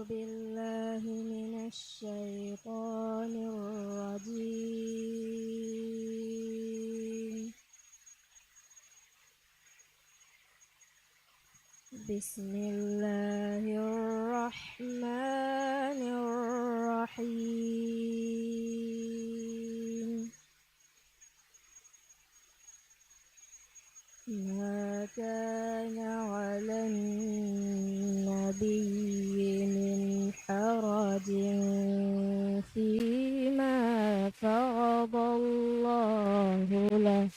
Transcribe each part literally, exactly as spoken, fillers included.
بالله من الشيطان الرجيم. بسم الله الرحمن الرحيم. ما كان على النبي من حرج فيما فرض الله له.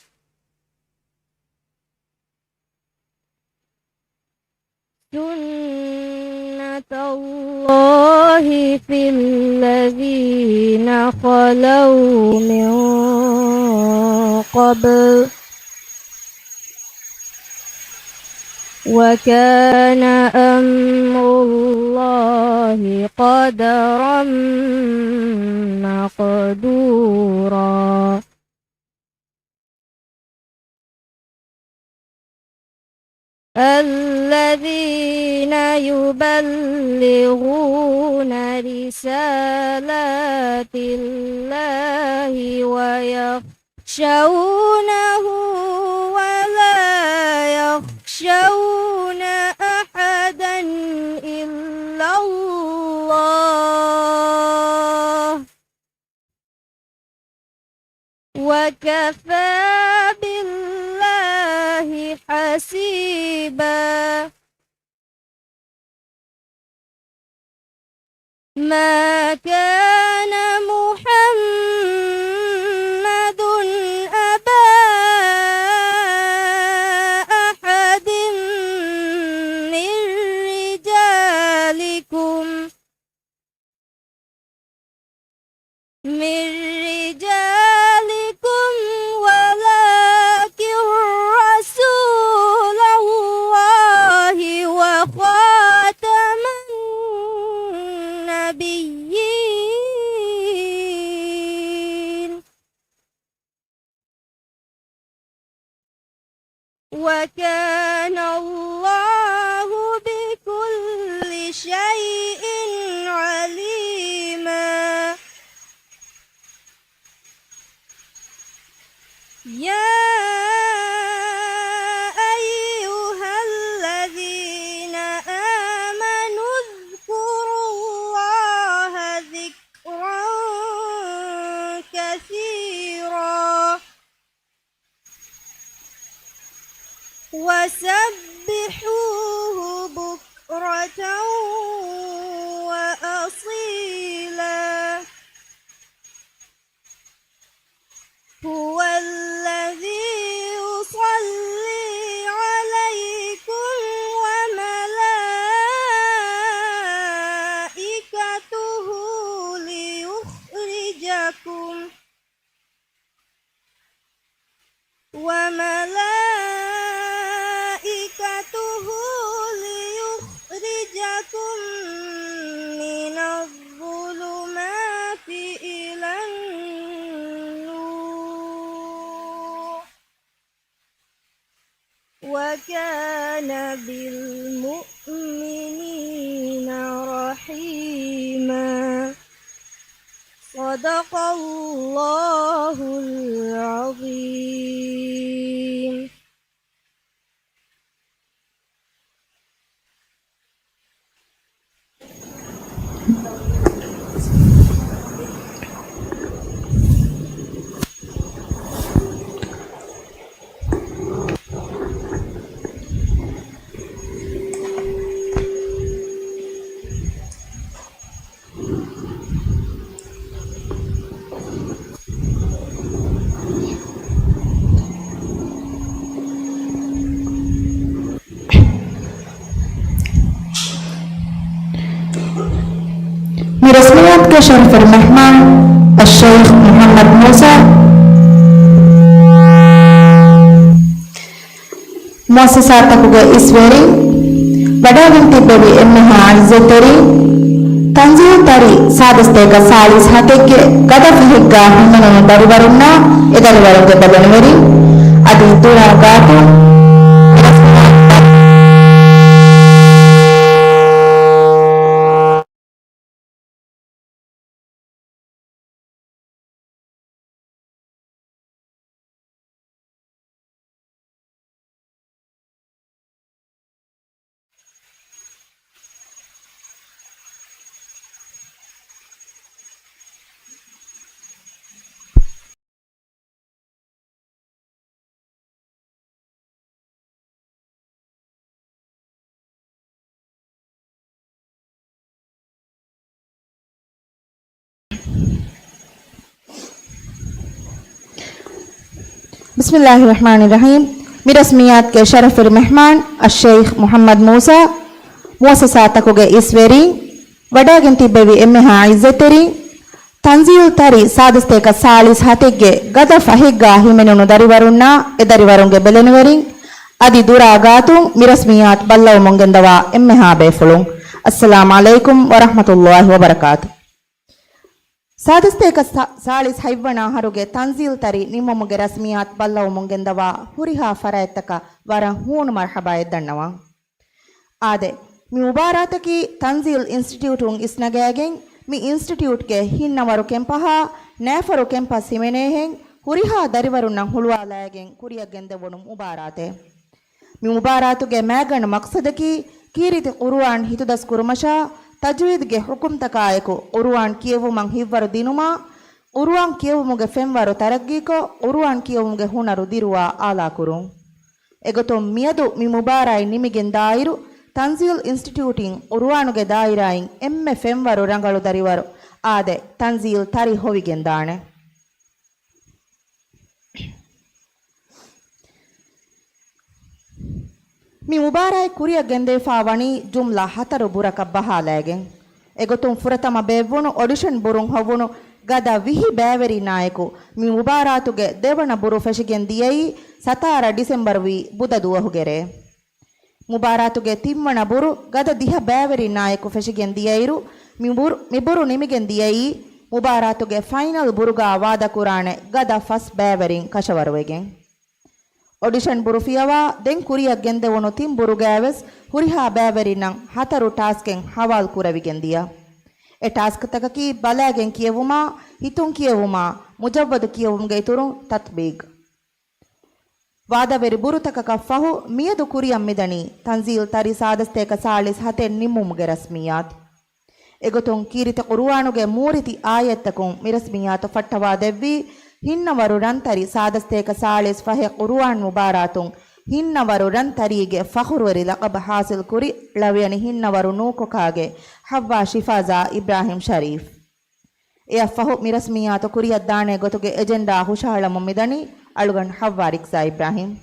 سنة الله في الذين خلوا من قبل، وكان أمر الله قدرا مقدورا. الذين يبلغون رسالات الله ويخشونه ولا يخشون أحدا إلا الله. وكفى بالله حسيبا. ما كان محمد أبا أحد من رجالكم من رجالكم ولكن رسول الله وخاتم النبيين. وكان الله بكل شيء عليما. يا أيها الذين آمنوا اذكروا الله ذكرا كثيرا. وسبحوه بكرة وأصيلا. هو الذي يصلي عليكم وملائكته ليخرجكم وملائكته ليخرجكم من الظلمات إلى النور. وكان بالمؤمنين رحيما. صدق الله العظيم. މި ރަސްމިއްޔާތުގެ ޝަރަފުވެރި މެހްމާން އައްޝައިޚް މުޙައްމަދު މޫސާ، މުއައްސަސާތަކުގެ އިސްވެރިން، ވަޑައިގެން ތިއްބެވި އެންމެހާ އިއްޒަތްތެރިން، ތަންޒީހު ތަރި ސާދަސްތޭކަ ސާޅީސް ހަތެއްގެ ގަދަ ފަހެއްގާ ހިމެނުނު ދަރިވަރުންނާ އެ ދަރިވަރުންގެ ބަލަނިވެރިން، އަދި ދުނިޔެ ގާތު ބިސްމިއްލާހި ރަޙްމާނި ރަޙީމް. މި ރަސްމިއްޔާތުގެ ޝަރަފުވެރި މެހްމާން އައްޝައިޚް މުޙައްމަދު މޫސާ، މުއައްސަސާތަކުގެ އިސް ވެރީން، ވަޑައިގެން ތިއްބެވި އެންމެހާ ޢިއްޒަތްތެރިން، ތަންޒީލް ތަރި ސާދަސްތޭކަ ސާޅީސް ހަތެއްގެ ގަދަ ފަހެއްގާ ހިމެނުނު ދަރިވަރުންނާ، އެ ދަރިވަރުންގެ ބެލެނިވެރިން، އަދި ދުރާ ގާތުން މި ރަސްމިއްޔާތު ބައްލަވަމުން ގެންދަވާ އެންމެހާ ބޭފުޅުން، އައްސަލާމް ޢަލައިކުމް ވަރަޙްމަތުﷲި ވަބަރަކާތު. ސާދަސްތޭކަ ސާ-، ސާޅީސް ހަތްވަނަ އަހަރުގެ ތަންޒީލް ތަރި ނިންމުމުގެ ރަސްމިއްޔާތު ބައްލަވަމުން ގެންދަވާ ހުރިހާ ފަރާތްތަކަށް ވަރަށް ހޫނު މަރްޙަބާއެއް ދަންނަވަން. އާދެ، މި މުބާރާތަކީ ތަންޒީލް އިންސްޓިޓިއުޓުން އިސްނަގާގެން، މި އިންސްޓިޓިއުޓްގެ ހިންނަވަރު ކެމްޕަހާ ނައިފަރު ކެމްޕަސް ހިމެނޭހެން ހުރިހާ ދަރިވަރުންނަށް ހުޅުވާލައިގެން ކުރިއަށް ގެންދެވުނު މުބާރާތެއް. މި މުބާރާތުގެ މައިގަނޑު މަޤްޞަދަކީ، ކީރިތި ޤުރުއާން ހިތުދަސްކުރުމަށާ، ތަޖްވީދުގެ ޙުކުމްތަކާއެކު، ޤުރުއާން ކިޔެވުމަށް ހިތްވަރު ދިނުމާ، ޤުރުއާން ކިޔެވުމުގެ ފެންވަރު ތަރައްގީކޮށް، ޤުރުއާން ކިޔެވުމުގެ ހުނަރު ދިރުވާ އާލާކުރުން. އެގޮތުން މިއަދު މި މުބާރާތް ނިމިގެން ދާއިރު، ތަންޒީލް އިންސްޓިޓިއުޓިން ޤުރުއާނުގެ ދާއިރާއިން އެންމެ ފެންވަރު ރަނގަޅު ދަރިވަރު، އާދެ، ތަންޒީލް ތަރި ހޮވިގެންދާނެ. މި މުބާރާތް ކުރިއަށް ގެންދެވިފާ ވަނީ ޖުމްލަ ހަތަރު ބުރަކަށް ބަހާލައިގެން. އެގޮތުން ފުރަތަމަ ބޭއްވުނު އޮޑިޝަން ބުރުން ހޮވުނު ގަދަ ވިހި ބައިވެރިންނާއެކު، މި މުބާރާތުގެ ދެވަނަ ބުރު ފެށިގެން ދިޔައީ ސަތާރަ ޑިސެމްބަރު ވީ ބުދަ ދުވަހުގެ ރޭ. މުބާރާތުގެ ތިންވަނަ ބުރު ގަދަ ދިހަ ބައިވެރިންނާއެކު ފެށިގެން ދިޔައިރު، މި ބުރު، މި ބުރު ނިމިގެން ދިޔައީ މުބާރާތުގެ ފައިނަލް ބުރުގާ ވާދަކުރާނެ ގަދަ ފަސް ބައިވެރިން ކަށަވަރުވެގެން. އޮޑިޝަން ބުރު ފިޔަވާ، ދެން ކުރިއަށް ގެންދެވުނު ތިން ބުރުގައިވެސް ހުރިހާ ބައިވެރިންނަށް ހަތަރު ޓާސްކެއް ހަވާލު ކުރެވިގެން ދިޔަ. އެ ޓާސްކްތަކަކީ ބަލައިގެން ކިޔެވުމާ، ހިތުން ކިޔެވުމާ، މުޖައްވަދު ކިޔެވުމުގެ އިތުރުން ތަޠްބީޤް. ވާދަވެރި ބުރުތަކަކަށް ފަހު މިއަދު ކުރިއަށް މިދަނީ ތަންޒީލް ތަރި ސާދަސްތޭކަ ސާޅީސް ހަތެއް ނިންމުމުގެ ރަސްމިއްޔާތު. އެގޮތުން ކީރިތި ޤުރުއާނުގެ މޫރިތި އާޔަތްތަކުން މި ރަސްމިއްޔާތު ފައްޓަވާ ދެއްވީ، ހިންނަވަރު ރަންތަރި ސާދަސްތޭކަ ސާޅީސް ފަހެއް ޤުރުއާން މުބާރާތުން ހިންނަވަރު ރަންތަރީގެ ފަޚުރުވެރި ލަޤަބު ޙާޞިލް ކުރި ޅަވިޔަނި ހިންނަވަރު ނޫކޮކާގެ ޙައްވާ ޝިފާޒާ އިބްރާހިމް ޝަރީފް. އެއަށްފަހު މި ރަސްމިއްޔާތު ކުރިއަށް ދާނެ ގޮތުގެ އެޖެންޑާ ހުށަހަޅަމުން މިދަނީ އަޅުގަނޑު ޙައްވާ ރިކްޒާ އިބްރާހިމް.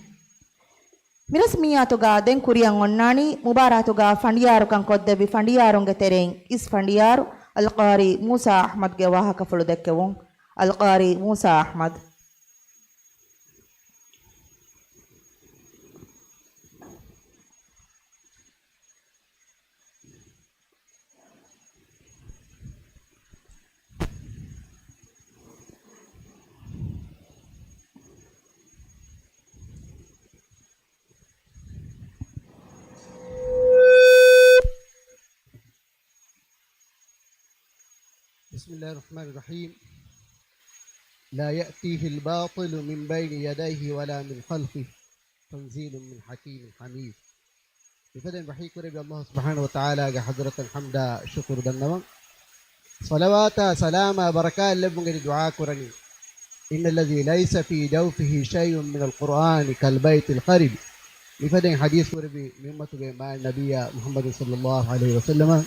މި ރަސްމިއްޔާތުގާ ދެން ކުރިއަށް އޮންނާނީ މުބާރާތުގާ ފަނޑިޔާރުކަން ކޮށްދެއްވި ފަނޑިޔާރުންގެ ތެރެއިން އިސް ފަނޑިޔާރު އަލްޤާރީ މޫސާ އަޙްމަދުގެ ވާހަކަފުޅު ދެއްކެވުން. އަލްޤާރީ މޫސާ އަޙްމަދު. بسم الله الرحمن الرحيم. لا يأتيه الباطل من بين يديه ولا من خلفه. تنزيل من حكيم حميد. މިފަދައިން ވަޙީ ކުރެއްވި ﷲ ސުބްޙާނަހޫ ވަތަޢާލާގެ ޙަޟްރަތަށް ޙަމްދާ ޝުކުރު ދަންނަވަން. ޞަލަވާތާ ސަލާމާ ބަރަކާތް ލެއްވުން އެދި ދުޢާ ކުރަނީ. إن الذي ليس في جوفه شيء من القرآن كالبيت الخرب. މިފަދައިން ޙަދީޘް ކުރެއްވި މި އުއްމަތުގެ މާތް ނަބިއްޔާ މުޙައްމަދު ޞައްލައްލާހު ޢަލައިހި ވަސައްލަމަ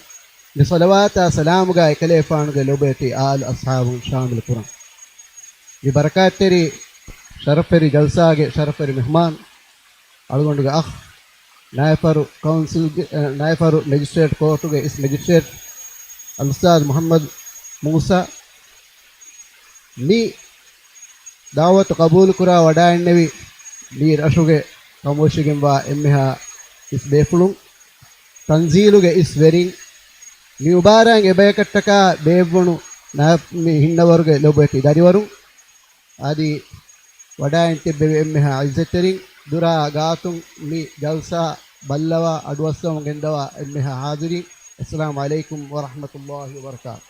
މި ޞަލަވާތާ ސަލާމުގާ އެކަލޭފާނުގެ ލޮބުވެތި އާލު އަޞްޙާބުން ޝާމިލު ކުރަން. މި ބަރަކާތްތެރި ޝަރަފްވެރި ޖަލްސާގެ ޝަރަފްވެރި މެހްމާން، އަޅުގަނޑުގެ އަޚް، ނައިފަރު ކައުންސިލްގެ، އަ، ނައިފަރު މެޖިސްޓްރޭޓް ކޯޓުގެ އިސް މެޖިސްޓްރޭޓް އަލްއުސްތާޛު މުޙައްމަދު މޫސާ، މި ދަޢުވަތު ޤަބޫލުކުރާ ވަޑައިންނެވި މި ރަށުގެ ކަމުވެށިގެންވާ އެންމެހާ އިސް ބޭފުޅުން، ތަންޒީލުގެ އިސް ވެރިން، މި މުބާރާތް އެބަޔަކަށްޓަކާ ބޭއްވުނު ނާ-، މި ހިންނަވަރުގެ ލޮބުވެތި ދަރިވަރުން، އަދި ވަޑައިން ތިއްބެވި އެންމެހާ ޢިއްޒަތްތެރިން، ދުރާ ގާތުން މި ޖަލްސާ ބައްލަވާ އަޑުއައްސަވަމުން ގެންދަވާ އެންމެހާ ޙާޟިރީން، އައްސަލާމު ޢަލައިކުމް ވަރަޙްމަތުﷲި ވަބަރަކާތު.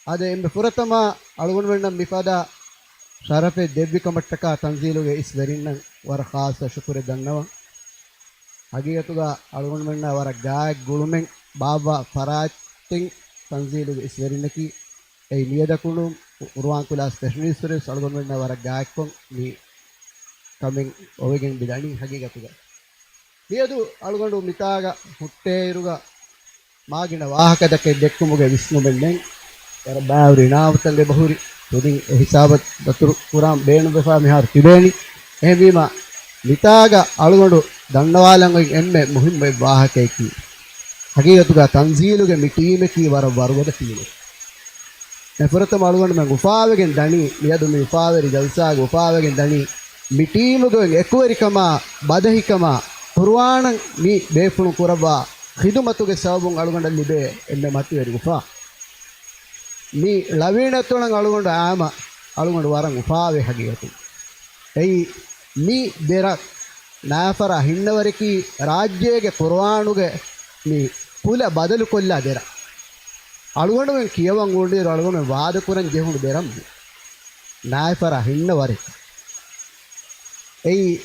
އާދެ، އެންމެ ފުރަތަމަ އަޅުގަނޑުމެންނަށް މިފަދަ ޝަރަފެއް ދެއްވި ކަމަށްޓަކާ ތަންޒީލުގެ އިސް ވެރިންނަށް ވަރަށް ޚާއްޞަ ޝުކުރެއް ދަންނަވަން. ހަގީގަތުގަ އަޅުގަނޑުމެންނަށް ވަރަށް ގާތް ގުޅުމެއް ބާއްވާ ފަރާތްތެއް ތަންޒީލުގެ އިސް ވެރިންނަކީ. އެއީ މިއަދަކުނު ޤުރުއާން ކްލާސް ފެށުނީއްސުރެސް އަޅުގަނޑުމެންނަށް ވަރަށް ގާތްކޮށް މި ކަމެއް އޮވެގެން މިދަނީ ހަގީގަތުގަ. މިއަދު އަޅުގަނޑު މިތާގަ ހުއްޓޭއިރުގަ މާގިނަ ވާހަކަތަކެއް ދެއްކުމުގެ ވިސްނުމެއް ނެތް. ވަރަށް ބާވަރު އިނާމުތައް އެބަހުރި. ކުދިން އެ ހިސާބަށް ދަތުރު ކުރާން ބޭނުންވެފާ މިހާރު ތިބޭނީ. އެހެންވީމަ، މިތާގަ އަޅުގަނޑު ދަންނަވާލަން އޮތް އެންމެ މުހިއްމު އެއް ވާހަކަޔަކީ، ހަގީގަތުގަ ތަންޒީލުގެ މި ޓީމަކީ ވަރަށް ވަރުގަދަ ޓީމެއް. އެ ފުރަތަމަ އަޅުގަނޑުމެން އުފާވެގެން ދަނީ، މިއަދު މި އުފާވެރި ޖަލްސާގަ އުފާވެގެން ދަނީ، މި ޓީމުގެ އެކުވެރިކަމާ، ބަދަހިކަމާ، ޤުރުއާނަށް މި ބޭފުޅުން ކުރައްވާ ޚިދުމަތުގެ ސަބަބުން އަޅުގަނޑަށް ލިބޭ އެންމެ މަތިވެރި އުފާ. މި ޅަވިނަތޮޅަށް އަޅުގަނޑު އާމަ އަޅުގަނޑު ވަރަށް އުފާވޭ ހަގީގަތުން. އެއީ މި ދެރަށް ނާފަރާ ހިންނަވަރަކީ ރާއްޖޭގެ ޤުރުއާނުގެ މި ކުލަ ބަދަލުކޮށްލާ ދެރަށް. އަޅުގަނޑުމެން ކިޔަވަން އުޅުނުއިރު އަޅުގަނޑުމެން ވާދަކުރަން ޖެހުނު ދެރަށް މި. ނާފަރާ ހިންނަވަރެއް. އެއީ،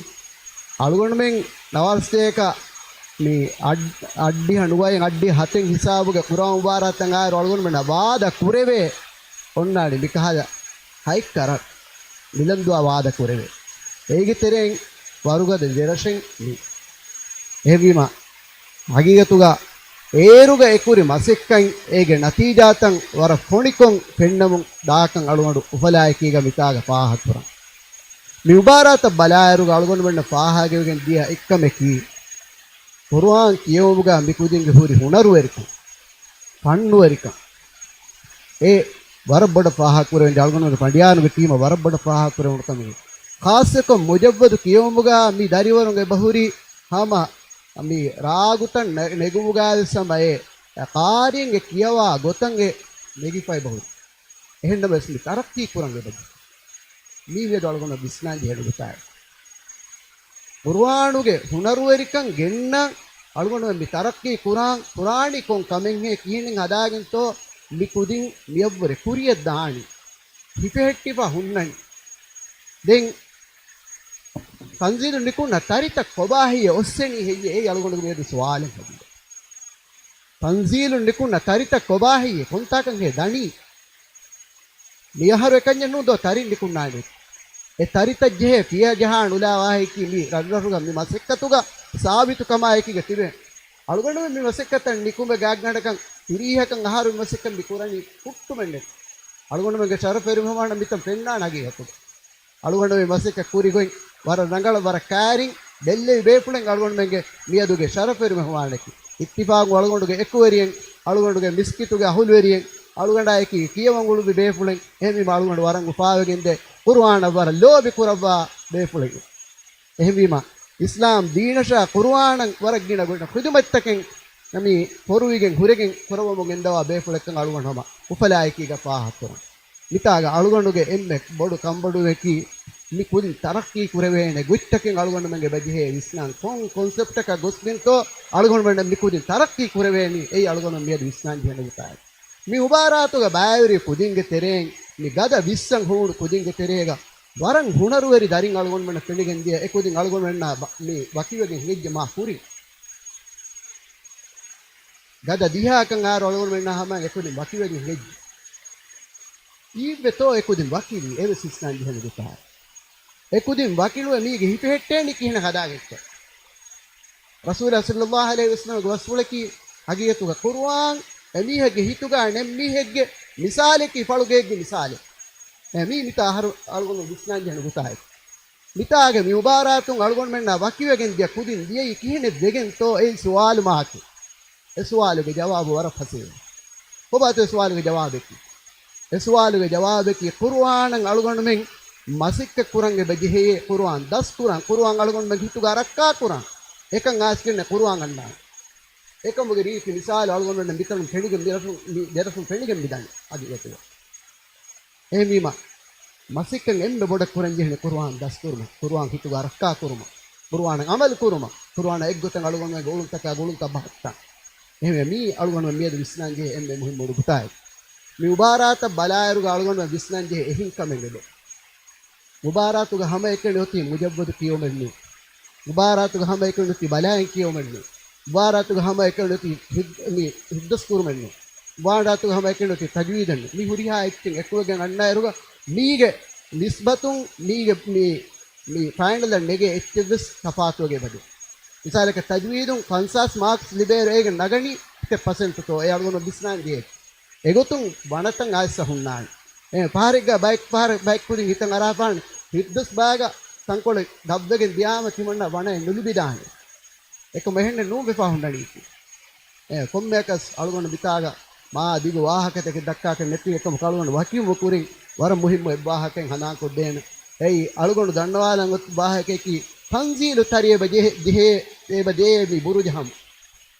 އަޅުގަނޑުމެން ނަވާރަސްތޭކަ މި އައް-، އައްޑިހަ ނުވައެއް އައްޑިހަ ހަތެއް ހިސާބުގެ ޤުރުއާން މުބާރާތަށް އާއިރު އަޅުގަނޑުމެންނަށް ވާދަ ކުރެވޭ އޮންނާނީ މިކަހަލަ ހައެއްކަ ރަށް މިލަންދުއާ ވާދަ ކުރެވޭ. އޭގެ ތެރެއިން ވަރުގަދަ ދެރަށެއް މި. އެހެންވީމަ، ހަގީގަތުގަ އޭރުގަ އެކުރި މަސައްކަތް އޭގެ ނަތީޖާތައް ވަރަށް ފޮނިކޮށް ފެންނަމުން ދާކަން އަޅުގަނޑު އުފަލާއެކީގަ މިތާގަ ފާހަގަކުރަން. މި މުބާރާތަށް ބަލާއިރުގަ އަޅުގަނޑުމެންނަށް ފާހަގަވެގެން ދިޔަ އެއްކަމަކީ، ޤުރުއާން ކިޔެވުމުގަ މި ކުދިންގެ ހުރި ހުނަރުވެރިކަން، ފަންނުވެރިކަން އެ ވަރަށް ބޮޑަށް ފާހަގަކުރެވެން ޖެހޭ. އަޅުގަނޑުގެ ފަނޑިޔާރުންގެ ޓީމަށް ވަރަށް ބޮޑަށް ފާހަގަކުރެވުނު ކަމެއް. ޚާއްޞަކޮށް މުޖައްވަދު ކިޔެވުމުގަ މި ދަރިވަރުން އެބަހުރި ހަމަ މި ރާގުތައް ނެ-، ނެގުމުގައިވެސް ހަމަ އެ ޤާރީންގެ ކިޔަވާ ގޮތަށް އެ ނެގިފަ އެބަހުރި. އެހެންނަމަވެސް މި ތަރައްޤީ ކުރަން އެބަޖެހޭ. މީ މިއަދު އަޅުގަނޑަށް ވިސްނާން ޖެހޭނެ ގޮތާއި، ޤުރުއާނުގެ ހުނަރުވެރިކަން ގެންނަން އަޅުގަނޑުމެން މި ތަރައްޤީ ކުރާން، ކުރާނީ ކޮން ކަމެއްހޭ، ކިހިނެއް ހަދާގެންތޯ މި ކުދިން މިއަށްވުރެ ކުރިޔަށް ދާނީ، ހިފެހެއްޓިފަ ހުންނަނީ. ދެން ތަންޒީލު ނިކުންނަ ތަރިތައް ކޮބާހޭ އޮއްސެނީ ހެއްޔޭ؟ އެއީ އަޅުގަނޑުގެ މިއަދު ސުވާލެއް ހަގީގަތަށް. ތަންޒީލު ނިކުންނަ ތަރިތައް ކޮބާހޭ؟ ކޮންތާކަށްހޭ ދަނީ؟ މިއަހަރު އެކަންޏެއް ނޫން ދޯ ތަރިން ނިކުންނާނެ. އެ ތަރިތައް ޖެހޭ ފިޔަ ޖަހާ ނުލާ ވާހަކައަކީ މި ރަށްރަށުގަ މި މަސައްކަތުގަ ސާބިތު ކަމާއެކީގަ ތިބެ. އަޅުގަނޑުމެން މި މަސައްކަތަށް ނިކުމެ ގާތްގަނޑަކަށް ތިރީހަކަށް އަހަރު މި މަސައްކަތް މި ކުރަނީ ހުއްޓުމެއްނެތް. އަޅުގަނޑުމެންގެ ޝަރަފުވެރި މެހުމާނަށް މިތަން ފެންނާނެ ހަގީގަތުގަ. އަޅުގަނޑު މި މަސައްކަތް ކުރި ގޮތް ވަރަށް ރަނގަޅަށް ވަރަށް ކައިރިން ބެއްލެވި ބޭފުޅެއް އަޅުގަނޑުމެންގެ މިއަދުގެ ޝަރަފުވެރި މެހުމާނަކީ. އިއްތިފާގު އަޅުގަނޑުގެ އެކުވެރިއެއް، އަޅުގަނޑުގެ މިސްކިތުގެ އަހުލުވެރިއެއް، އަޅުގަނޑާއެކީ ކިޔަވަން އުޅުއްވި ބޭފުޅެއް، އެހެންވީމަ އަޅުގަނޑު ވަރަށް އުފާވެގެންދޭ، ޤުރުއާނަށް ވަރަށް ލޯބި ކުރައްވާ ބޭފުޅެއް. އެހެންވީމަ، އިސްލާމް ދީނަށާ ޤުރުއާނަށް ވަރަށް ގިނަ ގޮތް ޚިދުމަތްތަކެއް މި ފޮރުވިގެން ހުރެގެން ކުރައްވަމުން ގެންދަވާ ބޭފުޅެއްކަން އަޅުގަނޑު ހަމަ އުފަލާއެކީގަ ފާހަގަކުރަން. މިތާގަ އަޅުގަނޑުގެ އެންމެ ބޮޑު ކަންބޮޑުވަކީ، މި ކުދިން ތަރައްޤީ ކުރެވޭނެ ގޮތްތަކެއް އަޅުގަނޑުމެންގެ ބަޖެހޭ ވިސްނާން ކޮން ކޮންސެޕްޓަކާ ގޮސްގެންތޯ އަޅުގަނޑުމެންނަށް މި ކުދިން ތަރައްޤީ ކުރެވޭނީ. އެއީ އަޅުގަނޑު މިއަދު ވިސްނާން ޖެހޭނެ ގޮތާއި. މި މުބާރާތުގަ ބައިވެރި ކުދިންގެ ތެރެއިން މި ގަދަ ވިއްސަން ހުޅުވުނު ކުދިންގެ ތެރޭގަ ވަރަށް ހުނަރުވެރި ދަރިން އަޅުގަނޑުމެންނަށް ފެނިގެން ދިޔަ އެކުދިން އަޅުގަނޑުމެންނާ ބަ-، މި ވަކިވެގެން ހިނގައްޖެ މާ ކުރިން. ގަދަ ދިހައަކަށް އާރު އަޅުގަނޑުމެންނާ ހަމަ އެކުދިން ވަކިވެގެން ހިނގައްޖެ. ކީއްވެތޯ އެކުދިން ވަކިވީ އެވެސް ވިސްނާން ޖެހޭނެ ގޮތާ. އެކުދިން ވަކިނުވެ މީގެ ހިފެހެއްޓޭނީ ކިހިނެއް ހަދާގެންތޯ؟ ރަސޫލާ ޞައްލައްލާހު ޢަލައިހި ވަސައްލަމަގެ ވަސްފުޅަކީ ހަގީގަތުގަ ޤުރުއާން އެމީހެއްގެ ހިތުގަ ނެތް މީހެއްގެ މިސާލެކީ ފަޅުގެއެއްގެ މިސާލެއް. އެ މީ މިތާ އަހަރު އަޅުގަނޑު ވިސްނާން ޖެހޭނެ ގޮތާއެކު. މިތާގެ މި މުބާރާތުން އަޅުގަނޑުމެންނާ ވަކިވެގެން ދިޔަ ކުދިން ދިޔައީ ކިހިނެއް ވެގެންތޯ އެއީ ސުވާލު މާކެއް. އެ ސުވާލުގެ ޖަވާބު ވަރަށް ފަސޭހަ. ކޮބާތޯ އެ ސުވާލުގެ ޖަވާބަކީ؟ އެ ސުވާލުގެ ޖަވާބަކީ ޤުރުއާނަށް އަޅުގަނޑުމެން މަސައްކަތް ކުރަން އެބަޖެހޭ، ޤުރުއާން ދަސްކުރަން، ޤުރުއާން އަޅުގަނޑުމެން ހިތުގަ ރައްކާކުރަން. އެކަން އައިސްގެންނެ ޤުރުއާން އަންނާނެ. އެކަމުގެ ރީތި މިސާލު އަޅުގަނޑުމެން މިތަނުން ފެނިގެން މި ރަށުން، މި ދެރަށުން ފެނިގެން މިދަނީ ހަގީގަތުގަ. އެހެންވީމަ، މަސައްކަތް އެންމެ ބޮޑަށް ކުރަންޖެހޭނެ ޤުރުއާން ދަސްކުރުމަށް، ޤުރުއާން ހިތުގަ ރައްކާކުރުމަށް، ޤުރުއާނަށް ޢަމަލު ކުރުމަށް، ޤުރުއާނާ އެއްގޮތަށް އަޅުގަނޑުމެންގެ އުޅުންތަކާ ގުޅުންތައް ބަހައްޓަން. އެހެންވެ، މީ އަޅުގަނޑުމެން މިއަދު ވިސްނާންޖެހޭ އެންމެ މުހިއްމު ނުކުތާއެއް. މި މުބާރާތަށް ބަލާއިރުގަ އަޅުގަނޑުމެން ވިސްނާންޖެހޭ އެހެން ކަމެއް އެބަ. މުބާރާތުގަ ހަމައެކަނި އޮތީ މުޖައްވަދު ކިޔެވުމެއް ނޫން. މުބާރާތުގަ ހަމައެކަނި އޮތީ ބަލާއިން ކިޔެވުމެއް ނޫން. މުބާރާތުގަ ހަމައެކަނި އޮތީ ހިއް-، މި ހިއްދަސް ކުރުމެއް ނޫން. މުބާރާތުގަ ހަމައެކަނި އޮތީ ތަޖްވީދެއް ނޫން. މި ހުރިހާ އެއްޗެއް އެކުވެގެން އަންނައިރުގަ މީގެ ނިސްބަތުން މީގެ މި، މި ފައިނަލަށް ނެގޭ އެއްޗެއްވެސް ތަފާތުވެގެ އެބަދޭ. މިސާލަކަށް ތަޖްވީދުން ފަންސާސް މާކްސް ލިބޭއިރު އޭގެ ނަގަނީ އެތައް ޕަސެންޓުތޯ އެ އަޅުގަނޑު ވިސްނާން ޖެހޭ. އެގޮތުން ވަނަތައް އައިސް ހުންނާނެ. އެ ފަހަރެއްގަ ބައެއް ފަހަރަށް ބައެއް ކުދިން ހިތަށް އަރާފާނެ، ހިތްދުސް ބާގަ ތަންކޮޅެއް ގައްވެގެން ދިޔާމަ ތިމަންނަ ވަނައެއް ނުލިބިދާނެ. އެކަމަށް އެހެންނެއް ނޫން ވެފާ ހުންނަނީކީ. އެ ކޮންމެއަކަސް އަޅުގަނޑު މިތާގަ މާ ދިގު ވާހަކަތަކެއް ދައްކާކަށް ނެތި އެކަމަކު އަޅުގަނޑު ވަކިވުމުގެ ކުރިން ވަރަށް މުހިއްމު އެއްވާހަކައެއް ހަނދާންކޮށްދޭނެ. އެއީ އަޅުގަނޑު ދަންނަވާލަން އޮތް ވާހަކައަކީ ތަންޒީލު ތަރި އެބަ ޖެހޭ، ޖެހޭ، އެބަ ދޭ މި ބުރުޖަ ހަމަ.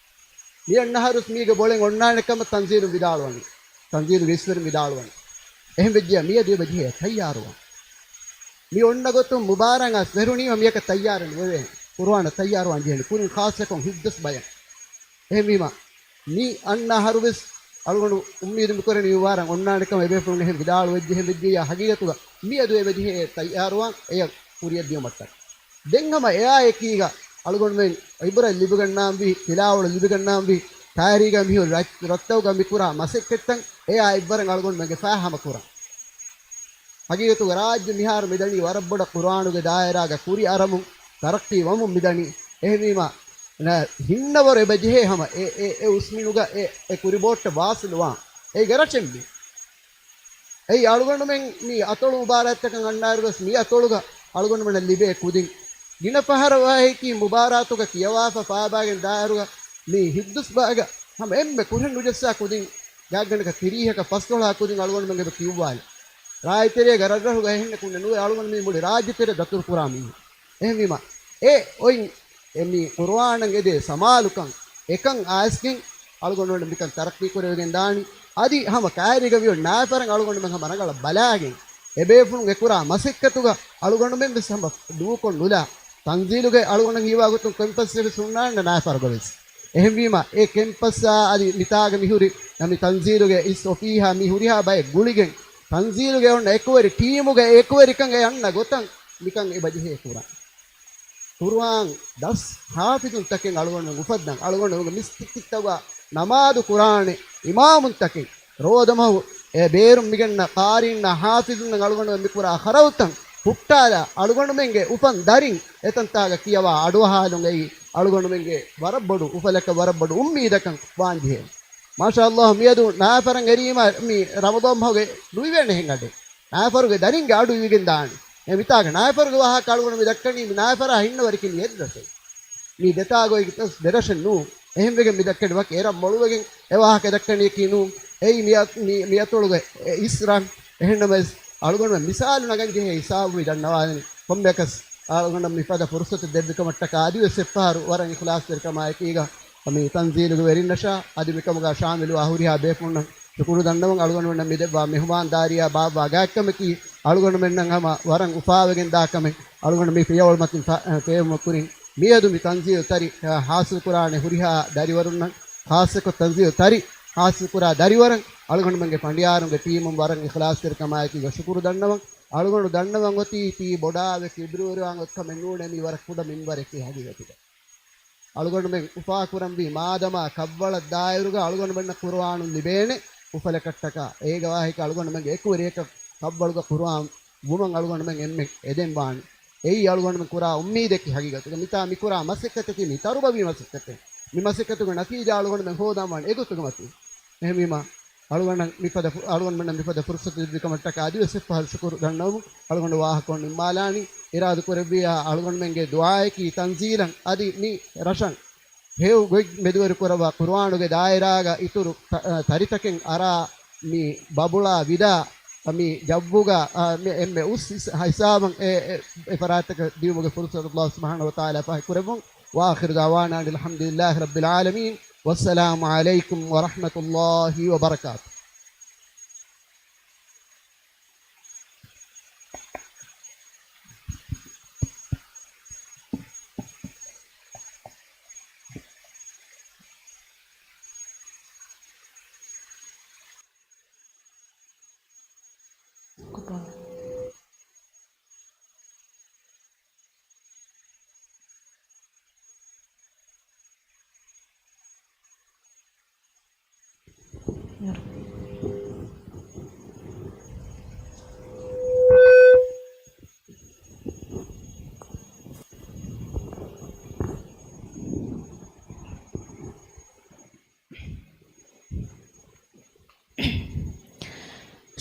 މި އަންނަ އަހަރުސް މީގެ ބޮޅެން އޮންނާނެ ކަމަށް ތަންޒީލުން ވިދާޅުވަނީ. ތަންޒީލުގެ އިސްވެރިން ވިދާޅުވަނީ. އެހެން ވެއްޖިއްޔާ މިއަދު އެބަ ޖެހޭ ތައްޔާރުވާން. މި އޮންނަ ގޮތުން މުބާރާތް އައިސް ނެރުނީމަ މިއަކަށް ތައްޔާރެއް ނުވެވޭނެ. ޤުރުއާނަށް ތައްޔާރުވާން ޖެހޭނެ. ކުރިން ޚާއްޞަކޮށް ހިތްދުސް ބަޔަށް. އެހެންވީމަ، މި އަންނަ އަހަރުވެސް އަޅުގަނޑު އުއްމީދު މިކުރަނީ މި ވާރަށް އޮންނާނެ ކަމަށް އެބޭފުޅުން އެހެން ވިދާޅުވެއްޖެ. އެހެން ވެއްޖިއްޔާ ހަގީގަތުގަ މިއަދު އެބަ ޖެހޭ ތައްޔާރުވާން އެޔަށް ކުރިއަށް ދިޔުމަށްޓަކައި. ދެން ހަމަ އެއާއެކީގަ އަޅުގަނޑުމެން ޢިބްރަތް ލިބިގަންނާންވީ، ތިލާވަޅު ލިބިގަންނާންވީ، ކައިރީގަ މިހުރި ރަށް-، ރަށްތަކުގަ މި ކުރާ މަސައްކަތްތައް އެއާ އެއްވަރަށް އަޅުގަނޑުމެންގެ ފާހަމަ ކުރަން. ހަގީގަތުގަ ރާއްޖެ މިހާރު މިދަނީ ވަރަށް ބޮޑަށް ޤުރުއާނުގެ ދާއިރާގަ ކުރިއަރަމުން ތަރައްޤީ ވަމުން މިދަނީ. އެހެންވީމަ، ނަ-، ހިންނަވަރު އެބަ ޖެހޭ ހަމަ އެ، އެ، އެ އުސްމިނުގަ އެ، އެ ކުރިބޯޓް ވާސިލުވާން. އޭގެ ރަށެއް މީ. އެއީ އަޅުގަނޑުމެން މި އަތޮޅު މުބާރާތްތަކަށް އަންނާއިރުވެސް މި އަތޮޅުގަ އަޅުގަނޑުމެންނަށް ލިބޭ ކުދިން. ގިނަ ފަހަރަށް ވާހަކައަކީ މުބާރާތުގަ ކިޔަވާފަ ފާބާގެން ދާއިރުގަ މި ހިތްދުސް ބާގަ ހަމަ އެންމެ ކުރިން ނުޖައްސާ ކުދިން ގާތްގަނޑަކަށް ތިރީހަކަށް ފަސްދޮޅަހަ ކުދިން އަޅުގަނޑުމެން އެބަ ކިޔުއްވާލި. ރާއްޖެތެރޭގަ ރަށްރަށުގަ އެހެންނަކު ނުވެ އަޅުގަނޑު މި މުޅި ރާއްޖެތެރެ ދަތުރު ކުރާ މީހުން. އެހެންވީމަ، އެ އޮތް އެ މި ޤުރުއާނަށް އެދޭ ސަމާލުކަން އެކަން އައިސްގެން އަޅުގަނޑުމެން މިކަން ތަރައްޤީ ކުރެވިގެން ދާނީ. އަދި ހަމަ ކައިރީގަ މިއޮތް ނާފަރަށް އަޅުގަނޑުމެން ހަމަ ރަނގަޅަށް ބަލާގެން، އެބޭފުޅުން އެކުރާ މަސައްކަތުގަ އަޅުގަނޑުމެން ވެސް ހަމަ ދޫކޮށް ނުލާ، ތަންޒީލުގެ އަޅުގަނޑަށް ހީވާ ގޮތުން ކެމްޕަސް ވެސް ހުންނާނެ ނާފަރުގަ ވެސް. އެހެންވީމަ، އެ ކެމްޕަސްއާ އަދި މިތާގަ މިހުރި މި ތަންޒީލުގެ އިސް އޮފީހާ މި ހުރިހާ ބައެއް ގުޅިގެން، ތަންޒީލުގެ އޮންނަ އެކުވެރި ޓީމުގެ އެކުވެރިކަން އެ އަންނަ ގޮތަށް މިކަން އެބަޖެހޭ ކުރަން. ޤުރުއާން ދަސް ޙާފިޒުންތަކެއް އަޅުގަނޑުމެން އުފައްދަން، އަޅުގަނޑުމެންގެ މިސްކިތްތަކުގަ ނަމާދު ކުރާނެ އިމާމުންތަކެއް، ރޯދަމަހު އެ ބޭރުން މިގެންނަ ޤާރީންނާ ޙާފިޒުންނަށް އަޅުގަނޑުމެން މިކުރާ ޚަރަދުތައް ހުއްޓާލާ، އަޅުގަނޑުމެންގެ އުފަން ދަރިން އެތަންތާގަ ކިޔަވާ އަޑުއަހާލުން އެއީ އަޅުގަނޑުމެންގެ ވަރަށް ބޮޑު އުފަލަކަށް ވަރަށް ބޮޑު އުއްމީދަކަށް ވާންޖެހޭ. މާޝާﷲ، މިއަދު ނާފަރަށް އެރީމަ މި ރަމަޟާން މަހުގެ ނުއިވޭނެ ހެން އަޑެއް. ނާފަރުގެ ދަރިންގެ އަޑު އިވިގެން ދާނެ. އެ މިތާގަ ނާފަރުގެ ވާހަކަ އަޅުގަނޑު މި ދައްކަނީ މި ނާފަރާ ހިންނަވަރިކިނީ އެއްރަށެއް. މީ ދެތާ ގޮތް ދެރަށެއް ނޫން. އެހެންވެގެން މި ދައްކަނީ ވަކި އެރަށް މޮޅުވެގެން އެ ވާހަކަ ދައްކަނީކީ ނޫން. އެއީ މި އަ-، މި، މި އަތޮޅުގެ އެ އިސްރަށް. އެހެންނަމަވެސް އަޅުގަނޑުމެން މިސާލު ނަގަން ޖެހޭ ހިސާބު މި ދަންނަވާލަނީ. ކޮންމެއަކަސް އަޅުގަނޑަށް މިފަދަ ފުރުޞަތެއް ދެއްވިކަމަށްޓަކާ އަދިވެސް އެއްފަހަރު ވަރަށް އިޚްލާޞްތެރިކަމާއެކީގަ މި ތަންޒީލުގެ ވެރިންނަށާ އަދި މިކަމުގަ ޝާމިލުވާ ހުރިހާ ބޭފުޅުންނަށް ޝުކުރު ދަންނަވަން. އަޅުގަނޑުމެންނަށް މި ދެއްވާ މެހުމާންދާރީއާ ބާއްވާ ގާތްކަމަކީ އަޅުގަނޑުމެންނަށް ހަމަ ވަރަށް އުފާވެގެން ދާ ކަމެއް. އަޅުގަނޑު މި ފިޔަވަޅު މަތިން ފަ-، ފެއުމުގެ ކުރިން މިއަދު މި ތަންޒީލު ތަރި، އަ، ޙާޞިލު ކުރާނެ ހުރިހާ ދަރިވަރުންނަށް، ޚާއްޞަކޮށް ތަންޒީލު ތަރި ޙާޞިލު ކުރާ ދަރިވަރަށް އަޅުގަނޑުމެންގެ ފަނޑިޔާރުންގެ ޓީމުން ވަރަށް އިޚްލާޞްތެރިކަމާއެކީގަ ޝުކުރު ދަންނަވަން. އަޅުގަނޑު ދަންނަވަން އޮތީ ތީ ބޮޑާވެ ކިބްރުވެރިވާން އޮތް ކަމެއް ނޫނޭ، މީ ވަރަށް ކުޑަ މިންވަރެކޭ ހަގީގަތުގަ. އަޅުގަނޑުމެން އުފާކުރަންވީ މާދަމާ ކަށްވަޅަށް ދާއިރުގަ އަޅުގަނޑުމެންނަށް ޤުރުއާނުން ލިބޭނެ އުފަލަކަށްޓަކާ، އޭގެ ވާހަކަ އަޅުގަނޑުމެންގެ އެކުވެރިޔަކަށް ކަށްވަޅުގަ ޤުރުއާން ވުމަށް އަޅުގަނޑުމެން އެންމެން އެދެން ވާނެ. އެއީ އަޅުގަނޑުމެން ކުރާ އުއްމީދަކީ ހަގީގަތުގަ. މިތާ މިކުރާ މަސައްކަތަކީ މީ ތަރުބަވީ މަސައްކަތެއް. މި މަސައްކަތުގެ ނަތީޖާ އަޅުގަނޑުމެން ހޯދާން ވާނެ އެގޮތުގެ މަތިން. އެހެންވީމާ، އަޅުގަނޑަށް މިފަދަ ފު-، އަޅުގަނޑުމެންނަށް މިފަދަ ފުރުޞަތު ދެއްވިކަމަށްޓަކާ އަދިވެސް އެއްފަހަރު ޝުކުރު ދަންނަވަމުން. އަޅުގަނޑު ވާހަކަ ނިންމާލާނީ. އިރާދަ ކުރެއްވިއްޔާ އަޅުގަނޑުމެންގެ ދުޢާއަކީ ތަންޒީލަށް އަދި މި ރަށަށް ހެޔޮ ގޮތް މެދުވެރި ކުރައްވާ ޤުރުއާނުގެ ދާއިރާގަ އިތުރު ތަ-، ތަރިތަކެއް އަރާ މި ބަބުޅާ ވިދާ މި ޖައްވުގަ، އާ، މި އެންމެ އުސް ހިސ-، ހިސާބަށް އެ، އެ، އެ ފަރާތަކަށް ދިޔުމުގެ ފުރުޞަތު ﷲ ސުބްޙާނަހޫ ވަތަޢާލާ ފަހި ކުރެއްވުން. وآخر دعوانا أن الحمد لله رب العالمين. والسلام عليكم ورحمة الله وبركاته.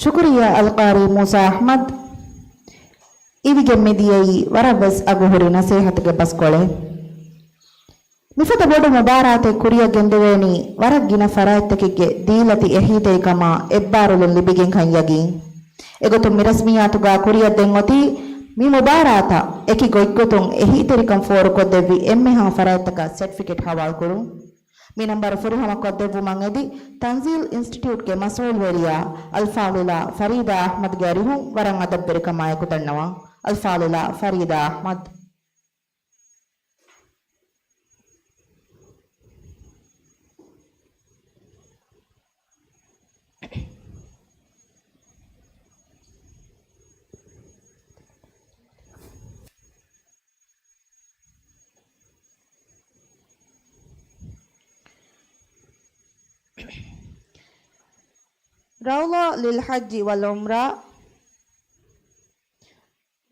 ޝުކުރިއްޔާ އަލްޤާރީ މޫސާ އަޙްމަދު. އިވިގެން މިދިޔައީ ވަރަށްވެސް އަގުހުރި ނަސޭހަތުގެ ބަސްކޮޅެއް. މިފަދަ ބޮޑު މުބާރާތެއް ކުރިއަށް ގެންދެވޭނީ ވަރަށް ގިނަ ފަރާތްތަކެއްގެ ދީލަތި އެހީތެރިކަމާ އެއްބާރުލުން ލިބިގެންކަން ޔަގީން. އެގޮތުން މި ރަސްމިއްޔާތުގާ ކުރިއަށް ދެން އޮތީ މި މުބާރާތަށް އެކި ގޮތްގޮތުން އެހީތެރިކަން ފޯރުކޮށްދެއްވި އެންމެހާ ފަރާތްތަކަށް ސެޓްފިކެޓް ހަވާލުކުރުން. މި ނަންބަރު ފުރިހަމަކޮށްދެއްވުމަށް އެދި، ތަންޒީލް އިންސްޓިޓިއުޓްގެ މަސްއޫލުވެރިޔާ އަލްފާޟިލާ ފަރީދާ އަޙްމަދުގެ އަރިހުން ވަރަށް އަދަބުވެރިކަމާއެކު ދަންނަވަން. އަލްފާޟިލާ ފަރީދާ އަޙްމަދު. ރައުޟާ ލިލް ޙައްޖި ވަލް ޢުމްރާ،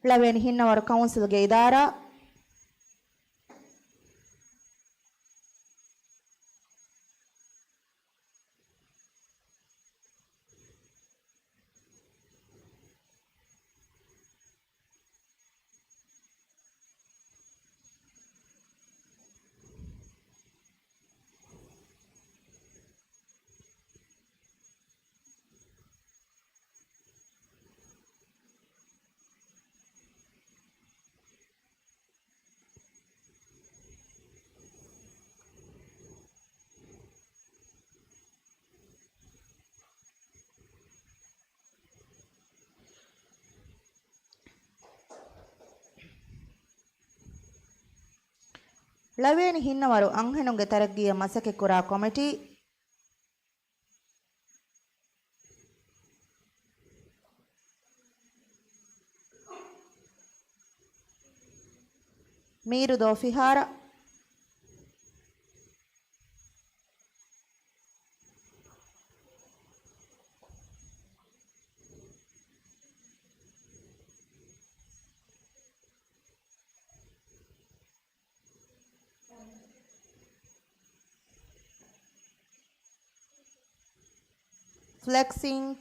ޅަވިޔަނި ހިންނަވަރު ކައުންސިލްގެ އިދާރާ، ޅަވިޔަނި ހިންނަވަރު އަންހެނުންގެ ތަރައްގީއަށް މަސައްކަތްކުރާ ކޮމިޓީ، މީރު ދޯފިހާރަ، ފްލެކްސިން،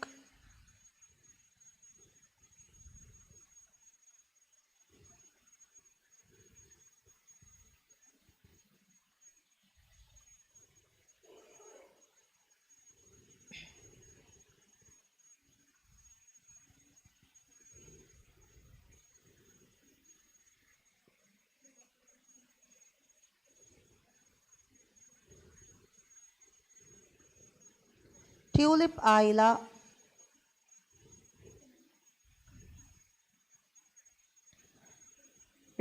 ޓިއުލިޕް އާއިލާ،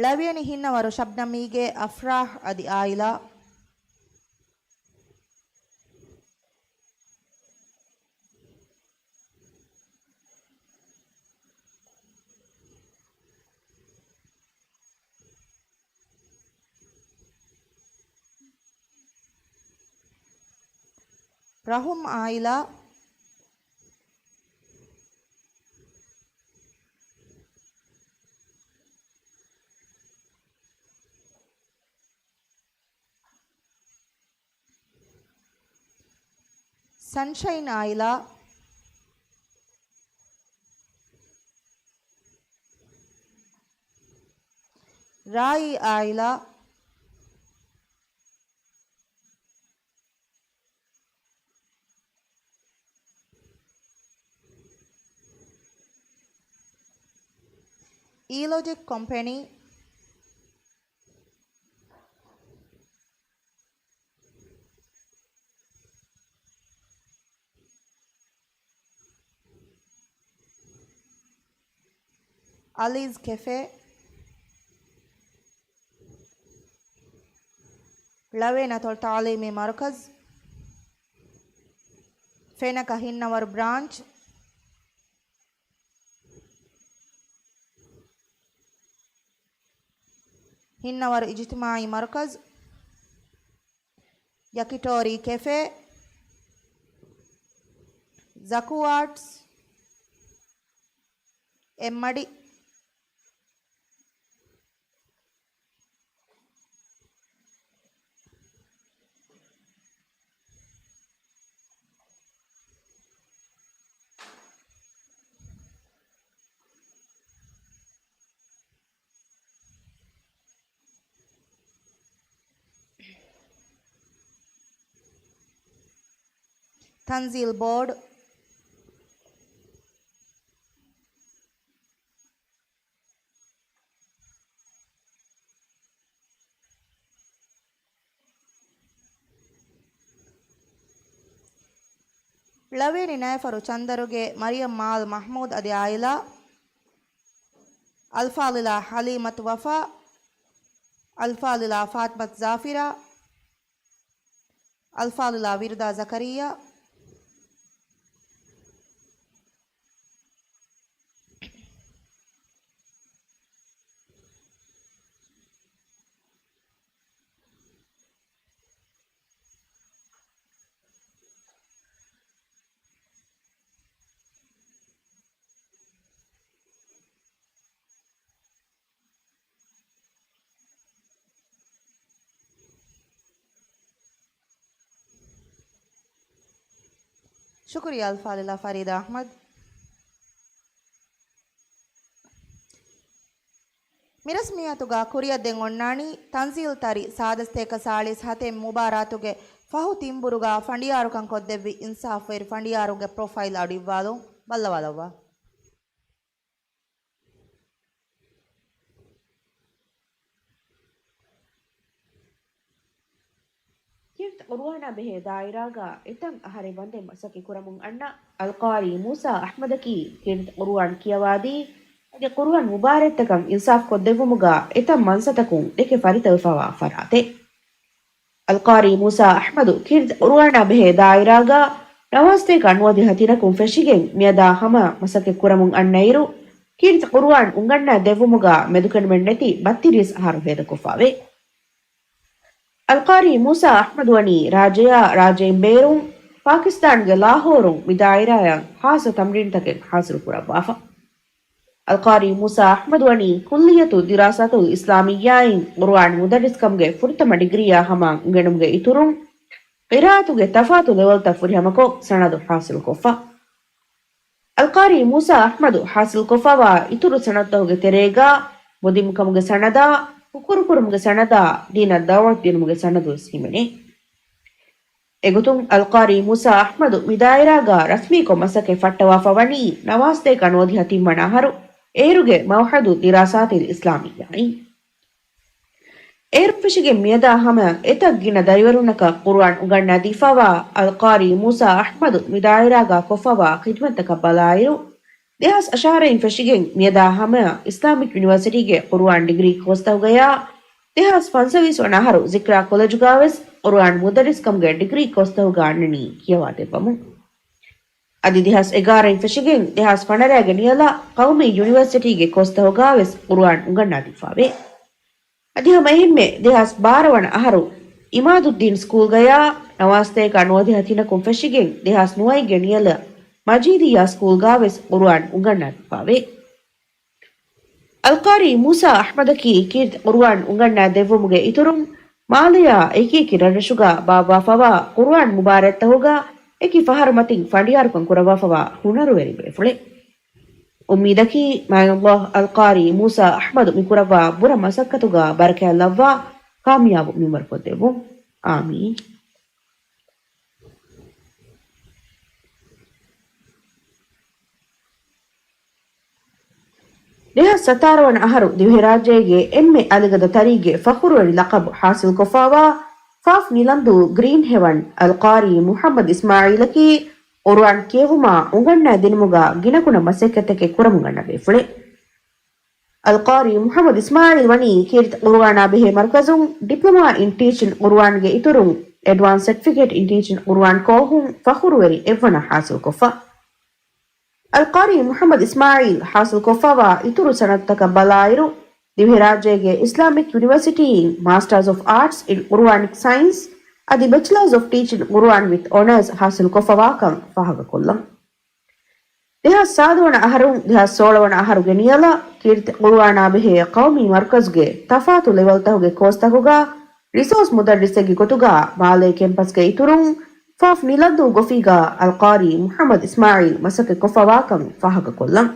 ޅަވިޔަނި ހިންނަވަރު ޝަބްނަމީގެ އަފްރާހް އަދި އާއިލާ، ރަހުމް އާއިލާ، ސަންޝައިން އާއިލާ، ރާއީ އާއިލާ، އީލޮޖިކް ކޮމްޕެނީ، އަލީޒް ކެފޭ، ޅަވޭނަތޮޅު ތަޢުލީމީ މަރުކަޒު، ފެނަކަ ހިންނަވަރު ބްރާންޗް، ހިންނަވަރު އިޖުތިމާޢީ މަރުކަޒު، ޔަކިޓޯރީ ކެފޭ، ޒަކޫ އާޓްސް، އެއްމަޑި، ތަންޒީލް ބޯޑް، ޅަވޭނި ނައިފަރު ޗަންދަރުގެ މަރިޔަމް މާލް މަޙްމޫދު އަދި އާއިލާ، އަލްފާޟިލާ ޙަލީމަތު ވަފާ، އަލްފާޟިލާ ފާތިމަތު ޒާފިރާ، އަލްފާޟިލާ ވިރުދާ ޒަކަރިއްޔާ، ޝުކުރިއްޔާ އަލްފާޟިލާ ފަރީދާ އަޙްމަދު. މިރަސްމިއްޔާތުގަ ކުރިއަށް ދެން އޮންނާނީ ތަންޒީލް ތަރި ސާދަ ސަތޭކަ ސާޅީސް ހަތެއް މުބާރާތުގެ ފަހު ތިންބުރުގަ ފަނޑިޔާރުކަން ކޮށްދެއްވި އިންސާފުވެރި ފަނޑިޔާރުންގެ ޕްރޮފައިލް އަޑުއިއްވާލުން. ބައްލަވާލައްވާ. ކީރިތި ޤުރުއާނާ ބެހޭ ދާއިރާގަ އެތައް އަހަރެއް ވަންދެން މަސައްކަތް ކުރަމުން އަންނަ އަލްޤާރީ މޫސާ އަޙްމަދަކީ ކީރިތި ޤުރުއާން ކިޔަވާދީ، އަދި ޤުރުއާން މުބާރާތްތަކަށް އިންސާފް ކޮށްދެއްވުމުގަ އެތައް މަންސަތަކުން ދެކެ ފަރިތަވެފަވާ ފަރާތެއް. އަލްޤާރީ މޫސާ އަޙްމަދު ކީރިތި ޤުރުއާނާ ބެހޭ ދާއިރާގަ ނަވާސްތޭކަ ނުވަދިހަ ތިނަކުން ފެށިގެން މިއަދާ ހަމަ މަސައްކަތް ކުރަމުން އަންނައިރު، ކީރިތި ޤުރުއާން އުނގަންނާ ދެއްވުމުގަ މެދުކެނޑުމެއްނެތި ބައްތިރީސް އަހަރު ހޭދަކޮށްފަވޭ. އަލްޤާރީ މޫސާ އަޙްމަދު ވަނީ ރާއްޖެއާ ރާއްޖެއިން ބޭރުން ޕާކިސްތާންގެ ލާހޯރުން މި ދާއިރާއަށް ޚާއްޞަ ތަމްރީންތަކެއް ޙާޞިލު ކުރައްވާފަ. އަލްޤާރީ މޫސާ އަޙްމަދު ވަނީ ކުއްލިއްޔަތު ދިރާސާތުލް އިސްލާމިއްޔާއިން ޤުރުއާން މުދައްރިސްކަމުގެ ފުރަތަމަ ޑިގްރީއާ ހަމަ އުނގެނުމުގެ އިތުރުން، ޤިރާއަތުގެ ތަފާތު ލެވެލްތައް ފުރިހަމަކޮށް ސަނަދު ޙާޞިލުކޮށްފަ. އަލްޤާރީ މޫސާ އަޙްމަދު ޙާޞިލުކޮށްފަވާ އިތުރު ސަނަދުތަކުގެ ތެރޭގަ މުދިންކަމުގެ ސަނަދާ، ހުކުރުކުރުމުގެ ސަނަދާ، ދީނަށް ދަޢުވަތު ދިނުމުގެ ސަނަދުވެސް ހިމެނޭ. އެގޮތުން އަލްޤާރީ މޫސާ އަޙްމަދު މި ދާއިރާގަ ރަސްމީކޮށް މަސައްކަތް ފައްޓަވާފަ ވަނީ ނަވާސްތޭކަ ނުވަދިހަ ތިންވަނަ އަހަރު އޭރުގެ މަޢުހަދު ދިރާސާތިލް އިސްލާމިއްޔާއިން. އޭރުން ފެށިގެން މިއަދާ ހަމަޔަށް އެތައް ގިނަ ދަރިވަރުންނަކަށް ޤުރުއާން އުނގަންނާދީފަވާ އަލްޤާރީ މޫސާ އަޙްމަދު މި ދާއިރާގަ ކޮށްފަވާ ޚިދުމަތްތަކަށް ބަލާއިރު، ދެހާސް އަށާރައިން ފެށިގެން މިއަދާ ހަމަޔަށް އިސްލާމިކް ޔުނިވަރސިޓީގެ ޤުރުއާން ޑިގްރީ ކޯސްތަކުގަޔާ، ދެހާސް ފަންސަވީސް ވަނަ އަހަރު ޒިކްރާ ކޮލެޖުގަވެސް ޤުރުއާން މުދައްރިސްކަމުގެ ޑިގްރީ ކޯސްތަކުގަ އަންނަނީ ކިޔަވާދެއްވަމުން. އަދި ދެހާސް އެގާރައިން ފެށިގެން ދެހާސް ފަނަރައިގެ ނިޔަލަށް ޤައުމީ ޔުނިވަރސިޓީގެ ކޯސްތަކުގަވެސް ޤުރުއާން އުނގަންނާދީފަވޭ. އަދި ހަމައެހެންމެ ދެހާސް ބާރަ ވަނަ އަހަރު އިމާދުއްދީން ސްކޫލްގަޔާ، ނަވާސްތޭކަ ނުވަދިހަ ތިނަކުން ފެށިގެން ދެހާސް ނުވައެއްގެ ނިޔަލަށް މަޖީދިއްޔާ ސްކޫލްގަވެސް ޤުރުއާން އުނގަންނާދީފަވޭ. އަލްޤާރީ މޫސާ އަޙްމަދަކީ ކީރިތި ޤުރުއާން އުނގަންނާ ދެއްވުމުގެ އިތުރުން، މާލެއާ އެކިއެކި ރަށްރަށުގަ ބާއްވާފަވާ ޤުރުއާން މުބާރާތްތަކުގަ އެކި ފަހަރު މަތިން ފަނޑިޔާރުކަން ކުރައްވާފަވާ ހުނަރުވެރި ބޭފުޅެއް. އުއްމީދަކީ މާތް ﷲ އަލްޤާރީ މޫސާ އަޙްމަދު މި ކުރައްވާ ބުރަ މަސައްކަތުގަ ބަރަކާތް ލައްވާ ކާމިޔާބު މިންވަރު ކޮށްދެއްވުން. އާމީން. ދެހާސް ސަތާރަ ވަނަ އަހަރު ދިވެހިރާއްޖޭގެ އެންމެ އަލިގަދަ ތަރީގެ ފަޚުރުވެރި ލަޤަބު ޙާޞިލްކޮށްފަވާ ފ. ނިލަންދޫ ގްރީން ހެވަން އަލްޤާރީ މުޙައްމަދު އިސްމާޢީލަކީ ޤުރުއާން ކިޔެވުމާ އުނގަންނާ ދިނުމުގަ ގިނަގުނަ މަސައްކަތްތަކެއް ކުރަމުން އަންނަ ބޭފުޅެއް. އަލްޤާރީ މުޙައްމަދު އިސްމާޢީލް ވަނީ ކީރިތި ޤުރުއާނާ ބެހޭ މަރުކަޒުން ޑިޕްލޮމާ އިން ޓީޗިން ޤުރުއާންގެ އިތުރުން އެޑްވާންސް ސެޓްފިކެޓް އިން ޓީޗިން ޤުރުއާން ކޯހުން ފަޚުރުވެރި އެއްވަނަ ޙާޞިލްކޮށްފަ. އަލްޤާރީ މުޙައްމަދު އިސްމާޢީލް ޙާޞިލްކޮށްފަވާ އިތުރު ސަނަދުތަކަށް ބަލާއިރު، ދިވެހިރާއްޖޭގެ އިސްލާމިކް ޔުނިވަރސިޓީއިން މާސްޓާސް އޮފް އާޓްސް އިން ޤުރުއާނިކް ސައިންސް އަދި ބެޗިލާސް އޮފް ޓީޗިން ޤުރުއާން ވިތް އޮނާސް ޙާޞިލްކޮށްފަވާކަން ފާހަގަކޮށްލަން. ދެހާސް ސާދަ ވަނަ އަހަރުން ދެހާސް ސޯޅަ ވަނަ އަހަރުގެ ނިޔަލަށް ކީރިތި ޤުރުއާނާ ބެހޭ ޤައުމީ މަރުކަޒުގެ ތަފާތު ލެވެލްތަކުގެ ކޯސްތަކުގަ ރިސޯސް މުދައްރިސެއްގެ ގޮތުގަ މާލޭ ކެމްޕަސްގެ އިތުރުން ފ. ނިލަންދޫ ގޮފީގަ އަލްޤާރީ މުޙައްމަދު އިސްމާޢީލް މަސައްކަތްކޮށްފަވާކަން ފާހަގަކޮށްލަން.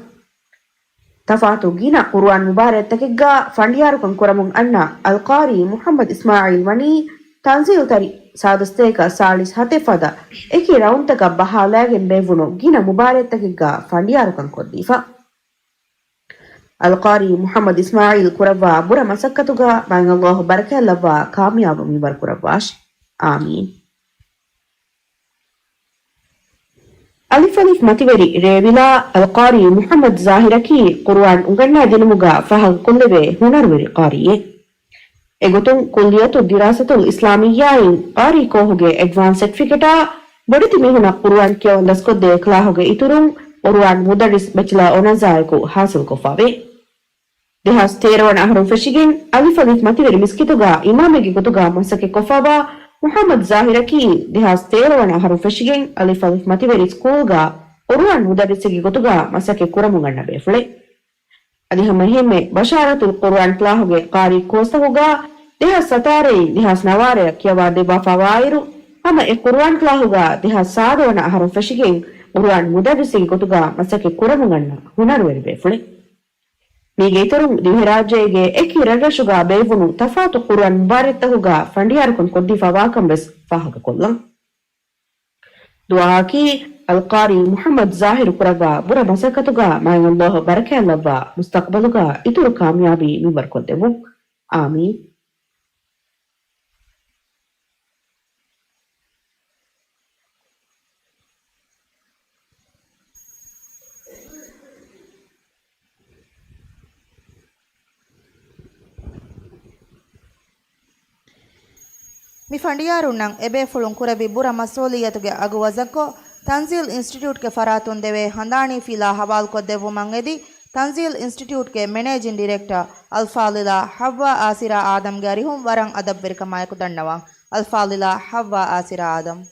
ތަފާތު ގިނަ ޤުރުއާން މުބާރާތްތަކެއްގަ ފަނޑިޔާރުކަން ކުރަމުން އަންނަ އަލްޤާރީ މުޙައްމަދު އިސްމާޢީލް ވަނީ ތަންޒީލްތަރި ސާދަ ސަތޭކަ ސާޅީސް ހަތެއް ފަދަ އެކި ރައުންޑްތަކަށް ބަހާލައިގެން ބޭއްވުނު ގިނަ މުބާރާތްތަކެއްގަ ފަނޑިޔާރުކަން ކޮށްދީފަ. އަލްޤާރީ މުޙައްމަދު އިސްމާޢީލް ކުރައްވާ ބުރަ މަސައްކަތުގަ މާތް ﷲ ބަރަކާތްލައްވާ ކާމިޔާބު މިންވަރު ކުރައްވާށި. އާމީން. އަލިފް އަލިފް މަތިވެރި ރޭވިލާ އަލްޤާރީ މުޙައްމަދު ޒާހިރަކީ ޤުރުއާން އުނގަންނާ ދިނުމުގަ ފާހަގަކޮށްލެވޭ ހުނަރުވެރި ޤާރީއެއް. އެގޮތުން ކުއްލިއްޔަތު ދިރާސަތުލް އިސްލާމިއްޔާއިން ޤާރީ ކޯހުގެ އެޑްވާންސް ސެޓްފިކެޓާ ބޮޑެތި މީހުނަށް ޤުރުއާން ކިޔަވަން ދަސްކޮށްދޭ ކްލާހުގެ އިތުރުން ޤުރުއާން މުދައްރިސް ބެޗެލާ އޮނަރސްއާއެކު ހާސިލްކޮށްފަވޭ. ދެހާސް ތޭރަ ވަނަ އަހަރުން ފެށިގެން އަލިފް އަލިފް މަތިވެރި މިސްކިތުގަ އިމާމެއްގެ ގޮތުގަ މަސައްކަތްކޮށްފަވާ މުޙައްމަދު ޒާހިރަކީ ދެހާސް ތޭރަ ވަނަ އަހަރުން ފެށިގެން އަލިފް އަލިފް މަތިވެރި ސްކޫލްގަ ޤުރުއާން މުދައްރިސެއްގެ ގޮތުގަ މަސައްކަތް ކުރަމުން އަންނަ ބޭފުޅެއް. އަދި ހަމައެހެންމެ ބަޝާރަތުލް ޤުރުއާން ކްލާހުގެ ޤާރީ ކޯސްތަކުގަ ދެހާސް ސަތާރައިން ދެހާސް ނަވާރަޔަށް ކިޔަވާ ދެއްވާފަވާއިރު، ހަމަ އެ ޤުރުއާން ކްލާހުގަ ދެހާސް ސާދަ ވަނަ އަހަރުން ފެށިގެން ޤުރުއާން މުދައްރިސެއްގެ ގޮތުގަ މަސައްކަތް ކުރަމުން އަންނަ ހުނަރުވެރި ބޭފުޅެއް. މީގެ އިތުރުން ދިވެހިރާއްޖޭގެ އެކި ރަށްރަށުގަ ބޭއްވުނު ތަފާތު ޤުރުއާން މުބާރާތްތަކުގަ ފަނޑިޔާރުކަން ކޮށްދީފަވާކަން ވެސް ފާހަގަކޮށްލަން. ދުޢާއަކީ އަލްޤާރީ މުޙައްމަދު ޒާހިރު ކުރައްވާ ބުރަ މަސައްކަތުގަ މާތް ﷲ ބަރަކާތްލައްވާ މުސްތަޤްބަލުގަ އިތުރު ކާމިޔާބީ މިންވަރުކޮށްދެއްވުން. އާމީން. މި ފަނޑިޔާރުންނަށް އެބޭފުޅުން ކުރެއްވި ބުރަ މަސްއޫލިއްޔަތުގެ އަގު ވަޒަންކޮށް، ތަންޒީލް އިންސްޓިޓިއުޓްގެ ފަރާތުން ދެވޭ ހަނދާނީ ފިލާ ހަވާލުކޮށްދެއްވުމަށް އެދި، ތަންޒީލް އިންސްޓިޓިއުޓްގެ މެނޭޖިން ޑިރެކްޓަރ އަލްފާޟިލާ ޙައްވާ އާސިރާ އާދަމްގެ އަރިހުން ވަރަށް އަދަބުވެރިކަމާއެކު ދަންނަވަން. އަލްފާޟިލާ ޙައްވާ އާސިރާ އާދަމް.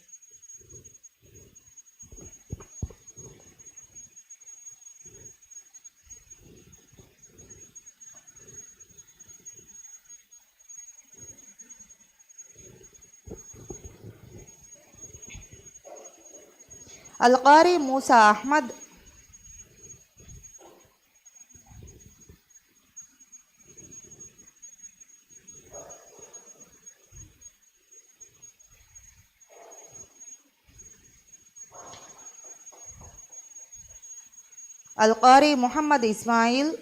އަލްޤާރީ މޫސާ އަޙްމަދު. އަލްޤާރީ މުޙައްމަދު އިސްމާޢީލް.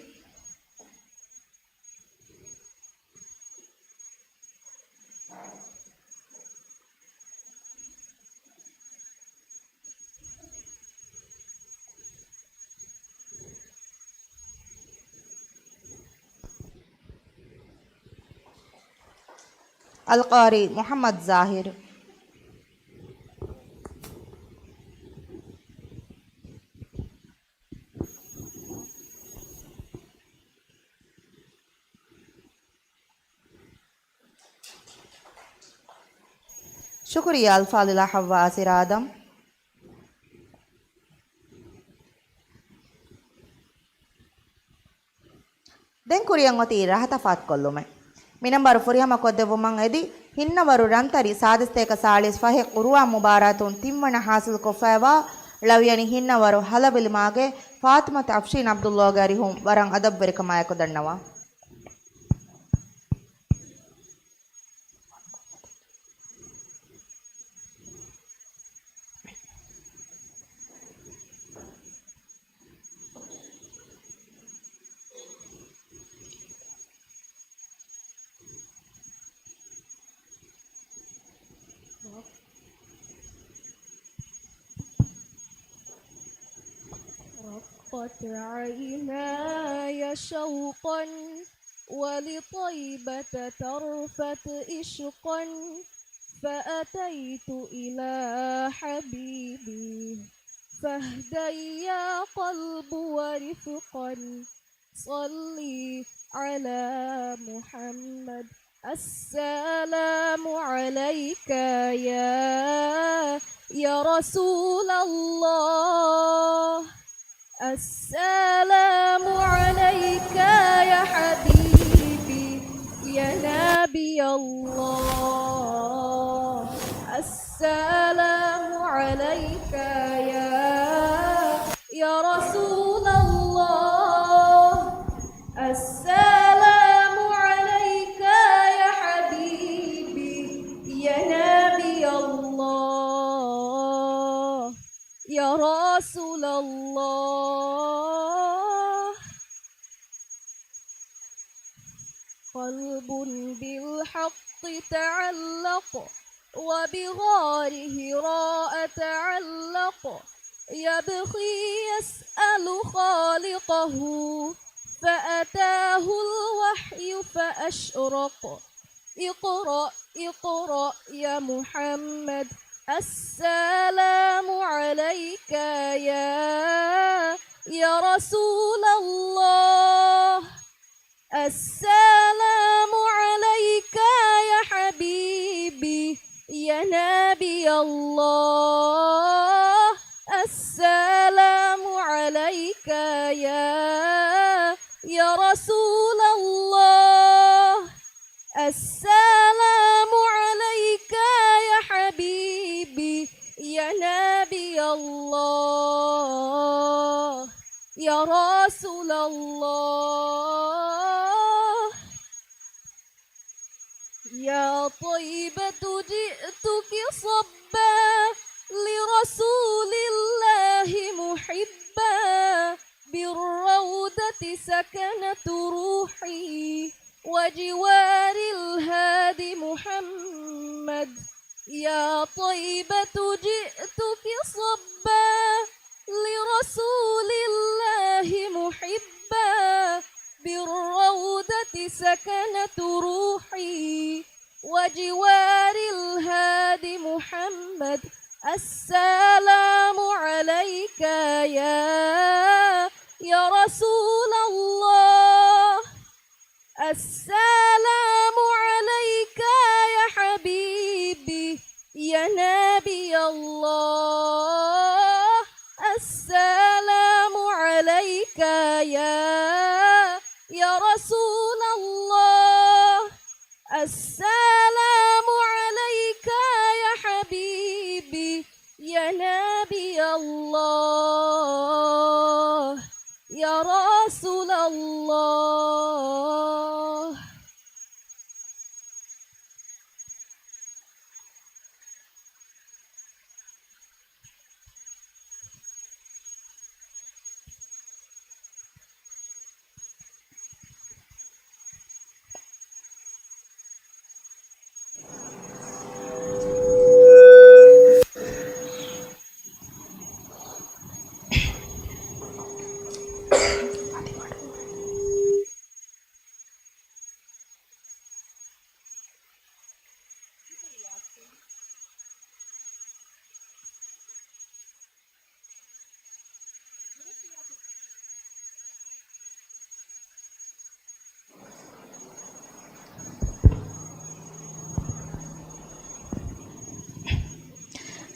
އަލްޤާރީ މުޙައްމަދު ޒާހިރު. ޝުކުރިއްޔާ އަލްފާޟިލާ ޙައްވާ އާސިރާ އާދަމް. ދެން ކުރިއަށް އޮތީ ރަހަ ތަފާތުކޮށްލުމެއް. މިނަންބަރު ފުރިހަމަ ކޮށްދެއްވުމަށް އެދި، ހިންނަވަރު ރަންތަރި ސާދަ ސަތޭކަ ސާޅީސް ފަހެއް ޤުރުއާން މުބާރާތުން ތިންވަނަ ޙާޞިލްކޮށްފައިވާ ޅަވިޔަނި ހިންނަވަރު ހަލަބިލިމާގެ ފާތިމަތު އަފްޝީން ޢަބްދުﷲގެ އަރިހުން ވަރަށް އަދަބުވެރިކަމާއެކު ދަންނަވަން. رقت عيناي شوقا ولطيبة ترفت عشقا، فأتيت إلى حبيبي فاهدى يا قلب ورفقا، صل على محمد. السلام عليك يا، يا رسول الله. السلام عليك يا حبيبي يا نبي الله. السلام عليك يا، يا رسول الله. السلام عليك يا حبيبي قلب بالحق تعلق، وبغاره راء تعلق، يبغي يسأل خالقه، فأتاه الوحي فأشرق. اقرأ، اقرأ يا محمد، السلام عليك يا، يا رسول الله. السلام عليك يا حبيبي يا نبي الله. السلام عليك يا، يا رسول الله. السلام عليك يا حبيبي يا نبي الله، يا رسول الله. يا طيبة جئتك صبا لرسول الله محبا، بالروضة سكنت روحي وجوار الهادي محمد. يا طيبة جئتك صبا لرسول الله محبا، بالروضة سكنت روحي وجوار الهادي محمد. السلام عليك يا، يا رسول الله. السلام عليك يا حبيبي يا نبي الله. السلام عليك يا، يا رسول الله. السلام عليك يا حبيبي يا نبي الله، يا رسول الله.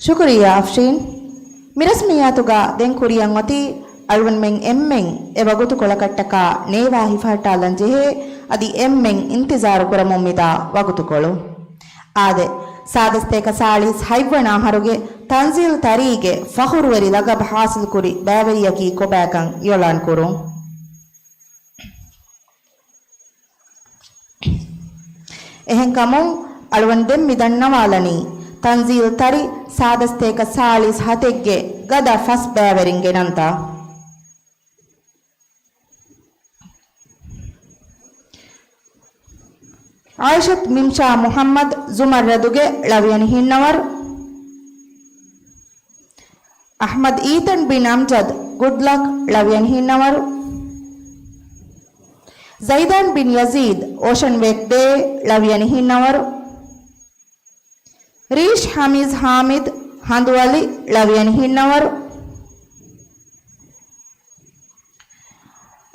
ޝުކުރިއްޔާ އަފްޝީން. މި ރަސްމިއްޔާތުގަ ދެން ކުރިއަށް އޮތީ އަޅުގަނޑުމެން އެންމެން އެ ވަގުތުކޮޅަކަށްޓަކާ ނޭވާ ހިފަހައްޓާލަން ޖެހޭ، އަދި އެންމެން އިންތިޒާރު ކުރަމުން މިދާ ވަގުތުކޮޅު. އާދެ، ސާދަ ސަތޭކަ ސާޅީސް ހަތްވަނަ އަހަރުގެ ތަންޒީލް ތަރީގެ ފަޚުރުވެރި ލަގަބު ޙާޞިލްކުރި ބައިވެރިޔަކީ ކޮބާކަން އިޢުލާން ކުރުން. އެހެންކަމުން، އަޅުގަނޑު ދެން މި ދަންނަވާލަނީ، ތަންޒީލް ތަރި ސާދަ ސަތޭކަ ސާޅީސް ހަތެއްގެ ގަދަ ފަސް ބައިވެރިންގެ ނަންތާ. ޢާއިޝަތު މިމްޝާ މުޙައްމަދު ޒުމައްރަދުގެ ޅަވިޔަނި ހިންނަވަރު. އަޙްމަދު އީތަން ބިން އަމްޖަދު ގުޑްލަކް ޅަވިޔަނި ހިންނަވަރު. ޒައިދާން ބިން ޔަޒީދު އޯޝަން ވޭކް ޑޭ ޅަވިޔަނި ހިންނަވަރު. ރީޝް ހަމީޒް ހާމިދު ހަނދުއަލި ޅަވިޔަނި ހިންނަވަރު.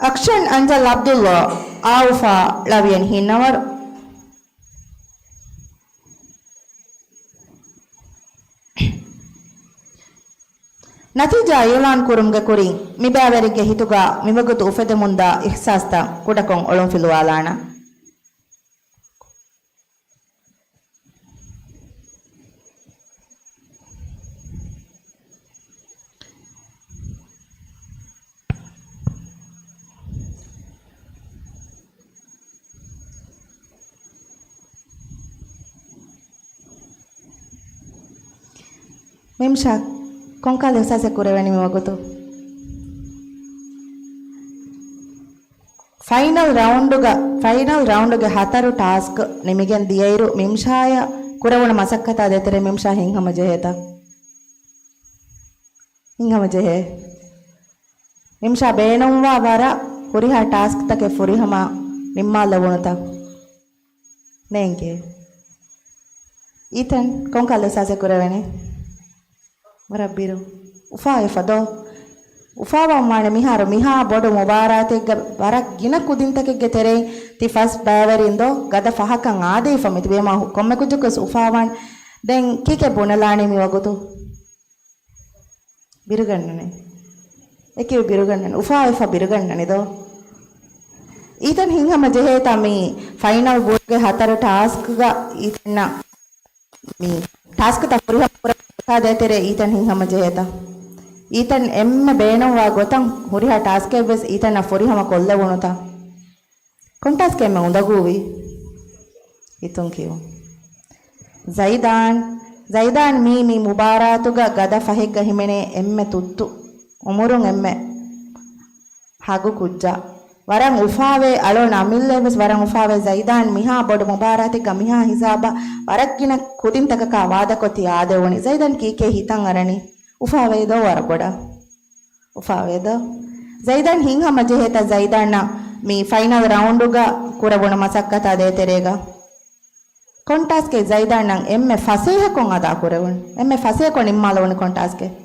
އަކްޝަން އަންޖަލް ޢަބްދުﷲ އާއުފާ ޅަވިޔަނި ހިންނަވަރު. ނަތީޖާ އިޢުލާން ކުރުމުގެ ކުރިން، މި ބައިވެރިންގެ ހިތުގަ މިވަގުތު އުފެދެމުންދާ އިޙްސާސްތައް ކުޑަކޮށް އޮޅުންފިލުވާލާނަން. މިމްޝާ، ކޮންކަހަލަ އިޙްސާސެއް ކުރެވެނީ މިވަގުތު؟ ފައިނަލް ރައުންޑުގަ، ފައިނަލް ރައުންޑުގެ ހަތަރު ޓާސްކް ނިމިގެން ދިޔައިރު، މިމްޝާޔަށް ކުރެވުނު މަސައްކަތާ ދޭތެރޭ މިމްޝާ ހިތްހަމަ ޖެހޭތަ؟ ހިތްހަމަ ޖެހޭ. މިމްޝާ ބޭނުންވާ ވަރަށް ހުރިހާ ޓާސްކްތަކެއް ފުރިހަމަ ނިންމާލެވުނުތަ؟ ނޭނގޭ. އީތަން ކޮންކަހަލަ އިހްސާސެއް ކުރެވެނީ؟ ވަރަށް ބިރު. އުފާވެފަ ދޯ؟ އުފާވަން ވާނެ މިހާރު މިހާ ބޮޑު މުބާރާތެއްގަ ވަރަށް ގިނަ ކުދިންތަކެއްގެ ތެރެއިން ތި ފަސް ބައިވެރިން ދޯ؟ ގަދަ ފަހަކަށް އާދެވިފަ މިތިބީމާ ކޮންމެ ކުއްޖަކުވެސް އުފާވާން. ދެން ކީކޭ ބުނެލާނީ މި ވަގުތު؟ ބިރުގަންނަނީ. އެކި ބިރުގަންނަނީ. އުފާވެފަ ބިރުގަންނަނީ ދޯ؟ އީތަން ހިތްހަމަ ޖެހޭތާ މި ފައިނަލް ބޯޑުގެ ހަތަރު ޓާސްކްގަ އީތަންނަށް މި ޓާސްކްތައް ފުރިހަމަ ކުރަން ދޭތެރޭ އީތަން ހިތްހަމަ ޖެހޭތާ؟ އީތަން އެންމެ ބޭނުންވާ ގޮތަށް ހުރިހާ ޓާސްކެއްވެސް އީތަންނަށް ފުރިހަމަ ކޮށްލެވުނުތާ؟ ކޮން ޓާސްކެއް އެންމެ އުނދަގޫވީ؟ ހިތުން ކިޔުން. ޒައިދާން، ޒައިދާން މީ، މި މުބާރާތުގަ ގަދަ ފަހެއްގަ ހިމެނޭ އެންމެ ތުއްތު، އުމުރުން އެންމެ ހަގު ކުއްޖާ. ވަރަށް އުފާވޭ، އަޅުގަނޑު އަމިއްލައަށްވެސް ވަރަށް އުފާވޭ. ޒައިދާން މިހާ ބޮޑު މުބާރާތެއްގަ މިހާ ހިސާބަށް ވަރަށް ގިނަ ކުދިންތަކަކާ ވާދަކޮށް ތި އާދެވުނީ. ޒައިދާން ކީކޭ ހިތަށް އަރަނީ؟ އުފާވޭ ދޯ ވަރަށް ބޮޑަށް؟ އުފާވޭ ދޯ؟ ޒައިދާން ހިތްހަމަ ޖެހޭތަ ޒައިދާންނަށް މި ފައިނަލް ރައުންޑުގަ ކުރެވުނު މަސައްކަތާ ދޭތެރޭގަ؟ ކޮން ޓާސްކެއް ޒައިދާންނަށް އެންމެ ފަސޭހަކޮށް އަދާ ކުރެވުނު؟ އެންމެ ފަސޭހަކޮށް ނިންމާލެވުނު ކޮން ޓާސްކެއް؟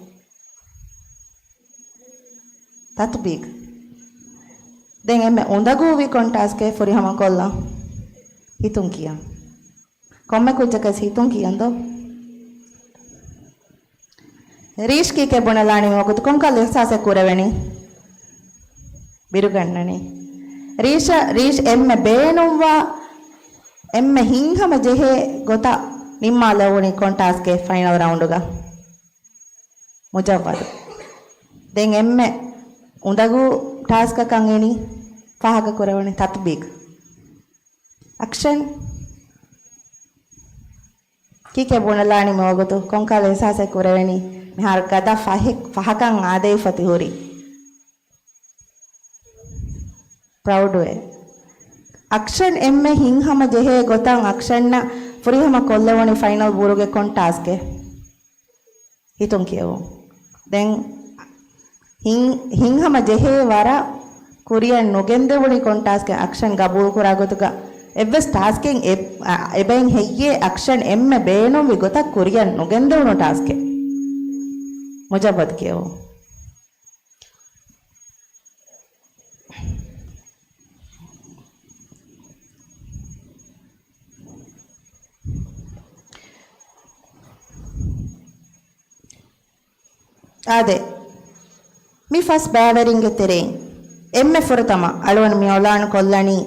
ތަތުބީގް. ދެން އެންމެ އުނދަގޫވި ކޮން ޓާސްކެއް ފުރިހަމަ ކޮށްލަން؟ ހިތުން ކިޔަން. ކޮންމެ ކުއްޖަކަސް ހިތުން ކިޔަން ދޯ؟ ރީޝް ކީކޭ ބުނެލާނީ މި ވަގުތު؟ ކޮންކަހަލަ އިހްސާސެއް ކުރެވެނީ؟ ބިރުގަންނަނީ. ރީޝަށް، ރީޝް އެންމެ ބޭނުންވާ، އެންމެ ހިތްހަމަ ޖެހޭ ގޮތަށް ނިންމާލެވުނީ ކޮން ޓާސްކެއް ފައިނަލް ރައުންޑުގަ؟ މުޖައްވަދު. ދެން އެންމެ އުނދަގޫ ޓާސްކަކަށް އިނީ ފާހަގަ ކުރެވުނީ ތަތުބީގް. އަކްޝަން. ކީކޭ ބުނެލާނީ މިވަގުތު؟ ކޮންކަހަލަ އިހްސާސެއް ކުރެވެނީ؟ މިހާރު ގަދަ ފަހެއް، ފަހަކަށް އާދެވިފަ ތި ހުރީ. ޕްރައުޑްވޭ. އަކްޝަން އެންމެ ހިތްހަމަ ޖެހޭ ގޮތަށް އަކްޝަންނަށް ފުރިހަމަ ކޮށްލެވުނީ ފައިނަލް ބޯޑުގެ ކޮން ޓާސްކެއް؟ ހިތުން ކިޔެވުން. ދެން ހިތް، ހިތްހަމަ ޖެހޭ ވަރަށް ކުރިއަށް ނުގެންދެވުނީ ކޮން ޓާސްކެއް؟ އަކްޝަން ގަބޫލު ކުރާ ގޮތުގަ އެއްވެސް ޓާސްކެއް އެ، އެބައިން ހެއްޔޭ އަކްޝަން އެންމެ ބޭނުންވި ގޮތަށް ކުރިއަށް ނުގެންދެވުނު ޓާސްކެއް؟ މުޖައްވަދު ކިޔެވުން. އާދެ، މި ފަސް ބައިވެރިންގެ ތެރެއިން އެންމެ ފުރަތަމަ އަޅުގަނޑު މި އިއުލާން ކޮށްލަނީ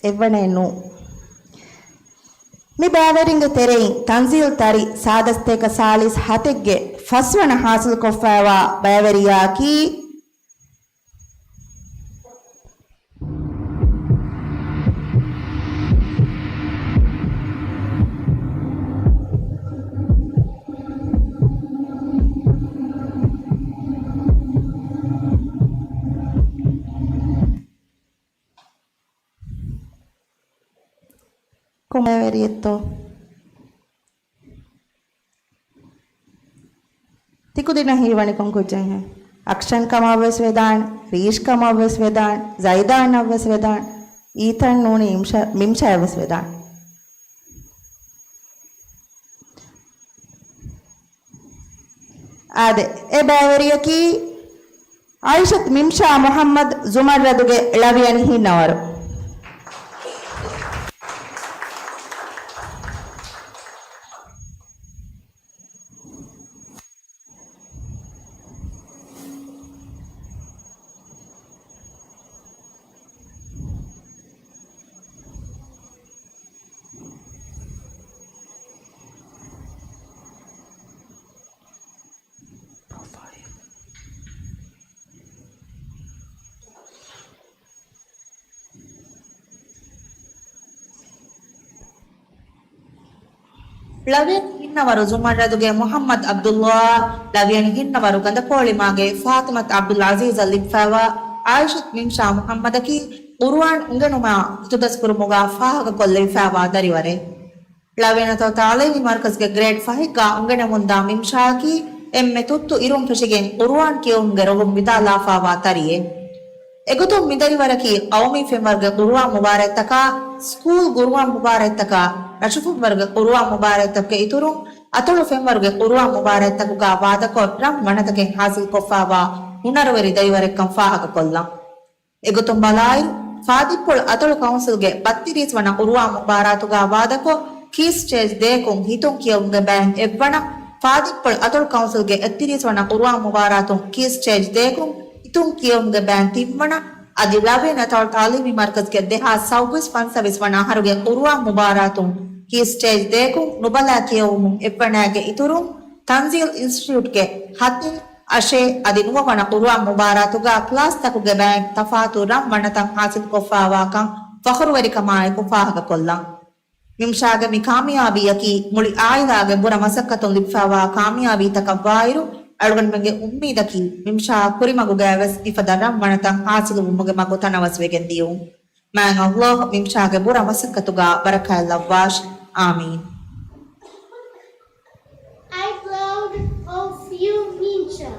އެއްވަނައެއް ނޫން. މި ބައިވެރިންގެ ތެރެއިން ތަންޒީލް ތަރި ސާދަ ސަތޭކަ ސާޅީސް ހަތެއްގެ ފަސްވަނަ ހާސިލްކޮށްފައިވާ ބައިވެރިޔާއަކީ، ކޮން ބައިވެރިއެއްތޯ؟ ތިކުދިންނަށް ހީވަނީ ކޮން ކުއްޖެއްހޭ؟ އަކްޝަން ކަމަށްވެސް ވެދާނެ، ރީޝް ކަމަށްވެސް ވެދާނެ، ޒައިދާންއަށްވެސް ވެދާނެ، އީތަން ނޫނީ މިމްޝާ، މިމްޝާއަށްވެސް ވެދާނެ. އާދެ، އެ ބައިވެރިޔަކީ އައިޝަތު މިމްޝާ މުޙައްމަދު، ޒުމައްރަދުގެ ޅަވިޔަނި ހިންނަވަރު. ޅަވިޔަނި ހިންނަވަރު ޒުމައްރަދުގެ މުޙައްމަދު ޢަބްދުﷲ، ޅަވިޔަނި ހިންނަވަރު ގަނދަކޯޅިމާގެ ފާޠިމަތު ޢަބްދުލް ޢަޒީޒަށް ލިބިފައިވާ، އާއިޝަތު މިމްޝާ މުޙައްމަދަކީ ޤުރުއާން އުނގެނުމާ އިތުދަސްކުރުމުގާ ފާހަގަކޮށްލެވިފައިވާ ދަރިވަރެއް. ޅ. ތަޢުލީމީ މަރްކަޒުގެ ގްރޭޑް ފަހެއްގާ އުނގެނެމުންދާ މިމްޝާއަކީ އެންމެ ތުއްތު އިރުން ފެށިގެން ޤުރުއާން ކިޔެވުމުގެ ރޮނގުން ވިދާލާފައިވާ ތަރިއެއް. އެގޮތުން މިދަރިވަރަކީ ޤައުމީ ފެންވަރުގެ ޤުރުއާން މުބާރާތްތަކާ، ސްކޫލް ޤުރުއާން މުބާރާތްތަކާ، ރަށުފެންވަރުގެ ޤުރުއާން މުބާރާތްތަކުގެ އިތުރުން، އަތޮޅު ފެންވަރުގެ ޤުރުއާން މުބާރާތްތަކުގާ ވާދަކޮށް، ރަން ވަނަތަކެއް ޙާޞިލްކޮށްފައިވާ ހުނަރުވެރި ދަރިވަރެއްކަން ފާހަގަކޮށްލަން. އެގޮތުން ބަލާއިރު، ފާދިއްޕޮޅު އަތޮޅު ކައުންސިލްގެ ބައްތިރީސް ވަނަ ޤުރުއާން މުބާރާތުގާ ވާދަކޮށް، ކީ ސްޓޭޖް ދޭކުން ހިތުން ކިޔެވުމުގެ ބައިން އެއްވަނަ، ފާދިއްޕޮޅު އަތޮޅު ކައުންސިލްގެ އެއްތިރީސް ވަނަ ޤުރުއާން މުބާރާތުން ކީ ސްޓޭޖް ދޭކުން ހިތުން ކިޔެވުމުގެ ބައިން ތިންވަނަ، އަދި ޅ. ތަޢުލީމީ މަރްކަޒުގެ ދެހާސް ސައުވީސް ފަންސަވީސް ވަނަ އަހަރުގެ ޤުރުއާން މުބާރާތުން ކީ ސްޓޭޖް ދޭކުން ނުބަލާ ކިޔެވުމުން އެއްވަނައިގެ އިތުރުން، ތަންޒީލް އިންސްޓިޓިއުޓްގެ ހަތެއް، އަށެއް އަދި ނުވަވަނަ ޤުރުއާން މުބާރާތުގާ ކްލާސްތަކުގެ ބައިން ތަފާތު ރަން ވަނަތައް ޙާޞިލްކޮށްފައިވާކަން ފަޚުރުވެރިކަމާއެކު ފާހަގަކޮށްލަން. މިމްޝާގެ މި ކާމިޔާބީއަކީ މުޅި އާއިލާގެ ބުރަ މަސައްކަތުން ލިބިފައިވާ ކާމިޔާބީތަކަށްވާއިރު، އަޅުގަނޑުމެންގެ އުއްމީދަކީ މިމްޝާ ކުރިމަގުގައިވެސް މިފަދަ ރަން ވަނަތައް ޙާޞިލުވުމުގެ މަގު ތަނަވަސްވެގެން ދިޔުން. މާތް ﷲ މިމްޝާގެ ބުރަ މަސައްކަތުގާ ބަރަކާތް ލައްވާށި. އާމީން. I proud of you, މިމްޝާ.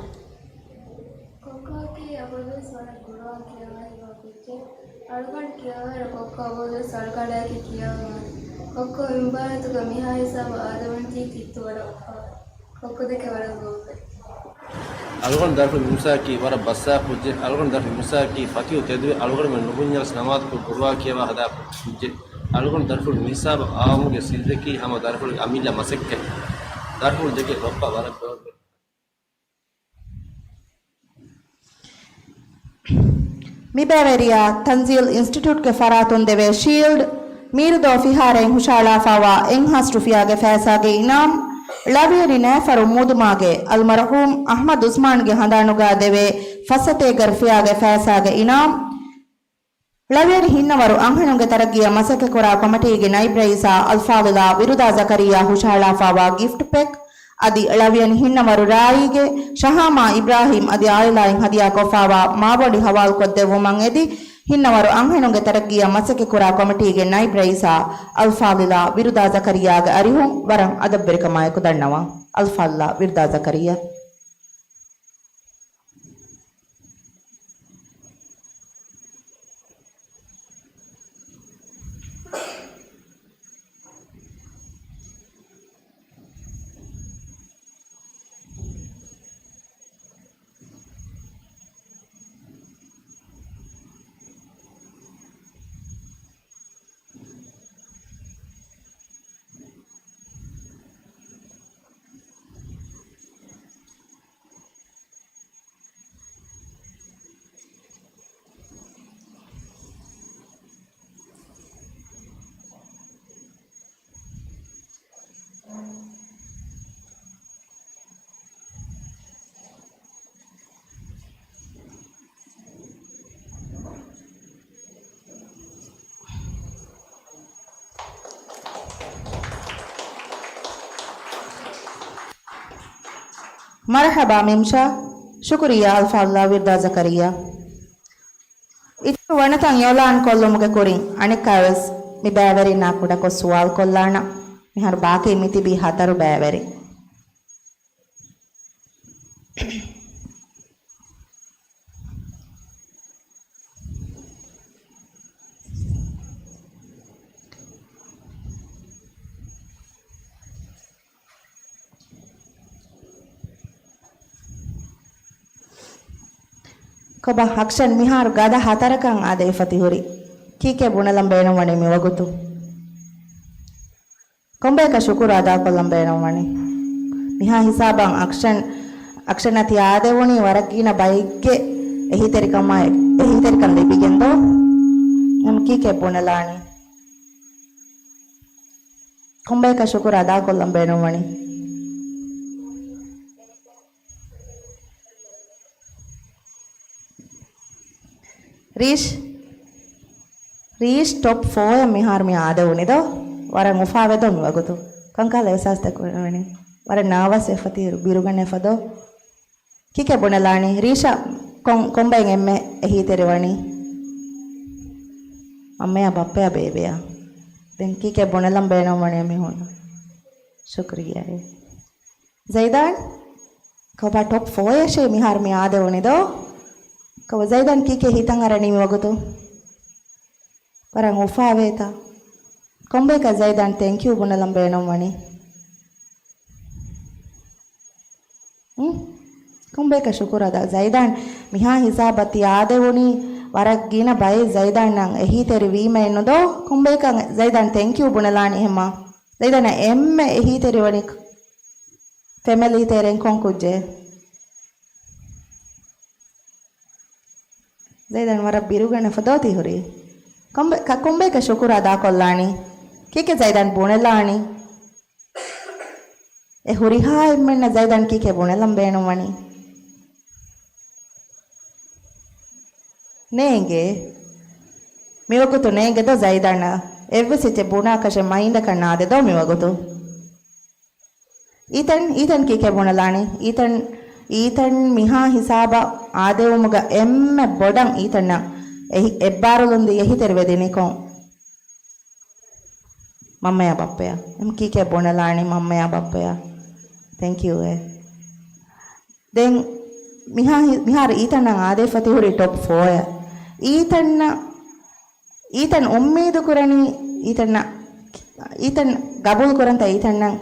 ކޮއްކޮއަކީ އަބަދުވެސް ވަރަށް ގުޅުވާ ކިޔަވާ ހިތްވާ ކުއްޖެއް. އަޅުގަނޑު ކިޔަވާއިރު ކޮއްކޮ އަބަދުވެސް އަޅުގަޑާއެކީ ކިޔަވާ. ކޮއްކޮ މި މުބާރާތުގަ މިހާ ހިސާބަށް އާދެވުނީތީ ތިއްތު ވަރަށް އުފާވެ. ކޮއްކޮ ދެކެ ވަރަށް ގޮއްވޭ. އަޅުގަނޑު ދަރިފުޅު މިމްޝާއަކީ ވަރަށް ބަސްއާ ކުއްޖެއް. އަޅުގަނޑު ދަރިފުޅު މިމްޝާއަކީ ފަޤީހު ތެދުވެ، އަޅުގަނޑުމެން ނުބުންޏަސް ނަމާދުކޮށް ގުޅުވާ ކިޔަވާ ހަދާ ކުއްޖެއް. އަޅުގަނޑު ދަރިފުޅު މިހިސާބަށް އާވުމުގެ ސިއްރަކީ ހަމަ ދަރިފުޅުގެ އަމިއްލަ މަސައްކަތް. ދަރިފުޅު ދެކެ ރޮއްޕަ ވަރަށް ގޮވެ. މިބައިވެރިޔާ ތަންޒީލް އިންސްޓިޓިއުޓްގެ ފަރާތުން ދެވޭ ޝީލްޑް، މީރުދޯ ފިހާރައިން ހުށަހަޅާފައިވާ އެއްހާސް ރުފިޔާގެ ފައިސާގެ އިނާމް، ޅ. ނައިފަރު މޫދުމާގެ އަލްމަރުޙޫމް އަޙްމަދު ޢުސްމާންގެ ހަނދާނުގާ ދެވޭ ފައްސަތޭކަ ރުފިޔާގެ ފައިސާގެ އިނާމް، ޅ. ހިންނަވަރު އަންހެނުންގެ ތަރައްގީއަށް މަސައްކަތްކުރާ ކޮމިޓީގެ ނައިބް ރައީސާ އަލްފާޟިލާ ވިރުދާ ޒަކަރިއްޔާ ހުށަހަޅާފައިވާ ގިފްޓް ޕެކް، އަދި ޅ. ހިންނަވަރު ރާއީގެ ޝަހާމާ އިބްރާހީމް އަދި އާއިލާއިން ހަދިޔާކޮށްފައިވާ މާބޮނޑި ހަވާލުކޮށްދެއްވުމަށް އެދި، ހިންނަވަރު އަންހެނުންގެ ތަރައްގީއަށް މަސައްކަތްކުރާ ކޮމިޓީގެ ނައިބް ރައީސާ އަލްފާޟިލާ ވިރުދާ ޒަކަރިއްޔާގެ އަރިހުން ވަރަށް އަދަބުވެރިކަމާއެކު ދަންނަވަން. އަލްފާޟިލާ ވިރުދާ ޒަކަރިއްޔާ. މަރުޙަބާ މިމްޝާ. ޝުކުރިއްޔާ އަލްފާޟިލާ ވިރުދާ ޒަކަރިއްޔާ. އިތުރު ވަނަތައް އިޢުލާން ކޮށްލުމުގެ ކުރިން، އަނެއްކާވެސް މި ބައިވެރިންނާ ކުޑަކޮށް ސުވާލު ކޮށްލާނަން. މިހާރު ބާކީ މިތިބީ ހަތަރު ބައިވެރިން. ކޮބާ އަކްޝަން މިހާރު ގަދަ ހަތަރަކަށް އާދެވިފަ ތިހުރީ؟ ކީކޭ ބުނެލަން ބޭނުންވަނީ މިވަގުތު؟ ކޮންބަޔަކަށް ޝުކުރު އަދާކޮށްލަން ބޭނުންވަނީ؟ މިހާ ހިސާބަށް އަކްޝަން، އަކްޝަން އަތި އާދެވުނީ ވަރަށް ގިނަ ބައެއްގެ އެހީތެރިކަމާއި، އެހީތެރިކަން ލިބިގެން ދޯ؟ ނަމަ ކީކޭ ބުނެލާނީ؟ ކޮންބަޔަކަށް ޝުކުރު އަދާކޮށްލަން ބޭނުންވަނީ؟ ރީޝް، ރީޝް ޓޮޕް ފޯއަށް މިހާރު މި އާދެވުނި ދޯ؟ ވަރަށް އުފާވޭ ދޯ މިވަގުތު؟ ކަންކަހަލަ އިޙްސާސްތަކެއް ވެނި؟ ވަރަށް ނާވަސް ވެފަ ތިހުރީ ބިރުގަނެފަ ދޯ؟ ކީކޭ ބުނެލާނީ؟ ރީޝާ، ކޮން، ކޮންބައިން އެންމެ އެހީތެރިވަނީ؟ މަންމަޔާ ބައްޕަޔާ ބޭބެޔާ. ދެން ކީކޭ ބުނެލަން ބޭނުންވަނީ މީހުން؟ ޝުކުރިއްޔާ. ޒައިދާން، ކޮބާ ޓޮޕް ފޯއަށޭ މިހާރު މި އާދެވުނީ ދޯ؟ ކޮބާ ޒައިދާން ކީކޭ ހިތަށް އަރަނީ މިވަގުތު؟ ވަރަށް އުފާވޭތަ؟ ކޮންބަޔަކަށް ޒައިދާން ތެންކް ޔޫ ބުނެލަން ބޭނުންވަނީ؟ ހުން؟ ކޮންބަޔަކަށް ޝުކުރު އަދާ؟ ޒައިދާން މިހާ ހިސާބަށް ތި އާދެވުނީ ވަރަށް ގިނަ ބައެއް ޒައިދާންއަށް އެހީތެރިވީމައެއްނު ދޯ؟ ކޮންބަޔަކަށް ޒައިދާން ތެންކް ޔޫ ބުނެލާނީ އެހެންމާ؟ ޒައިދާން އެންމެ އެހީތެރިވަނީ ފެމެލީ ތެރެއިން ކޮން ކުއްޖެއް؟ ޒައިދާން ވަރަށް ބިރުގަނެފަ ދޯ ތި ހުރީ؟ ކޮންބަ-، ކަ-، ކޮންބަޔަކަށް ޝުކުރު އަދާކޮށްލާނީ؟ ކީކޭ ޒައިދާން ބުނެލާނީ؟ އެ ހުރިހާ އެންމެންނަށް ޒައިދާން ކީކޭ ބުނެލަން ބޭނުންވަނީ؟ ނޭނގޭ. މިވަގުތު ނޭނގެ ދޯ ޒައިދާން؟ އެއްވެސް އެއްޗެއް ބުނާކަށެއް މައިންޑަކަށް ނާދެ ދޯ މިވަގުތު؟ އީތަން، އީތަން ކީކޭ ބުނެލާނީ؟ އީތަން، އީތަން މިހާ ހިސާބަށް އާދެވުމުގަ އެންމެ ބޮޑަށް އީތަންއަށް އެހި-، އެއްބާރުލުންދީ އެހީތެރިވެދިނީ ކޮން؟ މަންމަޔާ ބައްޕަޔާ. އެމް ކީކޭ ބުނެލާނީ މަންމަޔާ ބައްޕަޔާ. ތެންކް ޔޫ އޭ. ދެން މިހާ ހި-، މިހާރު އީތަންއަށް އާދެފަ ތި ހުރީ ޓޮޕް ފޯއަށް. އީތަންއަށް އީތަން އުއްމީދު ކުރަނީ އީތަންއަށް، އީތަން ގަބޫލު ކުރަންތަ އީތަންއަށް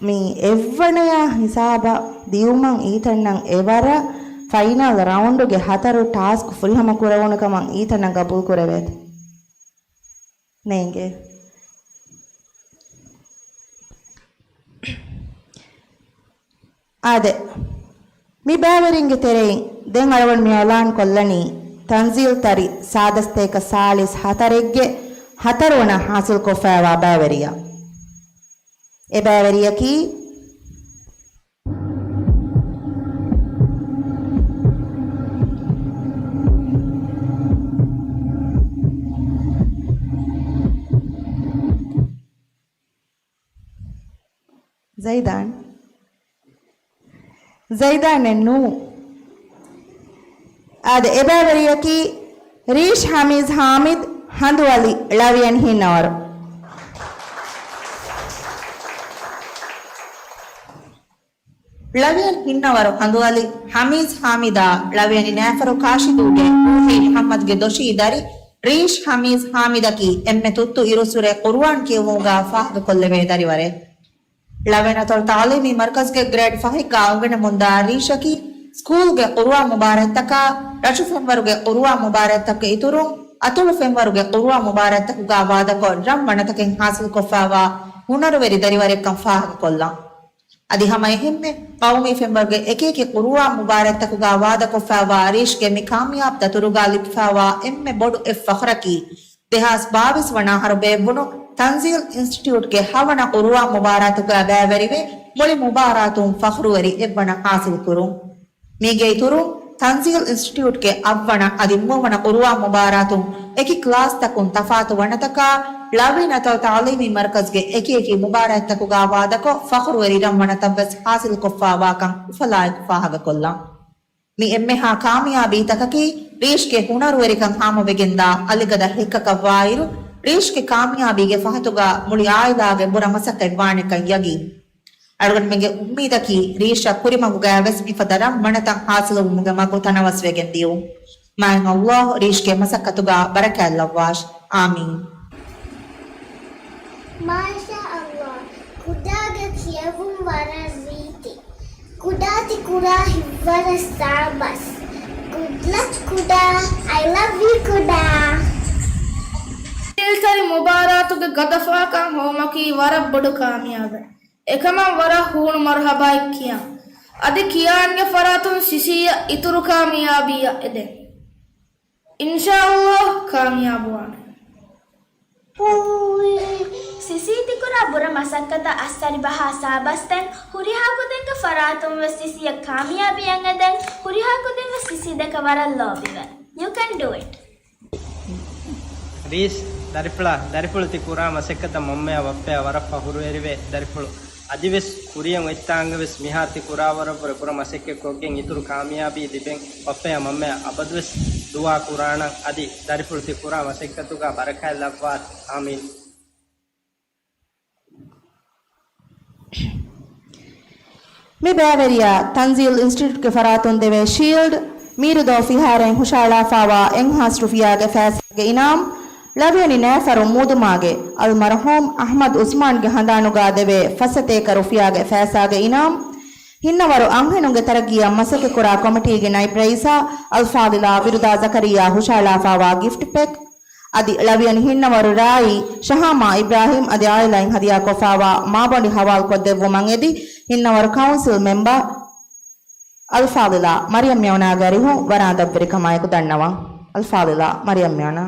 މި އެއްވަނަޔާ ހިސާބަށް ދިއުމަށް އީތަންއަށް އެވަރަށް ފައިނަލް ރައުންޑުގެ ހަތަރު ޓާސްކް ފުރިހަމަ ކުރެވުނު ކަމަށް އީތަންއަށް ގަބޫލު ކުރެވޭތަ؟ ނޭނގޭ. އާދެ، މި ބައިވެރިންގެ ތެރެއިން ދެން އަޅުގަނޑު މި އިޢުލާން ކޮށްލަނީ، ތަންޒީލް ތަރި ސާދަސްތޭކަ ސާޅީސް ހަތަރެއްގެ ހަތަރުވަނަ ހާސިލްކޮށްފައިވާ ބައިވެރިޔާ. އެ ބައިވެރިޔަކީ، ޒައިދާން. ޒައިދާނެއް ނޫ. އާދެ، އެބައިވެރިޔަކީ ރީޝް ހަމީޒް ހާމިދު، ހަނދުއަލި، ޅަވިޔަނި ހިންނަވަރު. ޅަވިޔަނި ހިންނަވަރު ހަނދުއަލި ހަމީޒް ހާމިދާ، ޅަވިޔަނި ނައިފަރު ކާށިދޫގެ ރޫހީ މުޙައްމަދުގެ ދޮށީ ދަރި ރީޝް ހަމީޒް ހާމިދަކީ އެންމެ ތުއްތު އިރުއްސުރެ ޤުރުއާން ކިޔެވުމުގަ ފާހަގަކޮށްލެވޭ ދަރިވަރެއް. ޅަވިޔަނި އަތޮޅު ތަޢުލީމީ މަރުކަޒުގެ ގްރޭޑް ފަހެއްގަ އުނގެނެމުންދާ ރީޝަކީ ސްކޫލްގެ ޤުރުއާން މުބާރާތްތަކާ، ރަށު ފެންވަރުގެ ޤުރުއާން މުބާރާތްތަކުގެ އިތުރުން، އަތޮޅު ފެންވަރުގެ ޤުރުއާން މުބާރާތްތަކުގަ ވާދަކޮށް، ރަން ވަނަތަކެއް ހާސިލްކޮށްފައިވާ ހުނަރުވެރި ދަރިވަރެއްކަން ފާހަގަކޮށްލަން. އަދި ހަމައެހެންމެ، ޤައުމީ ފެންވަރުގެ އެކިއެކި ޤުރުއާން މުބާރާތްތަކުގަ ވާދަކޮށްފައިވާ ރީޝްގެ މި ކާމިޔާބު ދަތުރުގަ ލިބިފައިވާ އެންމެ ބޮޑު އެއް ފަޚްރަކީ، ދެހާސް ބާވީސް ވަނަ އަހަރު ބޭއްވުނު ތަންޒީލް އިންސްޓިޓިއުޓްގެ ހަވަނަ ޤުރުއާން މުބާރާތުގަ ބައިވެރިވެ، މުޅި މުބާރާތުން ފަޚްރުވެރި އެއްވަނަ ހާސިލްކުރުން. މީގެ އިތުރުން، ތަންޒީލް އިންސްޓިޓިއުޓްގެ އަށްވަނަ އަދި ނުވަވަނަ ޤުރުއާން މުބާރާތުން އެކި ކްލާސްތަކުން ތަފާތު ވަނަތަކާ، ޅަވިޔަނި އަތޮޅު ތަޢުލީމީ މަރުކަޒުގެ އެކިއެކި މުބާރާތްތަކުގަ ވާދަކޮށް، ފަޚުރުވެރި ރަންވަނަތައްވެސް ހާސިލްކޮށްފައިވާކަން އުފަލާއެކު ފާހަގަކޮށްލަން. މި އެންމެހާ ކާމިޔާބީތަކަކީ ރީޝްގެ ހުނަރުވެރިކަން ހާމަވެގެންދާ އަލިގަދަ ހެއްކަކަށްވާއިރު، ރީޝްގެ ކާމިޔާބީގެ ފަހަތުގަ މުޅި އާއިލާގެ ބުރަ މަސައްކަތް ވާނެކަން ޔަގީން. އަޅުގަނޑުމެންގެ އުއްމީދަކީ، ރީޝްއަށް ކުރިމަގުގައިވެސް މިފަދަ ރަން ވަނަތައް ހާސިލުވުމުގެ މަގު ތަނަވަސްވެގެން ދިޔުން. މާތް ﷲ ރީޝްގެ މަސައްކަތުގަ ބަރަކާތްލައްވާށި. އާމީން. މާޝާ ﷲ، ކުޑާގެ ކިޔެވުން ވަރަށް ރީތި. ކުޑާ ތި ކުރާ ހިތްވަރަށް ސާބަސް. Good luck ކުޑާ. I love you ކުޑާ. ތަންޒީލް ތަރި މުބާރާތުގެ ގަދަފާކަން ހޮވުމަކީ ވަރަށް ބޮޑު ކާމިޔާބެއް. އެކަމަށް ވަރަށް ހޫނު މަރުޙަބާއެއް ކިޔާ. އަދި ކިޔާންގެ ފަރާތުން ސިސީއަށް އިތުރު ކާމިޔާބީއަށް އެދެން. އިންޝާﷲ ކާމިޔާބުވާނެ. ސިސީ ތިކުރާ ބުރަ މަސައްކަތަށް އައްސަރިބަހާ ސާބަސްތެން، ހުރިހާ ކުދިންގެ ފަރާތުންވެސް ސިސީއަށް ކާމިޔާބީއަށް އެދެން، ހުރިހާ ކުދިންވެސް ސިސީ ދެކެ ވަރަށް ލޯބިވެ. You can do it. ރީޝް، ދަރިފުޅާ، ދަރިފުޅު ތި ކުރާ މަސައްކަތަށް މަންމަޔާ ބައްޕަޔާ ވަރަށް ފަޚުރުވެރިވޭ. ދަރިފުޅު އަދިވެސް ކުރިޔަށް އޮތްތާނގަވެސް މިހާރު ތި ކުރާވަރަށްވުރެ ބުރަ މަސައްކަތް ކޮށްގެން އިތުރު ކާމިޔާބީ ލިބެން ބައްޕަޔާ މަންމަޔާ އަބަދުވެސް ދުޢާ ކުރާނަން. އަދި ދަރިފުޅު ތި ކުރާ މަސައްކަތުގަ ބަރަކާތް ލައްވާތި. އާމީން. މި ބައިވެރިޔާ ތަންޒީލް އިންސްޓިޓިއުޓްގެ ފަރާތުން ދެވޭ ޝީލްޑް، މީރުދޯ ފިހާރައިން ހުށައަޅާފާވާ އެއްހާސް ރުފިޔާގެ ފައިސާގެ އިނާމް، ޅަވިޔަނި ނައިފަރު މޫދުމާގެ އަލްމަރުޙޫމް އަޙްމަދު ޢުސްމާންގެ ހަނދާނުގަ ދެވޭ ފަސްސަތޭކަ ރުފިޔާގެ ފައިސާގެ އިނާމް، ހިންނަވަރު އަންހެނުންގެ ތަރައްގީއަށް މަސައްކަތްކުރާ ކޮމިޓީގެ ނައިބް ރައީސާ އަލްފާޟިލާ ވިރުދާ ޒަކަރިއްޔާ ހުށައަޅާފާވާ ގިފްޓް ޕެކް، އަދި ޅަވިޔަނި ހިންނަވަރު ރާއީ ޝަހާމާ އިބްރާހީމް އަދި އާއިލާއިން ހަދިޔާކޮށްފާވާ މާބޮނޑި ހަވާލުކޮށްދެއްވުމަށް އެދި، ހިންނަވަރު ކައުންސިލް މެމްބަރ އަލްފާޟިލާ މަރިޔަމް މެއުނާގެ އަރިހުން ވަރަށް އަދަބުވެރިކަމާއެކު ދަންނަވަން. އަލްފާޟިލާ މަރިޔަމް މެއުނާ.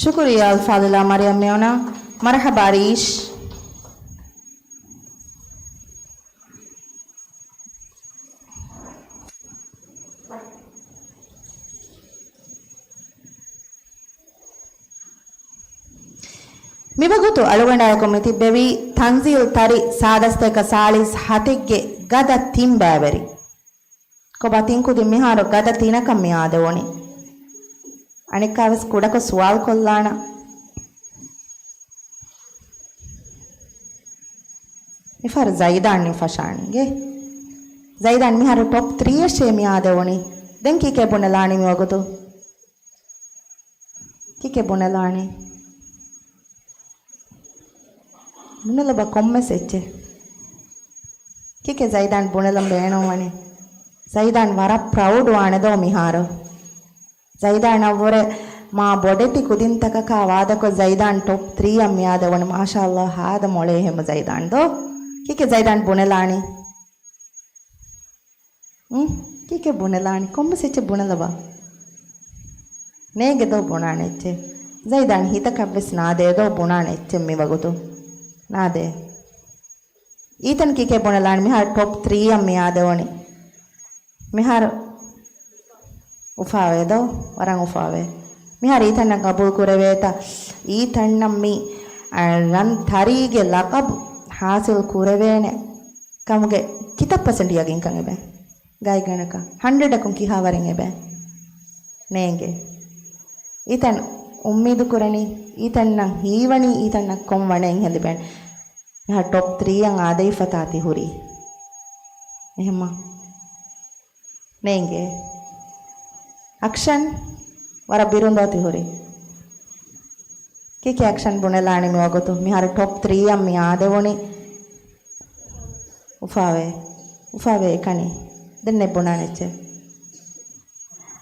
ޝުކުރިއްޔާ އަލްފާޟިލާ މަރިޔަމް މެއުނާ. މަރުޙަބާ ރީޝް. މިވަގުތު އަޅުގަނޑާއެކު މިތިއްބެވީ ތަންޒީލް ތަރި ސާދަސްތޭކަ ސާޅީސް ހަތެއްގެ ގަދަ ތިން ބައިވެރި. ކޮބާ ތިން ކުދިން މިހާރު ގަދަ ތިނަކަށް މި އާދެވުނީ. އަނެއްކާވެސް ކުޑަކޮށް ސުވާލު ކޮށްލާނަން. މިފަހަރު ޒައިދާން ނިން ފަށާނީގެ. ޒައިދާން މިހާރު ޓޮޕް ތްރީ އަށޭ މި އާދެވުނީ. ދެން ކީކޭ ބުނެލާނީ މިވަގުތު؟ ކީކޭ ބުނެލާނީ؟ ބުނެލަބަ ކޮންމެސް އެއްޗެއް. ކީކޭ ޒައިދާން ބުނެލަން ބޭނުންވަނީ؟ ޒައިދާން ވަރަށް ޕްރައުޑް ވާނެ ދޯ މިހާރު. ޒައިދާނަށްވުރެ މާ ބޮޑެތި ކުދިންތަކަކާ ވާދަކޮށް ޒައިދާން ޓޮޕް ތްރީ އަށް މިއާދެވުނު. މާޝާﷲ، ހާދަ މޮޅޭ ހެމު ޒައިދާން ދޯ. ކީކޭ ޒައިދާން ބުނެލާނީ؟ އުން؟ ކީކޭ ބުނެލާނީ؟ ކޮންމެސް އެއްޗެއް ބުނެލަބަ. ނޭނގެ ދޯ ބުނާނެ އެއްޗެއް. ޒައިދާން ހިތަކަށްވެސް ނާދޭ ދޯ ބުނާނެ އެއްޗެއް މިވަގުތު. ނާދޭ. އީތަން ކީކޭ ބުނެލާނީ؟ މިހާރު ޓޮޕް ތްރީ އަށް މިއާދެވުނީ. މިހާރު އުފާވޭ ދޯ؟ ވަރަށް އުފާވޭ. މިހާރު އީތަންނަށް ގަބޫލު ކުރެވޭތަ؟ އީތަންނަށް މި، އަ، ރަން ތަރީގެ ލަޤަބު ހާސިލް ކުރެވޭނެ ކަމުގެ ކިތައް ޕަސެންޓް ޔަގީންކަން އެބަ؟ ގާތްގަނޑަކަށް ހަންޑްރެޑަކުން ކިހާވަރެއް އެބަ؟ ނޭނގެ. އީތަން އުއްމީދު ކުރަނީ، އީތަންނަށް ހީވަނީ އީތަންނަށް ކޮން ވަނައެއްހެން ލިބޭނެ. މިހާރު ޓޮޕް ތްރީ އަށް އާދެވިފަތާ ތި ހުރީ. އެހެންމަ؟ ނޭނގެ. އަކްޝަން ވަރަށް ބިރުން ދޯ ތި ހުރީ. ކީކޭ އަކްޝަން ބުނެލާނީ މިވަގުތު؟ މިހާރު ޓޮޕް ތްރީ އަށް މި އާދެވުނީ. އުފާވޭ. އުފާވޭ އެކަނި. ދެން ނެއް ބުނާނެ އެއްޗެއް.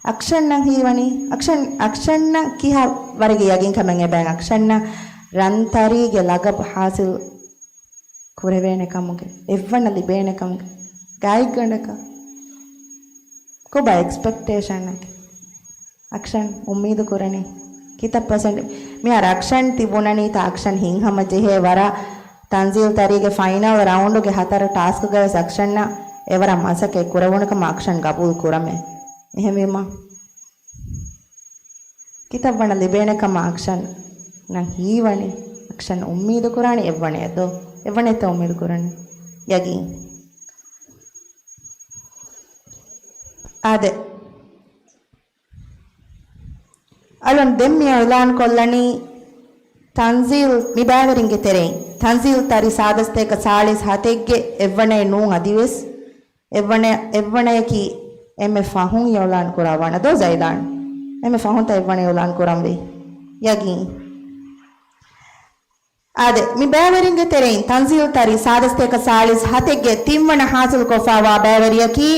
އަކްޝަންނަށް ހީވަނީ، އަކްޝަން، އަކްޝަންނަށް ކިހާ ވަރެއްގެ ޔަގީންކަމެއް އެބައިން އަކްޝަންނަށް ރަންތަރީގެ ލަގަބު ހާސިލް ކުރެވޭނެ ކަމުގެ، އެއްވަނަ ލިބޭނެ ކަމުގެ ގާތްގަނޑަކަށް ކޮބާ އެކްސްޕެކްޓޭޝަންއެއް؟ އަކްޝަން އުއްމީދު ކުރަނީ ކިތައް ޕަސެންޓް؟ މިހާރު އަކްޝަން ތި ބުނަނީތަ އަކްޝަން ހިތްހަމަޖެހޭ ވަރަށް ތަންޒީލް ތަރީގެ ފައިނަލް ރައުންޑުގެ ހަތަރު ޓާސްކުގަވެސް އަކްޝަންނަށް އެވަރަށް މަސައްކަތް ކުރެވުނުކަމަށް އަކްޝަން ގަބޫލު ކުރަމޭ. އެހެންވީމަ ކިތައްވަނަ ލިބޭނެ ކަމަށް އަކްޝަން ނަން ހީވަނީ، އަކްޝަން އުއްމީދު ކުރާނީ އެއްވަނައެއް ދޯ؟ އެއްވަނައެއްތަ އުއްމީދު ކުރަނީ؟ ޔަގީން. އާދެ. އަލުން ދެން މި އިޢުލާން ކޮށްލަނީ ތަންޒީލް މި ބައިވެރިންގެ ތެރެއިން. ތަންޒީލް ތަރި ސާދަސްތޭކަ ސާޅީސް ހަތެއްގެ އެއްވަނައެއް ނޫން އަދިވެސް. އެއްވަނަ، އެއްވަނަޔަކީ އެންމެ ފަހުން އިޢުލާން ކުރާ ވަނަ ދޯ ޒައިލާން؟ އެންމެ ފަހުންތަ އެއްވަނަ އިޢުލާން ކުރަންވީ؟ ޔަގީން. އާދެ، މި ބައިވެރިންގެ ތެރެއިން ތަންޒީލް ތަރި ސާދަސްތޭކަ ސާޅީސް ހަތެއްގެ ތިންވަނަ ހާސިލްކޮށްފާވާ ބައިވެރިޔަކީ،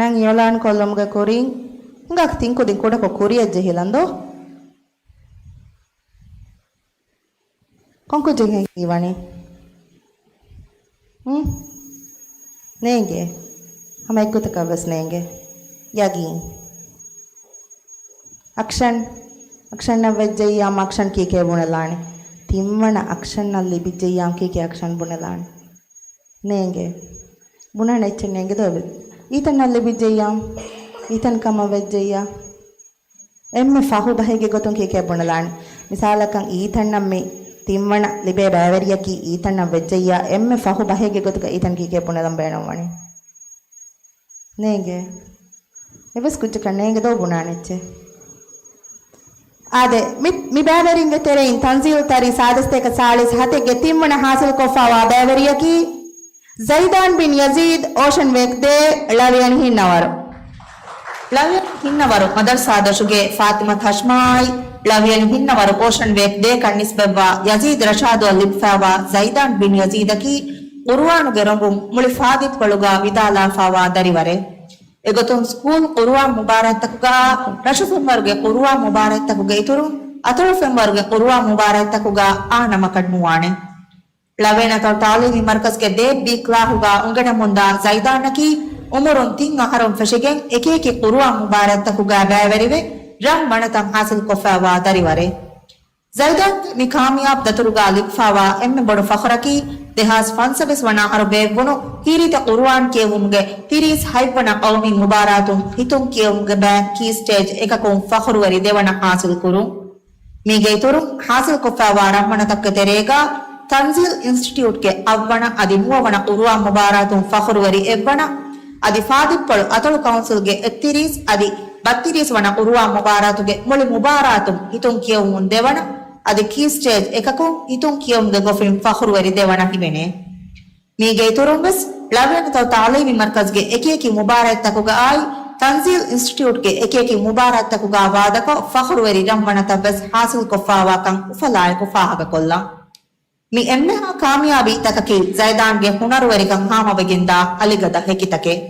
އިއުލާން ކޮށްލުމުގެ ކުރިން ހިނގާ ތިން ކުދިން ކުޑަކޮށް ކުރިއަށް ޖެހިލަން ދޯ. ކޮން ކުއްޖެއްހޭ ހީވަނީ؟ ހުން؟ ނޭނގޭ. ހަމަ އެއްގޮތަކަށް ވެސް ނޭނގޭ. ޔަގީން. އަކްޝަން. އަކްޝަންނަށް ވެއްޖެއްޔާ އަކްޝަން ކީކޭ ބުނެލާނެ؟ ތިންވަނަ އަކްޝަންނަށް ލިބިއްޖެއްޔާ ކީކޭ އަކްޝަން ބުނެލާނެ؟ ނޭނގޭ. ބުނާނެ އެއްޗެއް ނޭނގެ ދޯ. އީތަންނަށް ލިބިއްޖެއްޔާ. އީތަން ކަމަށް ވެއްޖެއްޔާ. އެންމެ ފަހު ބަހެއްގެ ގޮތުން ކީކޭ ބުނެލާނެ؟ މިސާލަކަށް އީތަންނަށް މި ތިންވަނަ ލިބޭ ބައިވެރިޔަކީ އީތަންނަށް ވެއްޖެއްޔާ އެންމެ ފަހު ބަހެއްގެ ގޮތުގަ އީތަން ކީކޭ ބުނެލަން ބޭނުންވަނީ؟ ނޭނގޭ. އެވެސް ކުއްޖަކަށް ނޭނގެ ދޯ ބުނާނެ އެއްޗެއް. އާދެ، މި، މި ބައިވެރިންގެ ތެރެއިން ތަންޒީލް ތަރި ސާދަސްތޭކަ ސާޅީސް ހަތެއްގެ ތިންވަނަ ހާސިލްކޮށްފައިވާ ބައިވެރިޔަކީ ޒައިދާން ބިން ޔަޒީދް އޯޝަން ވެކް ދޭ ޅަވިޔަނި ހިންނަވަރު. ޅަވިޔަނި ހިންނަވަރު މަދަރުސާ ދޮށުގެ ފާތިމަ ތަޝްމާއި، ޅަވިޔަނި ހިންނަވަރު އޯޝަން ވެކް ދޭކަން ނިސްބަތްވާ ޔަޒީދް ރަޝާދުއަށް ލިބިފައިވާ ޒައިދާން ބިން ޔަޒީދަކީ ޤުރުއާނުގެ ރޮނގުން މުޅި ފާދިތްކޮޅުގަ ވިދާލާފައިވާ ދަރިވަރެއް. އެގޮތުން ސްކޫލް ޤުރުއާން މުބާރާތްތަކުގަ، ރަށު ފެންވަރުގެ ޤުރުއާން މުބާރާތްތަކުގެ އިތުރުން، އަތޮޅު ފެންވަރުގެ ޤުރުއާން މުބާރާތްތަކުގަ އާނަމަކަށް ނުވާނެ. ޅަވޭނަތޯ ތާލީމީ މަރުކަޒްގެ ދޭއް ބީ ކްލާހުގަ އުނގެނެމުންދާ ޒައިދާނަކީ އުމުރުން ތިން އަހަރުން ފެށިގެން އެކިއެކި ޤުރުއާން މުބާރާތްތަކުގަ ބައިވެރިވެ، ރަން ވަނަތައް ހާސިލްކޮށްފައިވާ ދަރިވަރެއް. ޒައިދާންގެ މި ކާމިޔާބު ދަތުރުގަ ލިބިފައިވާ އެންމެ ބޮޑު ފަޚުރަކީ، ދެހާސް ފަންސަވީސް ވަނަ އަހަރު ބޭއްވުނު ކީރިތި ޤުރުއާން ކިޔެވުމުގެ ތިރީސް ހަތްވަނަ ޤައުމީ މުބާރާތުން ހިތުން ކިޔެވުމުގެ ބައިން ކީ ސްޓޭޖް އެކަކުން ފަޚުރުވެރި ދެވަނަ ހާސިލްކުރުން. މީގެ އިތުރުން ހާސިލްކޮށްފައިވާ ރަންވަނަތަކުގެ ތެރޭގަ، ތަންޒީލް އިންސްޓިޓިއުޓްގެ އަށްވަނަ އަދި ނުވަވަނަ ޤުރުއާން މުބާރާތުން ފަޚުރުވެރި އެއްވަނަ، އަދި ފާދިތްކޮޅު އަތޮޅު ކައުންސިލްގެ އެއްތިރީސް އަދި ބައްތިރީސް ވަނަ ޤުރުއާން މުބާރާތުގެ މުޅި މުބާރާތުން ހިތުން ކިޔެވުމުން ދެވަނަ، އަދި ކީ ސްޓޭޖް އެކަކުން ހިތުން ކިޔެވުމުގެ ގޮފިން ފަޚުރުވެރި ދެވަނަ ހިމެނޭ. މީގެ އިތުރުން ވެސް، ޅަވިޔަނިތޯ ތާލީމީ މަރުކަޒްގެ އެކިއެކި މުބާރާތްތަކުގައާއި، ތަންޒީލް އިންސްޓިޓިއުޓްގެ އެކިއެކި މުބާރާތްތަކުގަ ވާދަކޮށް، ފަޚުރުވެރި ރަންވަނަތައް ވެސް ހާސިލްކޮށްފައިވާކަން އުފަލާއެކު ފާހަގަކޮށްލަން. މި އެންމެހާ ކާމިޔާބީ ތަކަކީ ޒައިދާންގެ ހުނަރުވެރިކަން ހާމަވެގެންދާ އަލިގަދަ ހެކިތަކެއް.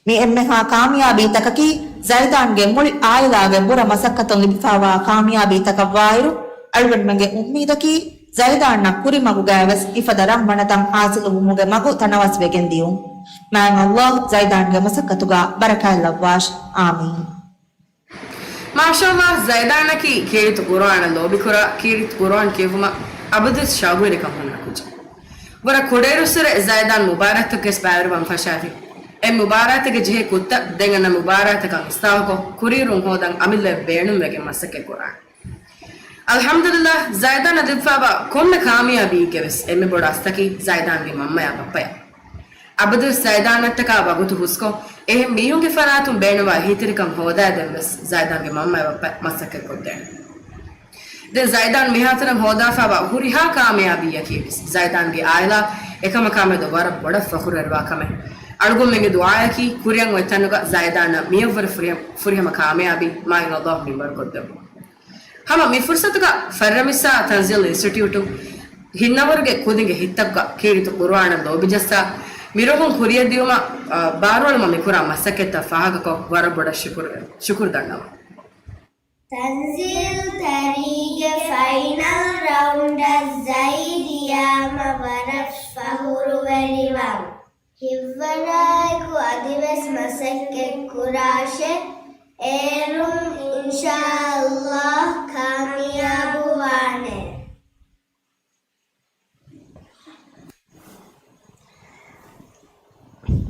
މި އެންމެހާ ކާމިޔާބީ ތަކަކީ ޒައިދާންގެ މުޅި އާއިލާގެ ބުރަ މަސައްކަތުން ލިބިފައިވާ ކާމިޔާބީ ތަކަށްވާއިރު، އަޅުގަނޑުމެންގެ އުއްމީދަކީ ޒައިދާންއަށް ކުރިމަގުގައި ވެސް އެފަދަ ރަންވަނަތައް ހާސިލުވުމުގެ މަގު ތަނަވަސްވެގެން ދިޔުން. މާތް ﷲ ޒައިދާންގެ މަސައްކަތުގަ ބަރަކާތްލައްވާށި. އާމީން. މާޝާﷲ، ޒައިދާނަކީ ކީރިތި ޤުރުއާނަށް ލޯބިކުރާ، ކީރިތި ޤުރުއާން ކިޔެވުމަށް އަބަދުވެސް ޝައުގުވެރިކަން ހުންނަ ކުއްޖެއް. ވަރަށް ކުޑައިރުއްސުރެ ޒައިދާން މުބާރާތްތަކުގެ ބައިވެރިވާން ފަށާފި. އެ މުބާރާތެއްގެ ޖެހޭ ކުށްތައް ދެން އަންނަ މުބާރާތަކަށް އިސްލާހުކޮށް، ކުރިއެރުން ހޯދަން އަމިއްލައަށް ބޭނުންވެގެން މަސައްކަތް ކުރާނެ. އަލްޙަމްދުލިއްލާހް، ޒައިދާނަށް ލިބިފައިވާ ކޮންމެ ކާމިޔާބީއެއްގެ ވެސް އެންމެ ބޮޑު އަސްލަކީ ޒައިދާންގެ މަންމަޔާ ބައްޕަޔާ. އަބަދުވެސް ޒައިދާނަށްޓަކާ ވަގުތު ހުސްކޮށް، އެހެން މީހުންގެ ފަރާތުން ބޭނުންވާ އެހީތެރިކަން ހޯދާދޭން ވެސް ޒައިދާންގެ މަންމަޔާ ބައްޕަ މަސައްކަތްކޮށްދޭނެ. ދެން ޒައިދާން މިހާތަނަށް ހޯދާފައިވާ ހުރިހާ ކާމިޔާބީއަކީ ވެސް ޒައިދާންގެ އާއިލާ އެކަމަކާމެދު ވަރަށް ބޮޑަށް ފަޚުރުވެރިވާ ކަމެއް. އަޅުގަނޑުމެންގެ ދުޢާއަކީ ކުރިއަށް އޮތް ތަނުގަ ޒައިދާނަށް މިއަށްވުރެ ފުރިހަ-، ފުރިހަމަ ކާމިޔާބީ މާތް ﷲ މިންވަރުކޮށްދެއްވުން. ހަމަ މި ފުރުސަތުގަ ފަށްރަމިއްސާ ތަންޒީލް އިންސްޓިޓިއުޓު ހިންނަވަރުގެ ކުދިންގެ ހިތްތަކުގަ ކީރިތި ޤުރުއާނަށް ލޯބިޖައްސާ، މިރޮހުން ކުރިއަށްދިޔުމަށް، އާ، ބާރުއަޅުމަށް މިކުރާ މަސައްކަތްތައް ފާހަގަކޮށް ވަރަށް ބޮޑަށް ޝުކުރު، ޝުކުރު ދަންނަވަން. ތަންޒީލް ތަރީގެ ފައިނަލް ރައުންޑަށް ޒައިދިޔާމަ ވަރަށް ފަޚުރުވެރިވަން. ހިތްވަރާއެކު އަދިވެސް މަސައްކަތް ކުރާށޭ. އޭރުން އިންޝާﷲ ކާމިޔާބުވާނެ.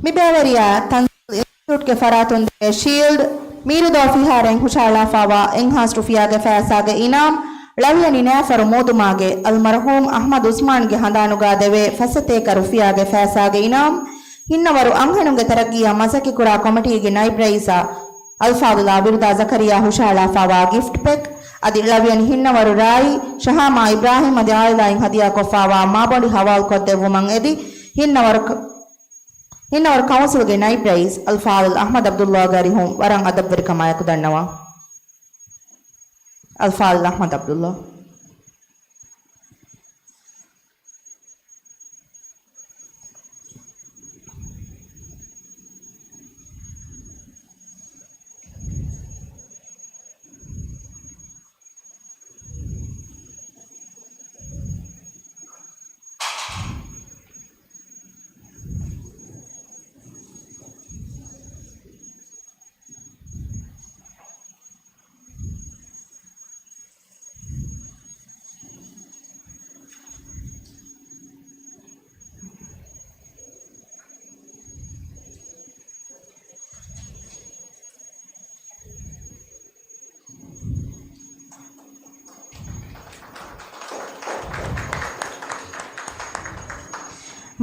މި ބޭވެރިޔާ ތަންޒީލް އިންސްޓިޓިއުޓްގެ ފަރާތުން ދޭ ޝީލްޑް، މީރުދޯ ފިހާރައިން ހުށަހަޅާފައިވާ އެއްހާސް ރުފިޔާގެ ފައިސާގެ އިނާމް، ޅަވިޔަނި ނައިފަރު މޫދުމާގެ އަލްމަރްޙޫމް އަޙްމަދު ޢުސްމާންގެ ހަނދާނުގަ ދެވޭ ފަސް ސަތޭކަ ރުފިޔާގެ ފައިސާގެ އިނާމް، ހިންނަވަރު އަންހެނުންގެ ތަރައްގީއަށް މަސައްކަތްކުރާ ކޮމިޓީގެ ނައިބް ރައީސާ އަލްފާޟިލާ ބިރުދާ ޒަކަރިޔާ ހުށަހަޅާފައިވާ ގިފްޓް ޕެކް، އަދި ޅަވިޔަނި ހިންނަވަރު ރާއީ ޝަހާމާ އިބްރާހީމް އަދި އާއިލާއިން ހަދިޔާކޮށްފައިވާ މާބޮނޑި ހަވާލުކޮށްދެއްވުމަށް އެދި، ހިންނަވަރު ކަ-، ހިންނަވަރު ކައުންސިލްގެ ނައިބް ރައީސް އަލްފާޟިލް އަޙްމަދު ޢަބްދުﷲގެ އަރިހުން ވަރަށް އަދަބުވެރިކަމާއެކު ދަންނަވަން. އަލްފާޟިލް އަޙްމަދު ޢަބްދުﷲ.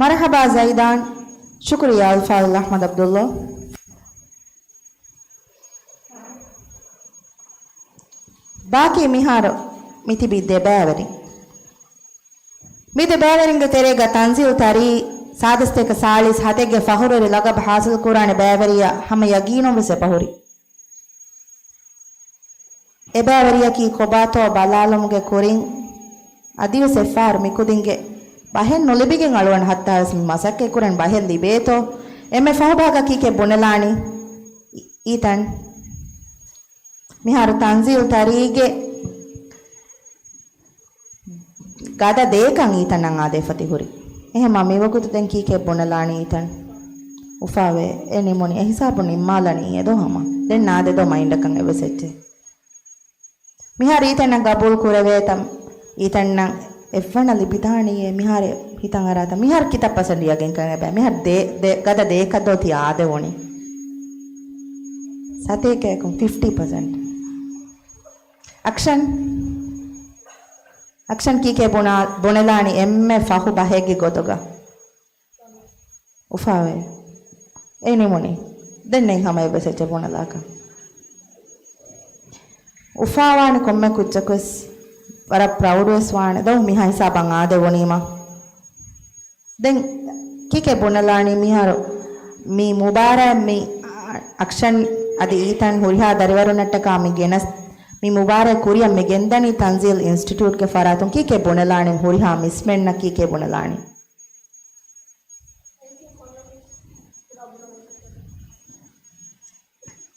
މަރުޙަބާ ޒައިދާން. ޝުކުރިއްޔާ އަލްފާޟިލް އަޙްމަދު ޢަބްދުﷲ. ބާކީ މިހާރު މިތިބީ ދެ ބައިވެރިން. މި ދެ ބައިވެރިންގެ ތެރޭގަ ތަންޒީލް ތަރީ ސާދަސްތޭކަ ސާޅީސް ހަތެއްގެ ފަޚުރުވެރި ލަގަބު ޙާޞިލް ކުރާނެ ބައިވެރިޔާ ހަމަ ޔަގީނުން ވެސް އެބަހުރި. އެބައިވެރިޔަކީ ކޮބާތޯ ބަލާލުމުގެ ކުރިން، އަދިވެސް އެއްފަހަރު މިކުދިންގެ ބަހެއް ނުލިބިގެން އަޅުގަނޑު ހައްތާވެސް މި މަސައްކަތް ކުރަން ބަހެއް ލިބޭތޯ. އެންމެ ފަހު ބަހަކަށް ކީކޭ ބުނެލާނީ؟ އީތަން. މިހާރު ތަންޒީލް ތަރީގެ ގަދަ ދޭކަން އީތަންއަށް އާދޭފަ ތި ހުރި. އެހެމާ މިވަގުތު ދެން ކީކޭ ބުނެލާނީ އީތަން؟ އުފާވޭ. އެ ނިމުނީ. އެ ހިސާބުން ނިންމާލަނީ އެދޯ ހަމަ. ދެން ނާދެދޯ މައިންޑަކަށް އެއްވެސް އެއްޗެއް. މިހާރު އީތަންއަށް ގަބޫލު ކުރެވޭތަ؟ އީތަންއަށް އެއްވަނަ ލިބިދާނީއޭ މިހާރު ހިތަށް އަރާތަ؟ މިހާރު ކިތައް ޕަސެންޓް ޔަގީންކަން އެބަ؟ މިހާރު ދޭ، ދޭ، ގަދަ ދޭކަށް ދޯ ތި އާދެވުނީ؟ ސަތޭކައަކުން ފިފްޓީ ޕަސެންޓް. އަކްޝަން. އަކްޝަން ކީކޭ ބުނާ، ބުނެލާނީ އެންމެ ފަހު ބަހެއްގެ ގޮތުގަ؟ އުފާވޭ. އެ ނިމުނީ. ދެން ނެތް ހަމަ އެއްވެސް އެއްޗެއް ބުނެލާކަށް. އުފާވާނެ ކޮންމެ ކުއްޖަކުވެސް ވަރަށް ޕްރައުޑްވެސް ވާނެ. ދޯ މިހާ ހިސާބަށް އާދެވުނީމަ. ދެން ކީކޭ ބުނެލާނީ މިހާރު މި މުބާރާތް މި އަކްޝަން އަދި އީތަން ހުރިހާ ދަރިވަރުންނަށްޓަކާ މި ގެނަސް، މި މުބާރާތް ކުރިއަށް މި ގެންދަނީ ތަންޒީލް އިންސްޓިޓިއުޓްގެ ފަރާތުން. ކީކޭ ބުނެލާނީ؟ ހުރިހާ މިސްމެންނަށް ކީކޭ ބުނެލާނީ؟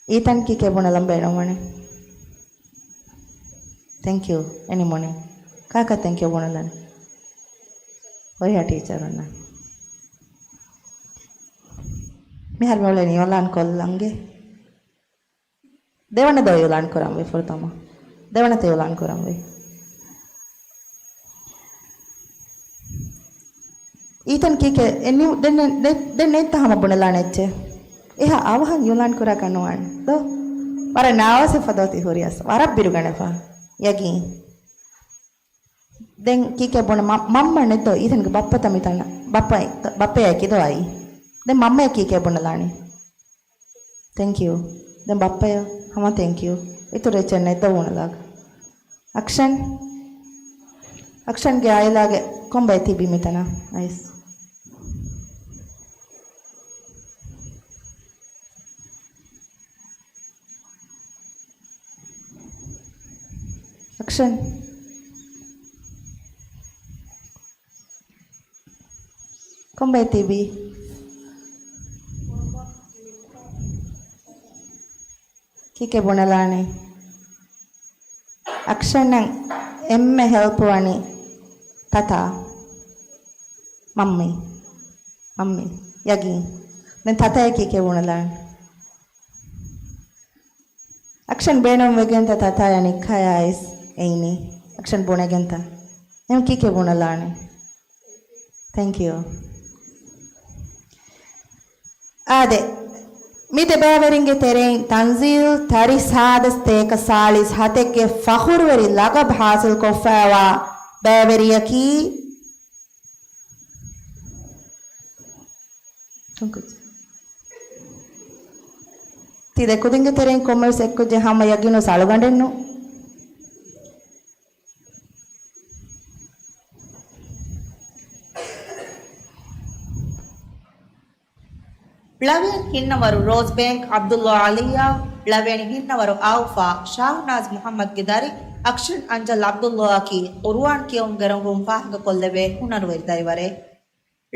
އީތަން ކީކޭ ބުނެލަން ބޭނުންވަނީ؟ ތެންކް ޔޫ. އެ ނިމުނީ. ކާކަށް ތެންކް ޔޫ ބުނެލަނީ؟ ހުރިހާ ޓީޗަރުންނަށް. މިހާރު މި އުޅެނީ އިއުލާން ކޮށްލަންގެ. ދެވަނަ ދޯ އިއުލާން ކުރަންވީ ފުރަތަމަ. ދެވަނަ ތެ އިއުލާން ކުރަންވީ. އީތަން ކީކޭ އެ ނިއު-، ދެން ނެ-، ދެ-، ދެން ނެތްތަ ހަމަ ބުނެލާނެ އެއްޗެއް؟ އެހާ އަވަހަށް އިއުލާން ކުރާކަށް ނުވާނެ ދޯ؟ ވަރަށް ނާވާސް ފަދޯ ތި ހުރިޔަސް. ވަރަށް ބިރުގަނެފަ. ޔަގީން. ދެން ކީކޭ ބުނެ މަ-، މަންމަ ނެތްދޯ؟ އީތަންގެ ބައްޕަތަ މިތަނަށް. ބައްޕަ، ބައްޕަޔާ ކިދޯ އައީ؟ ދެން މަންމަޔަށް ކީކޭ ބުނެލާނީ؟ ތެންކް ޔޫ. ދެން ބައްޕަޔަށް ހަމަ ތެންކް ޔޫ. އިތުރު އެއްޗެއް ނެތް ދޯ ބުނެލާކަށް. އަކްޝަން. އަކްޝަންގެ އާއިލާގެ ކޮންބައެއް ތިބީ މިތަނަށް؟ އައިސް. އަކްޝަން. ކޮންބައެއް ތިބީ؟ ކީކޭ ބުނެލާނީ؟ އަކްޝަންއަށް އެންމެ ހެލްޕް ވަނީ ތަތާ. މައްމީ. މައްމީ. ޔަގީން. ދެން ތަތާޔަށް ކީކޭ ބުނެލާނީ؟ އަކްޝަން ބޭނުން ވެގެންތަ ތަތާޔާ ނިއްކާޔާ އައިސް އެއިނީ؟ އަކްޝަން ބުނެގެންތަ؟ އެހެން ކީކޭ ބުނެލާނީ؟ ތެންކް ޔޫ. އާދެ، މި ދެ ބައިވެރިންގެ ތެރެއިން ތަންޒީލް ތަރި ސާދަސް ތޭކަ ސާޅީސް ހަތެއްގެ ފަޚުރުވެރި ލަގަބް ހާސިލް ކޮށްފައިވާ ބައިވެރިޔަކީ، ތި ދެ ކުދިންގެ ތެރެއިން ކޮންމެވެސް އެއްކުއްޖެއް ހަމަ ޔަގީނު އަޅުގަނޑެއްނު. ޅަވިޔަނި ހިންނަވަރު ރޯޒް ބޭންކް އަބްދުﷲ ޢަލީއާ، ޅަވިޔަނި ހިންނަވަރު އައުފާ ޝާހުނާޒް މުޙައްމަދުގެ ދަރި އަކްޝަން އަންޖަލް އަބްދުﷲއަކީ ޤުރުއާން ކިޔެވުމުގެ ރަނގަޅު ފާހަގަކޮށްލެވޭ ހުނަރުވެރި ދަރިވަރެއް.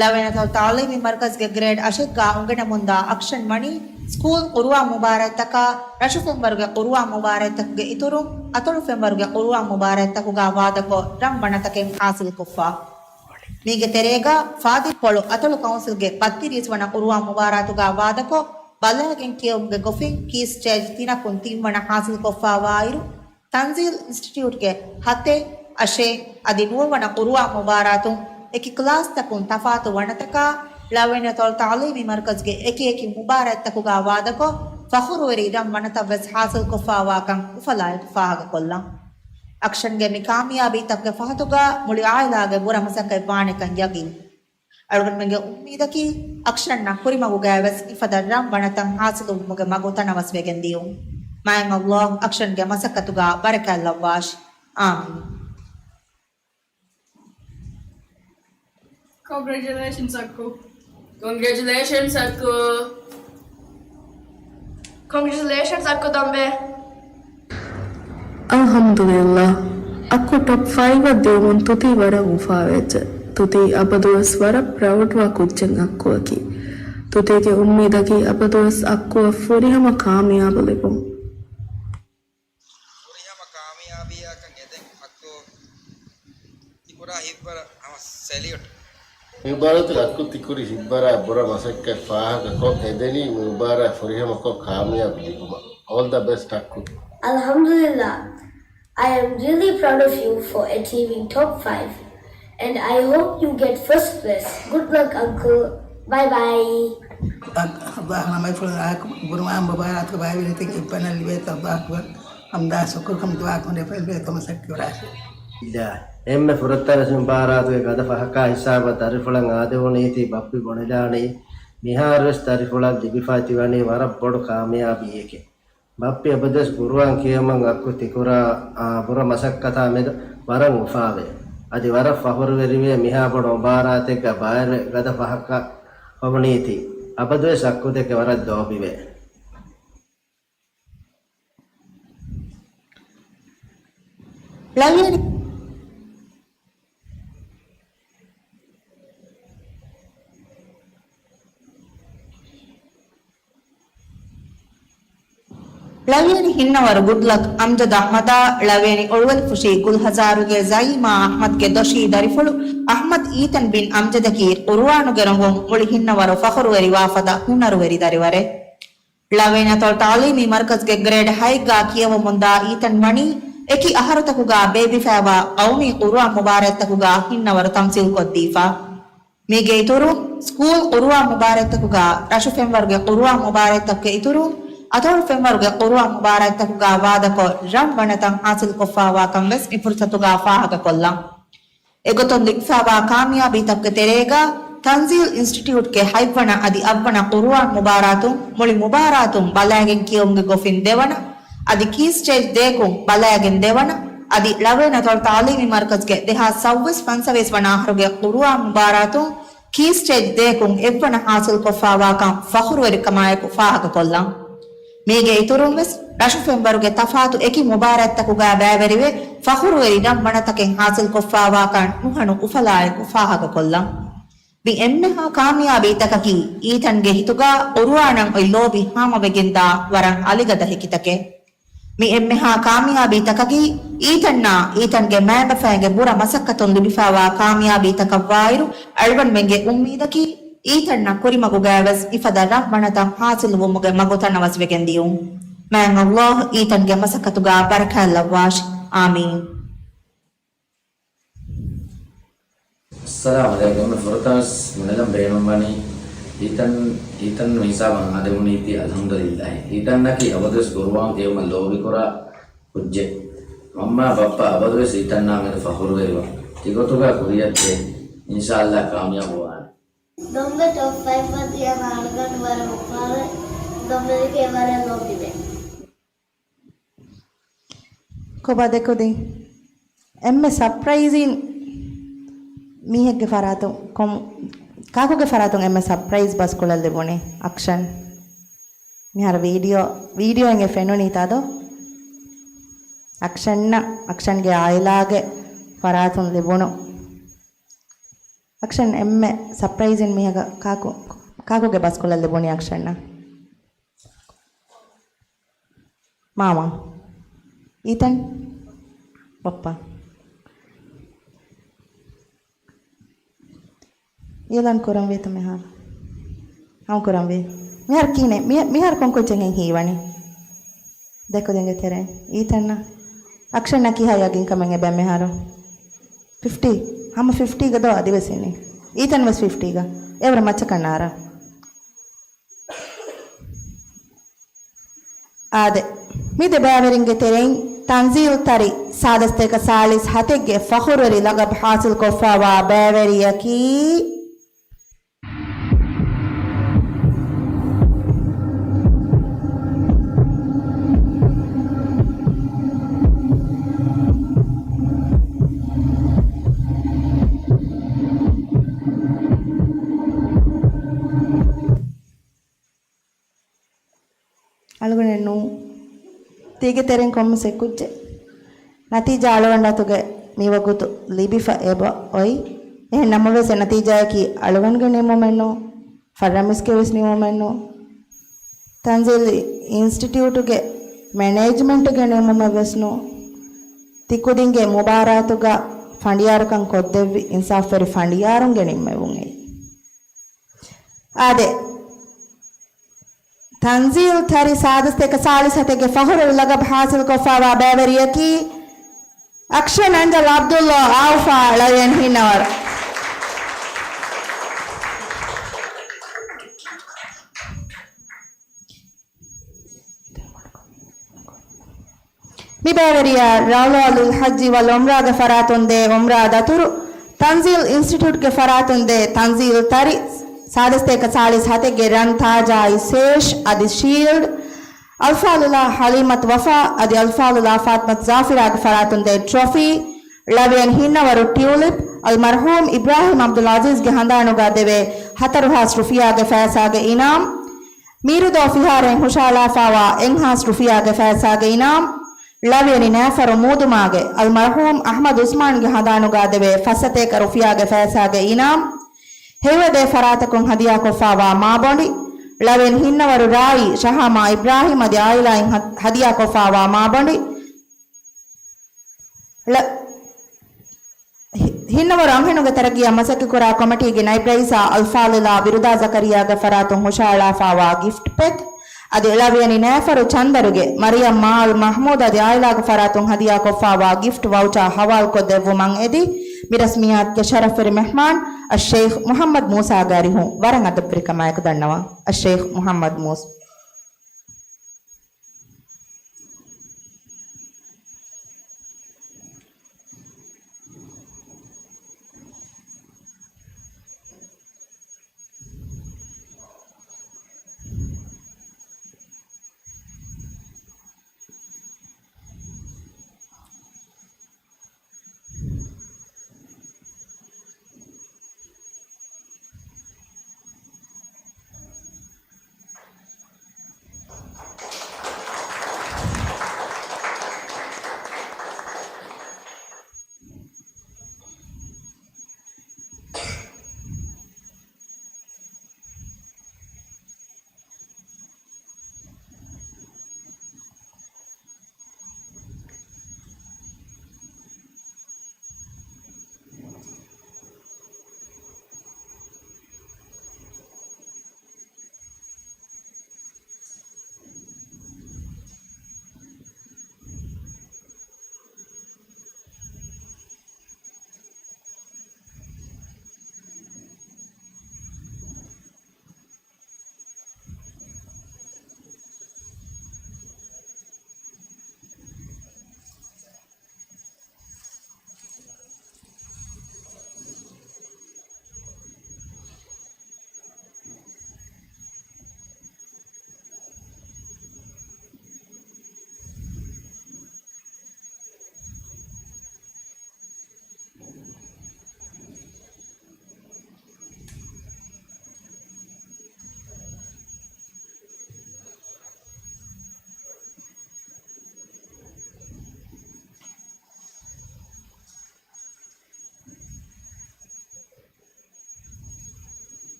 ޅަވިޔަނިތައުލް ތަޢުލީމީ މަރުކަޒުގެ ގްރޭޑް އަށެއްގާ އުނގެނެމުންދާ އަކްޝަން ވަނީ ސްކޫލް ޤުރުއާން މުބާރާތްތަކާ، ރަށުފެންވަރުގެ ޤުރުއާން މުބާރާތްތަކުގެ އިތުރުން، އަތޮޅުފެންވަރުގެ ޤުރުއާން މުބާރާތްތަކުގާ ވާދަކޮށް، ރަން ވަނަތަކެއް ޙާޞިލްކޮށްފަ. މީގެ ތެރޭގަ ފާދިރިކޮޅު އަތޮޅު ކައުންސިލްގެ ބައްތިރީސް ވަނަ ޤުރުއާން މުބާރާތުގާ ވާދަކޮށް، ބަލާގެން ކިޔެވުމުގެ ގޮފިން ކީ ސްޓޭޖް ތިނަކުން ތިންވަނަ ޙާޞިލްކޮށްފަވާއިރު، ތަންޒީލް އިންސްޓިޓިއުޓްގެ ހަތެއް، އަށެއް އަދި ނުވަވަނަ ޤުރުއާން މުބާރާތުން އެކި ކްލާސްތަކުން ތަފާތު ވަނަތަކާ، ޅަވިޔަނިތައުލް ތަޢުލީމީ މަރުކަޒުގެ އެކި އެކި މުބާރާތްތަކުގާ ވާދަކޮށް، ފަޚުރުވެރި ރަން ވަނަތައްވެސް ޙާޞިލްކޮށްފަވާކަން އުފަލާއެކު ފާހަގަކޮށްލަން. އަކްޝަންގެ މި ކާމިޔާބީތަކުގެ ފަހަތުގާ މުޅި ޢާއިލާގެ ބުރަ މަސައްކަތް ވާނެކަން ޔަގީން. އަޅުގަނޑުމެންގެ އުއްމީދަކީ، އަކްޝަންއަށް ކުރިމަގުގައިވެސް އިފަދަ ރަން ވަނަތައް ހާސިލުވުމުގެ މަގު ތަނަވަސްވެގެން ދިޔުން. މާތް ﷲ އަކްޝަންގެ މަސައްކަތުގަ ބަރަކާތްލައްވާށި. އާމީން. Congratulations އައްކު. Congratulations އައްކު. Congratulations އައްކު ދޮންބެ. އަލްޙަމްދުލިއްލާހް. އައްކު ޓޮޕް ފައިވަށް ދިއުމުން ތުތީ ވަރަށް އުފާވެއްޖެ. ތުތީ އަބަދުވެސް ވަރަށް ޕްރައުޑްވާ ކުއްޖެއް އައްކުއަކީ. ތުތީގެ އުއްމީދަކީ އަބަދުވެސް އައްކުއަށް ފުރިހަމަ ކާމިޔާބު ލިބުން. ފުރިހަމަ ކާމިޔާބީއަކަށް އެދެން އައްކު ތިކުރާ ހިތްވަރަށް ހަމަ ސެލިއުޓް. މި މުބާރާތުގަ އައްކު ތިކުރި ހިތްވަރާ ބުރަ މަސައްކަތް ފާހަގަކޮށް އެދެނީ މި މުބާރާތް ފުރިހަމަކޮށް ކާމިޔާބު ލިބުމަށް. All the best އައްކު. އަލްޙަމްދުލިއްލާހް. I am really proud of you for achieving top five and I hope you get first prize. Good luck, uncle. Bye bye. ﷲ ނަމަވެފުޅު ދާކު ގުރުއާން މުބާރާތުގަ ބައިވެރިވެތި އެއްވަނަ ލިބޭތޯ ﷲ އަކްބަރު. ހަމްދާ ޝުކުރު ކަމުދުޢާ ކުރެ ފެންވޭ ތޮމަސައް ކިވަރާށި. އެންމެ ފުރަތަމަ ވެސް މި މުބާރާތުގެ ގަދަ ފަހަކާ ހިސާބަށް ދަރިފުޅަށް އާދެވުނީތީ ބައްޕި ބުނެލާނީ މިހާރުވެސް ދަރިފުޅަށް ލިބިފައި ތިވަނީ ވަރަށް ބޮޑު ކާމިޔާބީއެކޭ. ބައްޕި އަބަދުވެސް ގުރުއާން ކިޔެވުމަށް އައްކު ތިކުރާ، އާ، ބުރަ މަސައްކަތާ މެދު ވަރަށް އުފާވޭ. އަދި ވަރަށް ފަޚުރުވެރިވޭ މިހާ ބޮޑު މުބާރާތެއްގަ ބައިވެރި ގަދަ ފަހަކަށް ހޮވުނީތީ. އަބަދުވެސް އައްކުދެކެ ވަރަށް ލޯބިވޭ. ޅަވިޔަނި، ޅަވިޔަނި ހިންނަވަރު ގުޑްލަކް އަމްޖަދު އަޙްމަދާ، ޅަވިޔަނި އޮޅުވެލިފުށީ ގުލްހަޒާރުގެ ޒައީމާ އަޙްމަދްގެ ދޮށީ ދަރިފުޅު އަޙްމަދު އީތަން ބިން އަމްޖަދަކީ ޤުރުއާނުގެ ރޮނގުން މުޅި ހިންނަވަރު ފަޚުރުވެރިވާފަދަ ހުނަރުވެރި ދަރިވަރެއް. ޅަވޭނަތޮޅު ތަޢުލީމީ މަރުކަޒުގެ ގްރޭޑް ހައެއްގާ ކިޔަވަމުންދާ އީތަން ވަނީ އެކި އަހަރުތަކުގާ ބޭއްވިފައިވާ ޤައުމީ ޤުރުއާން މުބާރާތްތަކުގާ ހިންނަވަރު ތަމްސީލްކޮށްދީފަ. މީގެ އިތުރުން، ސްކޫލް ޤުރުއާން މުބާރާތްތަކުގާ، ރަށު ފެންވަރުގެ ޤުރުއާން މުބާރާތްތަކުގެ އިތުރުން، އަތޮޅު ފެންވަރުގެ ޤުރުއާން މުބާރާތްތަކުގާ ވާދަކޮށް، ރަން ވަނަތައް ހާސިލްކޮށްފައިވާކަން ވެސް މި ފުރުސަތުގާ ފާހަގަކޮށްލަން. އެގޮތުން ލިބިފައިވާ ކާމިޔާބީތަކުގެ ތެރޭގަ، ތަންޒީލް އިންސްޓިޓިއުޓްގެ ހަތްވަނަ އަދި އަށްވަނަ ޤުރުއާން މުބާރާތުން، މުޅި މުބާރާތުން ބަލައިގެން ކިޔެވުމުގެ ގޮފިން ދެވަނަ، އަދި ކީ ސްޓޭޖް ދޭކުން ބަލައިގެން ދެވަނަ، އަދި ޅަވޭނަތޮޅު ތަޢުލީމީ މަރުކަޒުގެ ދެހާސް ސައުވީސް ފަންސަވީސް ވަނަ އަހަރުގެ ޤުރުއާން މުބާރާތުން، ކީ ސްޓޭޖް ދޭކުން އެއްވަނަ ހާސިލްކޮށްފައިވާކަން ފަޚުރުވެރިކަމާއެކު ފާހަގަކޮށްލަން. މީގެ އިތުރުން ވެސް، ރަށު ފެންވަރުގެ ތަފާތު އެކި މުބާރާތްތަކުގައި ބައިވެރިވެ، ފަޚުރުވެރި ރަން ވަނަތަކެއް ހާސިލްކޮށްފައިވާކަން ނުހަނު އުފަލާއެކު ފާހަގަކޮށްލަން. މި އެންމެހާ ކާމިޔާބީތަކަކީ، އީތަންގެ ހިތުގަ ޤުރުއާނަށް އޮތް ލޯބި ހާމަވެގެންދާ ވަރަށް އަލިގަދަ ހެކިތަކެއް. މި އެންމެހާ ކާމިޔާބީތަކަކީ، އީތަންނާ އީތަންގެ މައިންބަފައިންގެ ބުރަ މަސައްކަތުން ލިބިފައިވާ ކާމިޔާބީތަކަށްވާއިރު، އަޅުގަނޑުމެންގެ އުއްމީދަކީ، އީތަންނަށް ކުރިމަގުގައިވެސް އިފަދަ ރަން ވަނަތައް ހާސިލުވުމުގެ މަގު ތަނަވަސްވެގެން ދިޔުން. މާތް ﷲ އީތަންގެ މަސައްކަތުގަ ބަރަކާތްލައްވާށި. އާމީން. އައްސަލާމު ޢަލައިކުމް. ފުރަތަމަވެސް ބުނެލަން ބޭނުންވަނީ، އީތަން، އީތަން މިހިސާބަށް އާދެވުނީތީ އަލްޙަމްދުލިއްލާހި. އީތަންއަކީ އަބަދުވެސް ޤުރުއާން ކިޔެވުމަށް ލޯބިކުރާ ކުއްޖެއް. މަންމާ ބައްޕަ އަބަދުވެސް އީތަންނާ މެދު ފަޚުރުވެރިވާ. ތިގޮތުގަ ކުރިއަށްދޭ. އިންޝާﷲ ކާމިޔާބުވާނެ. ދޮންބެ ޓޮޕް ފައިވް ދިޔަ ނާޅުގަނޑު ވަރަށް އުފާވެ. ދޮންބެވެގެ ވަރަށް ލޯބިވޭ. ކޮބާ ދެކުދިން؟ އެންމެ ސަޕްރައިޒިން މީހެއްގެ ފަރާތުން ކޮން، ކާކުގެ ފަރާތުން އެންމެ ސަޕްރައިޒް ބަސްކޮޅަށް ލިބުނީ؟ އަކްޝަން. މިހާރު ވީޑިއޯ، ވީޑިއޯއިން އެ ފެނުނީތާ ދޯ؟ އަކްޝަންނަށް، އަކްޝަންގެ އާއިލާގެ ފަރާތުން ލިބުނު. އަކްޝަން އެންމެ ސަޕްރައިޒިން މީހަކަށް ކާކު، ކާކުގެ ބަސްކޮޅަށް ލިބުނީ އަކްޝަންނަށް؟ މާމާ. އީތަން. ބައްޕަ. އިއުލާން ކުރަންވީތަ މިހާރު؟ ހަމަ ކުރަންވީ. މިހާރު ކިހިނެއް؟ މި، މިހާރު ކޮން ކުއްޖެއްހެން ހީވަނީ؟ ދެކުދިންގެ ތެރެއިން. އީތަންނަށް. އަކްޝަންނަށް ކިހާ ޔަގީންކަމެއް އެބަ މިހާރު؟ ފިފްޓީ؟ ހަމަ ފިފްޓީގަ ދޯ އަދިވެސް އިނީ. އީތަން ވެސް ފިފްޓީގަ. އެވަރަށް މައްޗަކަށް ނާރާ. އާދެ، މި ދެ ބައިވެރިންގެ ތެރެއިން ތަންޒީލް ތަރި ސާދަސްތޭކަ ސާޅީސް ހަތެއްގެ ފަޚުރުވެރި ލަގަބު ހާސިލްކޮށްފައިވާ ބައިވެރިޔަކީ ތީގެ ތެރެއިން ކޮންމެސް އެއްކުއްޖެއް ނަތީޖާ އަޅުގަނޑު އަތުގެ މިވަގުތު ލިބިފަ އެބަ އޮތް. އެހެން ނަމަވެސް، އެ ނަތީޖާއަކީ އަޅުގަނޑުގެ ނިންމުމެއް ނޫން، ފަށްރަމީސްގެ ވެސް ނިންމުމެއް ނޫން، ތަންޒީލް އިންސްޓިޓިއުޓުގެ މެނޭޖްމަންޓުގެ ނިންމުމެއް ވެސް ނޫން. ތިކުދިންގެ މުބާރާތުގަ ފަނޑިޔާރުކަން ކޮށްދެއްވި އިންސާފުވެރި ފަނޑިޔާރުންގެ ނިންމެވުން އެއީ. އާދެ، ތަންޒީލް ތަރި ސާދަސްތޭކަ ސާޅީސް ހަތެއްގެ ފަޚުރު ލަގަބު ޙާޞިލްކޮށްފައިވާ ބައިވެރިޔަކީ އަކްޝަން އެންޖަލް ޢަބްދުﷲ އާއުފާ ޅަވިޔަނި ހިންނަވަރު. މި ބައިވެރިޔާ ރައުޟާތުލް ޙައްޖި ވަލް ޢުމްރާގެ ފަރާތުން ދޭ ޢުމްރާ ދަތުރު، ތަންޒީލް އިންސްޓިޓިއުޓްގެ ފަރާތުން ދޭ ތަންޒީލް ތަރި، ސާދަސްތޭކަ ސާޅީސް ހަތެއްގެ ރަން ތާޖާއި ސޭޝް އަދި ޝީލްޑް، އަލްފާޟިލާ ޙަލީމަތު ވަފާ އަދި އަލްފާޟިލާ ފާތިމަތު ޒާފިރާގެ ފަރާތުން ދޭ ޓްރޮފީ، ޅަވިޔަނި ހިންނަވަރު ޓިއުލިޕް، އަލްމަރްޙޫމް އިބްރާހީމް ޢަބްދުލް ޢަޒީޒްގެ ހަނދާނުގަ ދެވޭ ހަތަރު ހާސް ރުފިޔާގެ ފައިސާގެ އިނާމް، މީރުދޯ ފިހާރައިން ހުށައަޅާފައިވާ އެއް ހާސް ރުފިޔާގެ ފައިސާގެ އިނާމް، ޅަވިޔަނި ނައިފަރު މޫދުމާގެ އަލްމަރްޙޫމް އަޙްމަދު ޢުސްމާންގެ ހަނދާނުގަ ދެވޭ ފައްސަތޭކަ ރުފިޔާގެ ފައިސާގެ އިނާމް، ހެޔޮއެދޭ ފަރާތަކުން ހަދިޔާކޮށްފައިވާ މާބޮނޑި، ޅަވިޔަނި ހިންނަވަރު ރާއީ ޝަހާމާ އިބްރާހީމް އަދި އާއިލާއިން ހަ-، ހަދިޔާކޮށްފައިވާ މާބޮނޑި، ޅަ-، ހި-، ހިންނަވަރު އަންހެނުންގެ ތަރައްގީއަށް މަސައްކަތްކުރާ ކޮމިޓީގެ ނައިބް ރައީސާ އަލްފާޟިލާ ބިރުދާ ޒަކަރިޔާގެ ފަރާތުން ހުށައަޅާފައިވާ ގިފްޓް ޕެކް އަދި ޅަވިޔަނި ނައިފަރު ޗަންދަރުގެ މަރިޔަމް މާލް މަޙްމޫދު އަދި އާއިލާގެ ފަރާތުން ހަދިޔާކޮށްފައިވާ ގިފްޓް ވައުޗާ ހަވާލުކޮށްދެއްވުމަށް އެދި، މި ރަސްމިއްޔާތުގެ ޝަރަފްވެރި މެހްމާން އައްޝައިޚް މުޙައްމަދު މޫސާގެ އަރިހުން ވަރަށް އަދަބުވެރިކަމާއެކު ދަންނަވަން. އައްޝައިޚް މުޙައްމަދު މޫސް.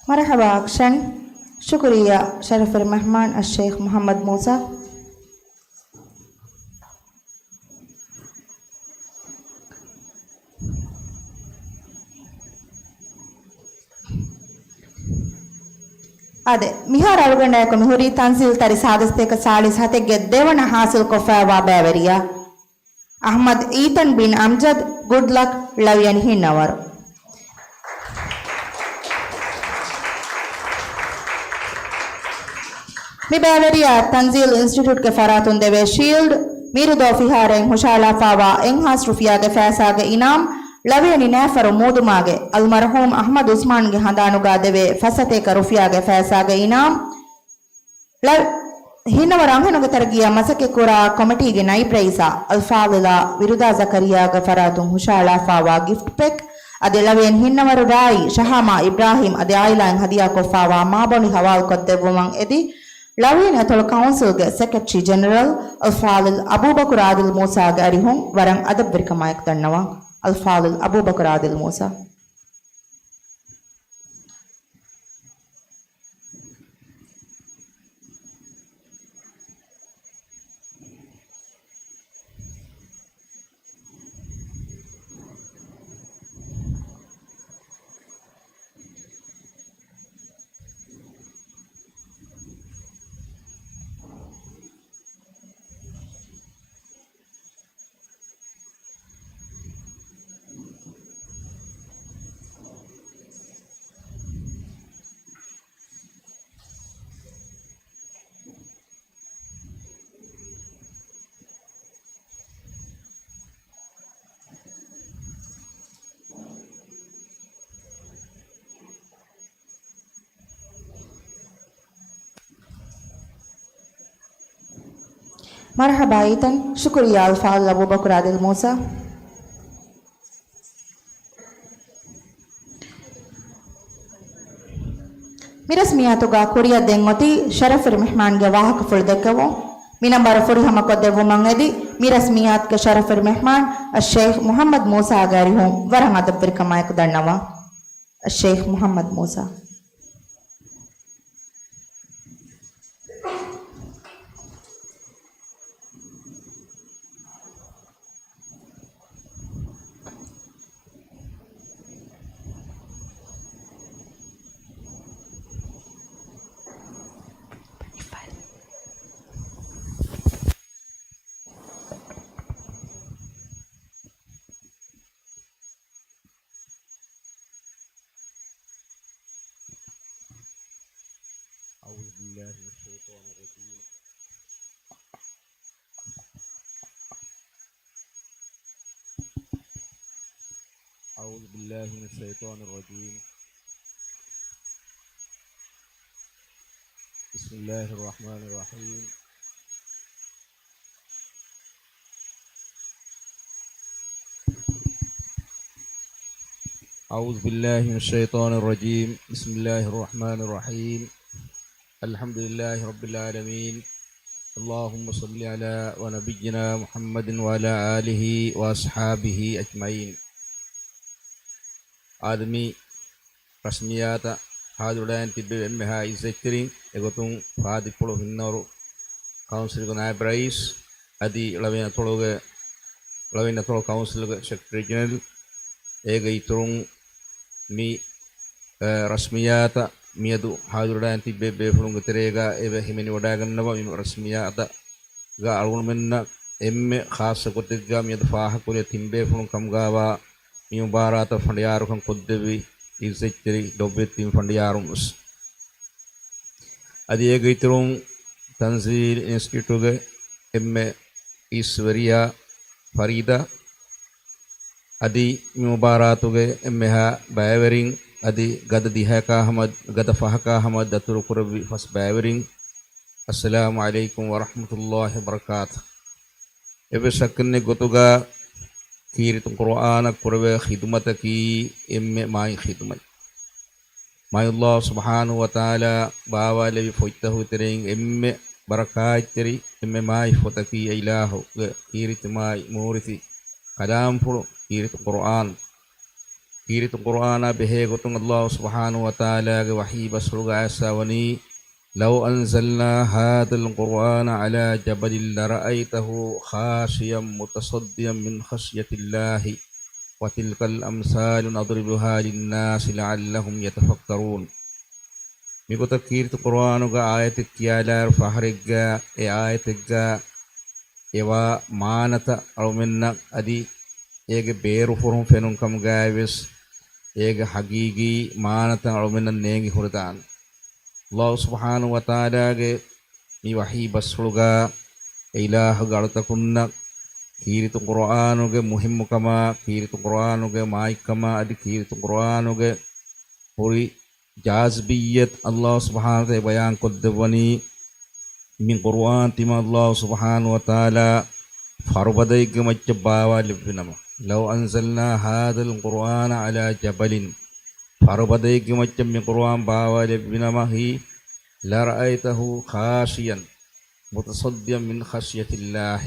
މަރުޙަބާ އަކްޝަން. ޝުކުރިއްޔާ ޝަރަފްވެރި މެހްމާން އައްޝައިޚް މުޙައްމަދު މޫސާ. އާދެ، މިހާރު އަޅުގަނޑާއެކު މިހުރީ ތަންޒީލް ތަރި ސާދަސްތޭކަ ސާޅީސް ހަތެއްގެ ދެވަނަ ހާސިލްކޮށްފައިވާ ބައިވެރިޔާ އަޙްމަދު އީތަން ބިން އަމްޖަދު، ގުޑް ލަކް، ޅަވިޔަނި ހިންނަވަރު. މި ބައިވެރިޔާ ތަންޒީލް އިންސްޓިޓިއުޓްގެ ފަރާތުން ދެވޭ ޝީލްޑް، މީރުދޯ ފިހާރައިން ހުށައަޅާފައިވާ އެއް ހާސް ރުފިޔާގެ ފައިސާގެ އިނާމް، ޅަވިޔަނި ނައިފަރު މޫދުމާގެ އަލްމަރްޙޫމް އަޙްމަދު ޢުސްމާންގެ ހަނދާނުގަ ދެވޭ ފައްސަތޭކަ ރުފިޔާގެ ފައިސާގެ އިނާމް، ޅަ-، ހިންނަވަރު އަންހެނުންގެ ތަރައްގީއަށް މަސައްކަތްކުރާ ކޮމިޓީގެ ނައިބް ރައީސާ އަލްފާޟިލާ ވިރުދާ ޒަކަރިޔާގެ ފަރާތުން ހުށައަޅާފައިވާ ގިފްޓް ޕެކް، އަދި ޅަވިޔަނި ހިންނަވަރު ރާއީ ޝަހާމާ އިބްރާހީމް އަދި އާއިލާއިން ހަދިޔާކޮށްފައިވާ މާބޮނޑި ހަވާލުކޮށްދެއްވުމަށް އެދި، ޅަވިޔަނި އަތޮޅު ކައުންސިލްގެ ސެކްރެޓަރީ ޖެނެރަލް އަލްފާޟިލް އަބޫބަކުރު އާދިލް މޫސާގެ އަރިހުން ވަރަށް އަދަބުވެރިކަމާއެކު ދަންނަވަން. އަލްފާޟިލް އަބޫބަކުރު އާދިލް މޫސާ. މަރުޙަބާ އީތަން. ޝުކުރިއްޔާ އަލްފާޟިލް އަބޫބަކުރު އާދިލް މޫސާ. މި ރަސްމިއްޔާތުގަ ކުރިއަށް ދެން އޮތީ ޝަރަފުވެރި މެހްމާންގެ ވާހަކަފުޅު ދެއްކެވުން. މި ނަންބަރު ފުރިހަމަކޮށްދެއްވުމަށް އެދި، މި ރަސްމިއްޔާތުގެ ޝަރަފުވެރި މެހްމާން އައްޝައިޚް މުޙައްމަދު މޫސާގެ އަރިހުން ވަރަށް އަދަބުވެރިކަމާއެކު ދަންނަވަން. އައްޝައިޚް މުޙައްމަދު މޫސާ. أعوذ بالله من الشيطان الرجيم. أعوذ بالله من الشيطان الرجيم. بسم الله الرحمن الرحيم. أعوذ بالله من الشيطان الرجيم. بسم الله الرحمن الرحيم. الحمد لله رب العالمين. اللهم صل على ونبينا محمد وعلى آله وأصحابه أجمعين. އާދެ، މި ރަސްމިއްޔާތަށް ހާޒިރުވެ ތިއްބެވި އެންމެހާ އިއްޒަތްތެރިން، އެގޮތުން ފާދިއްޕުޅު ހިންނަވަރު ކައުންސިލްގެ ނާއިބް ރައީސް އަދި ޅަވިޔަނި އަތޮޅުގެ، ޅަވިޔަނި އަތޮޅު ކައުންސިލްގެ ސެކްރެޓަރީ ޖެނެރަލް، އޭގެ އިތުރުން މި، އަ، ރަސްމިއްޔާތަށް މިއަދު ހާޒިރުވެ ތިއްބެވި ބޭފުޅުންގެ ތެރޭގަ އެބަ ހިމެނިވަޑައިގަންނަވާ މި ރަސްމިއްޔާތަށް ގަ އަޅުގަނޑުމެންނަށް އެންމެ ޚާއްޞަ ގޮތެއްގަ މިއަދު ފާހަގަކުރި ތިން ބޭފުޅުން ކަމުގަވާ މި މުބާރާތަށް ފަނޑިޔާރުކަން ކޮށްދެއްވި އިއްޒަތްތެރި ލޮބުވެތި ތިން ފަނޑިޔާރުން ވެސް. އަދި އޭގެ އިތުރުން ތަންޒީލް އިންސްޓިޓިއުޓުގެ އެންމެ އިސްވެރިޔާ ފަރީދާ، އަދި މި މުބާރާތުގެ އެންމެހާ ބައިވެރިން، އަދި ގަދަ ދިހައަކާ ހަމަ، ގަދަ ފަހަކާ ހަމަ ދަތުރު ކުރެއްވި ފަސް ބައިވެރިން، އައްސަލާމު ޢަލައިކުމް ވަރަޙްމަތުﷲި ވަބަރަކާތު. އެއްވެސް ޝައްކެއް ނެތް ގޮތުގަ ކީރިތި ޤުރުއާނަށް ކުރެވޭ ޚިދުމަތަކީ އެންމެ މާތް ޚިދުމަތް. މާތް ﷲ ސުބްޙާނަހޫ ވަތަޢާލާ ބާވާލެއްވި ފޮތްތަކުގެ ތެރެއިން އެންމެ ބަރަކާތްތެރި، އެންމެ މާތް ފޮތަކީ އެ އިލާހުގެ ކީރިތި މާތް މޫރިތި ކަލާމްފުޅު ކީރިތި ޤުރުއާން. ކީރިތި ޤުރުއާނާ ބެހޭ ގޮތުން ﷲ ސުބްޙާނަހޫ ވަތަޢާލާގެ ވަޙީ ބަސްފުޅުގަ އައިސްފަވަނީ، لو أنزلنا هذا القرآن على جبل لرأيته خاشعا متصدعا من خشية الله وتلك الأمثال نضربها للناس لعلهم يتفكرون. މިގޮތަށް ކީރިތި ޤުރުއާނުގެ އާޔަތެއް ކިޔާލާއިރު ފަހަރެއްގަ އެ އާޔަތެއްގަ އެވާ މާނަތައް އަޅުމެންނަށް އަދި އޭގެ ބޭރުފުށުން ފެނުން ކަމުގައިވެސް އޭގެ ޙަޤީޤީ މާނަތައް އަޅުމެންނަށް ނޭނގި ހުރެދާނެ. ﷲ ސުބްޙާނަހޫ ވަތަޢާލާގެ މި ވަޙީ ބަސްފުޅުގަ އެ އިލާހުގެ އަޅުތަކުންނަށް ކީރިތި ޤުރުއާނުގެ މުހިއްމުކަމާ، ކީރިތި ޤުރުއާނުގެ މާތްކަމާ އަދި ކީރިތި ޤުރުއާނުގެ ހުރި ޖާޒިބިއްޔަތު ﷲ ސުބްޙާނަހޫ ވަތަޢާލާ ބަޔާންކޮށްދެއްވަނީ، މި ޤުރުއާން ތިމާ ﷲ ސުބްޙާނަހޫ ވަތަޢާލާ ފަރުބަދައެއްގެ މައްޗަށް ބާވާލެއްވިނަމަ، لو أنزلنا هذا القرآن على جبل، ފަރުބަދައެއްގެ މައްޗަށް މި ޤުރުއާން ބާވާލެއްވިނަމަ، ހީ، لرأيته خاشعا متصدعا من خشية الله.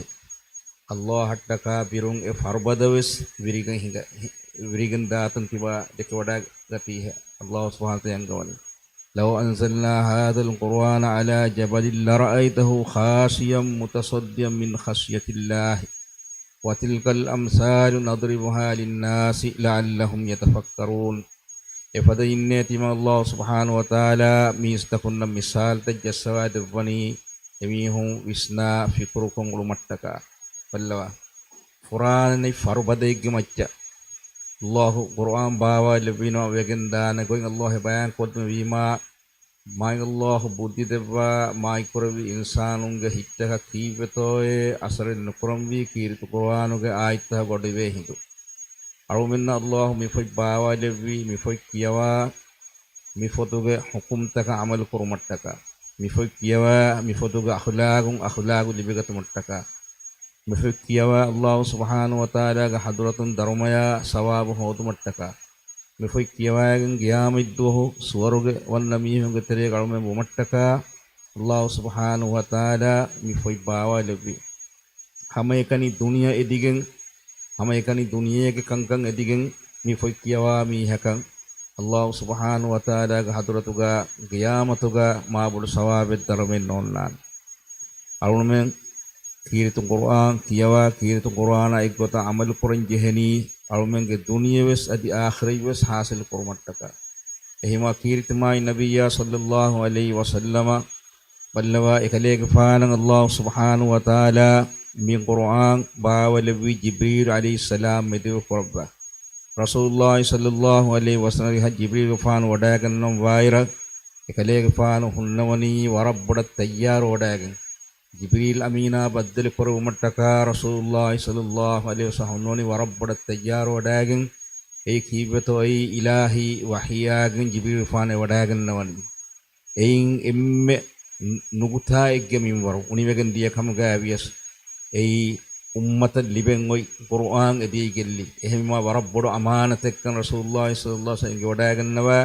ﷲ އަށްޓަކާ ބިރުން އެ ފަރުބަދަވެސް ވިރިގެން ހިނގަ-، ވިރިގެން ދާތަން ތިބާ ދެކެވަޑައިގަތީހޭ. ﷲ ސުބްޙާނަހޫ ވަތަޢާލާ އަންގަވަނީ، لو أنزلنا هذا القرآن على جبل لرأيته خاشعا متصدعا من خشية الله وتلك الأمثال نضربها للناس لعلهم يتفكرون. އެފަދައިންނޭ ތިމާ ﷲ ސުބްޙާނަހޫ ވަތަޢާލާ މީސްތަކުންނަށް މިސާލުތައް ޖައްސަވާ ދެއްވަނީ، އެމީހުން ވިސްނާ ފިކުރުކޮށް އުޅުމަށްޓަކާ. ބައްލަވާ. ފުރާނައި ފަރުބަދައެއްގެ މައްޗަށް ﷲ ޤުރުއާން ބާވާލެއްވިނަމަ ވެގެންދާނެ ގޮތް ﷲ ބަޔާންކޮށްދެއްވީމާ، މާތް ﷲ ބުއްދި ދެއްވާ، މާތްކުރެއްވި އިންސާނުންގެ ހިތްތަކަށް ކީއްވެތޯއޭ އަސަރެއް ނުކުރަންވީ ކީރިތި ޤުރުއާނުގެ އާޔަތްތަކަށް އަޑުއިވޭ ހިނދު. އަޅުމެންނަށް ﷲ މިފޮތް ބާވާލެއްވީ، މިފޮތް ކިޔަވާ، މިފޮތުގެ ޙުކުމްތަކަށް ޢަމަލު ކުރުމަށްޓަކާ. މިފޮތް ކިޔަވާ، މިފޮތުގެ އަޚުލާގުން އަޚުލާގު ލިބިގަތުމަށްޓަކާ. މިފޮތް ކިޔަވާ، ﷲ ސުބްޙާނަހޫ ވަތަޢާލާގެ ޙަޟްރަތުން ދަރުމަޔާ ސަވާބު ހޯދުމަށްޓަކާ. މިފޮތް ކިޔަވައިގެން ޤިޔާމަތްދުވަހު ސުވަރުގެ ވަންނަ މީހުންގެ ތެރޭގަ އަޅުމެން ވުމަށްޓަކާ، ﷲ ސުބްޙާނަހޫ ވަތަޢާލާ މި ފޮތް ބާވާލެއްވި. ހަމައެކަނި ދުނިޔެ އެދިގެން، ހަމައެކަނި ދުނިޔޭގެ ކަންކަން އެދިގެން މި ފޮތް ކިޔަވާ މީހަކަށް، ﷲ ސުބްޙާނަހޫ ވަތަޢާލާގެ ޙަޟްރަތުގަ ޤިޔާމަތުގަ މާބޮޑު ސަވާބެއް ދަރުމައެއް ނޯންނާނެ. އަޅުމެން ކީރިތި ޤުރުއާން ކިޔަވާ، ކީރިތި ޤުރުއާނާ އެއްގޮތަށް ޢަމަލު ކުރަން ޖެހެނީ، އަޅުމެންގެ ދުނިޔެވެސް އަދި އާޚިރަތްވެސް ޙާޞިލު ކުރުމަށްޓަކާ. އެހެންވީމާ ކީރިތި މާތް ނަބިއްޔާ ޞައްލައްލާހު ޢަލައިހި ވަސައްލަމަ ބައްލަވާ، އެކަލޭގެފާނަށް ﷲ ސުބްޙާނަހޫ ވަތަޢާލާ މި ޤުރުއާން ބާވަލެއްވީ ޖިބްރީލް ޢަލައިހިއްސަލާމް މެދުވެރި ކުރައްވާ. ރަސޫލުﷲ ޞައްލައްލާހު ޢަލައިހި ވަސައްލަމަ އަރިހަށް ޖިބްރީލްގެފާނު ވަޑައިގަންނަވަން ވާއިރަށް، އެކަލޭގެފާނު ހުންނަވަނީ ވަރަށް ބޮޑަށް ތައްޔާރު ވަޑައިގެން. ޖިބްރީލް އަމީނާ ބައްދަލު ކުރެއްވުމަށްޓަކާ ރަސޫލުﷲ ޞައްލައްލާހު ޢަލައިހި ވަސައްލަމަ ހުންނަވަނީ ވަރަށް ބޮޑަށް ތައްޔާރު ވަޑައިގެން. އެއީ ކީއްވެތޯ އެއީ އިލާހީ ވަޙީއާގެން ޖިބްރީލްގެފާނު ވަޑައިގަންނަވަނީ. އެއިން އެންމެ ނު-، ނުކުތާއެއްގެ މިންވަރު އުނިވެގެން ދިޔަ ކަމުގައި ވިޔަސް، އެއީ އުއްމަތަށް ލިބެން އޮތް ޤުރުއާން އެދިޔައިގެއްލި. އެހެންވީމާ ވަރަށް ބޮޑު އަމާނަތެއްކަން ރަސޫލުﷲ ޞައްލައްލާހު ޢަލައިހި ވަސައްލަމަ އެނގިވަޑައިގަންނަވާ.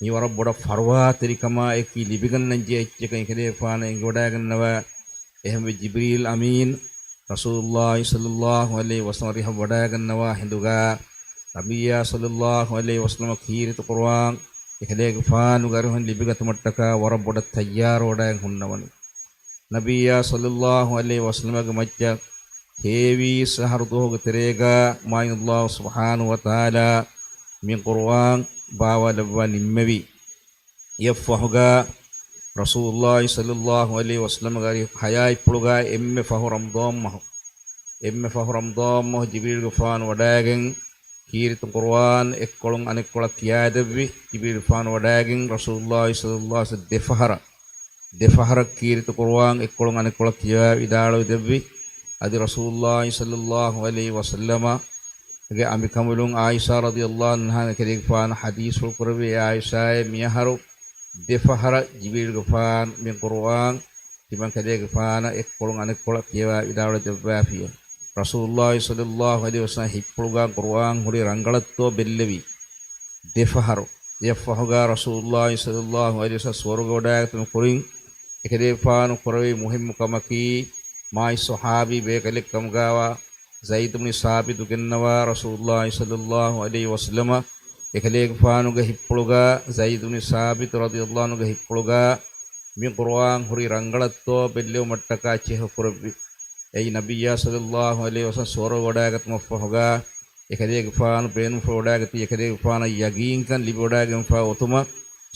މި ވަރަށް ބޮޑަށް ފަރުވާތެރިކަމާ އެކީ ލިބިގަންނަން ޖެހޭ އެއްޗަކަށް އެކަލޭގެފާނަށް އެނގިވަޑައިގަންނަވާ. އެހެންވެ ޖިބްރީލް އަމީން ރަސޫލުﷲ ޞައްލައްލާހު ޢަލައިހި ވަސައްލަމަ އަރިހަށް ވަޑައިގަންނަވާ ހިނދުގަ، ނަބިއްޔާ ޞައްލައްލާހު ޢަލައިހި ވަސައްލަމަ ކީރިތި ޤުރުއާން އެކަލޭގެފާނުގެ އަރިހުން ލިބިގަތުމަށްޓަކާ ވަރަށް ބޮޑަށް ތައްޔާރު ވަޑައިގެން ހުންނަވަނީ. ނަބިއްޔާ ޞައްލައްލާހު ޢަލައިހި ވަސައްލަމަގެ މައްޗަށް ތޭވީސް އަހަރު ދުވަހުގެ ތެރޭގަ މާތް ﷲ ސުބްޙާނަހޫ ވަތަޢާލާ މި ޤުރުއާން ބާވާލައްވާ ނިންމެވި. އެއަށްފަހުގަ ރަސޫލުﷲ ޞައްލައްލާހު ޢަލައިހި ވަސައްލަމަގެ އަރި ޙަޔާތްޕުޅުގަ އެންމެ ފަހު ރަމަޟާން މަހު، އެންމެ ފަހު ރަމަޟާން މަހު ޖިބްރީލްގެފާނު ވަޑައިގެން ކީރިތި ޤުރުއާން އެއްކޮޅުން އަނެއްކޮޅަށް ކިޔާދެއްވި. ޖިބްރީލްގެފާނު ވަޑައިގެން ރަސޫލުﷲ ޞައްލައްލާހު ޢަލައިހި ވަސައްލަމަ ދެފަހަރަށް، ދެފަހަރަށް ކީރިތި ޤުރުއާން އެއްކޮޅުން އަނެއްކޮޅަށް ކިޔަވާ ވިދާޅުވި ދެއްވި. އަދި ރަސޫލުﷲ ޞައްލައްލާހު ޢަލައިހި ވަސައްލަމަ ގެ އަނބިކަނބަލުން ޢާއިޝާ ރަޟިޔައްލާހު ޢަންހާ އެކަލޭގެފާނަށް ޙަދީޘްފުޅު ކުރެއްވި. އޭ ޢާއިޝާއޭ، މިއަހަރު ދެފަހަރަށް ޖިބްރީލްގެފާނު މި ޤުރުއާން ތިމަން ކަލޭގެފާނަށް އެއްކޮޅުން އަނެއްކޮޅަށް ކިޔަވާ ވިދާޅުވެ ދެއްވާފިޔޭ. ރަސޫލުﷲ ޞައްލައްލާހު ޢަލައިހި ވަސައްލަމަ ހިތްޕުޅުގަ ޤުރުއާން ހުރި ރަނގަޅަށްތޯ ބެއްލެވި ދެފަހަރު. އެއަށްފަހުގަ ރަސޫލުﷲ ޞައްލައްލާހު ޢަލައިހި ވަސައްލަމަ ސުވަރުގެ ވަޑައިގަތުމުގެ ކުރިން އެކަލޭގެފާނު ކުރެއްވި މުހިއްމު ކަމަކީ، މާތް ޞަޙާބީ ބޭކަލެއް ކަމުގައިވާ ޒައިދު ބުނި ސާބިތު ގެންނަވާ، ރަސޫލުﷲ ޞައްލައްލާހު ޢަލައިހި ވަސައްލަމަ އެކަލޭގެފާނުގެ ހިތްޕުޅުގަ، ޒައިދު ބުނި ސާބިތު ރަޟިޔައްލާހު ޢަންހުގެ ހިތްޕުޅުގަ މި ޤުރުއާން ހުރި ރަނގަޅަށްތޯ ބެއްލެވުމަށްޓަކާ ޗެހު ކުރެއްވި. އެއީ ނަބިއްޔާ ޞައްލައްލާހު ޢަލައިހި ވަސައްލަމަ ސުވަރުގެ ވަޑައިގަތުމަށްފަހުގަ، އެކަލޭގެފާނު ބޭނުންފުޅު ވަޑައިގަތީ، އެކަލޭގެފާނަށް ޔަގީންކަން ލިބިވަޑައިގެންފާ އޮތުމަށް،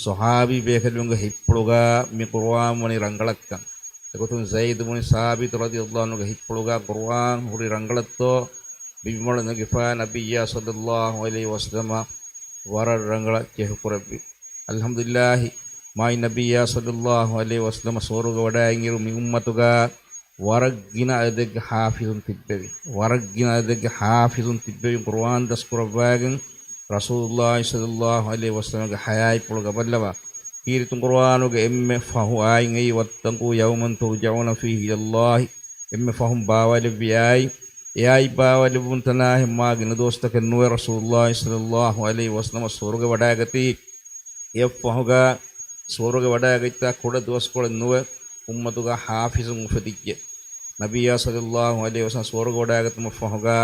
ޞަޙާބީ ބޭކަލުންގެ ހިތްޕުޅުގަ މި ޤުރުއާން ވަނީ ރަނގަޅަށްކަން. އެގޮތުން ޒައިދު ބުނި ސާބިތު ރަޟިޔައްލާހު ޢަންހުގެ ހިތްޕުޅުގަ ޤުރުއާން ހުރި ރަނގަޅަށްތޯ ބިންވަޅު ނެގިފާ ނަބިއްޔާ ޞައްލައްލާހު ޢަލައިހި ވަސައްލަމަ ވަރަށް ރަނގަޅަށް ޗެހު ކުރެއްވި. އަލްޙަމްދުލިއްލާހި، މާތް ނަބިއްޔާ ޞައްލައްލާހު ޢަލައިހި ވަސައްލަމަ ސުވަރުގެ ވަޑައިގެންއިރު މި އުއްމަތުގަ ވަރަށް ގިނަ އަދަދެއްގެ ޙާފިޒުން ތިއްބެވި. ވަރަށް ގިނަ އަދަދެއްގެ ޙާފިޒުން ތިއްބެވި ޤުރުއާން ދަސްކުރައްވައިގެން ރަސޫލުﷲ ޞައްލައްލާހު ޢަލައިހި ވަސައްލަމަގެ ޙަޔާތްޕުޅުގަ ބައްލަވާ. ކީރިތި ޤުރުއާނުގެ އެންމެ ފަހު އާޔަތް އެއީ، "وَاتَّقُوا يَوْمًا تُرْجَعُونَ فِيهِ إِلَى اللَّهِ." އެންމެ ފަހުން ބާވައިލެއްވި އާޔަތް. އެ އާޔަތް ބާވައިލެއްވުންތަނާ ހެން މާ ގިނަ ދުވަސްތަކެއް ނުވެ، ރަސޫލުﷲ ޞައްލަﷲު ޢަލައިހި ވަސައްލަމަ ސުވަރުގެ ވަޑައިގަތީ. އެއަށްފަހުގަ ސުވަރުގެ ވަޑައިގަތްތާ ކުޑަ ދުވަސްކޮޅެއް ނުވެ، އުއްމަތުގަ ޙާފިޒުން އުފެދިއްޖެ. ނަބިއްޔާ ޞައްލަﷲު ޢަލައިހި ވަސައްލަމަ ސުވަރުގެ ވަޑައިގަތުމަށްފަހުގަ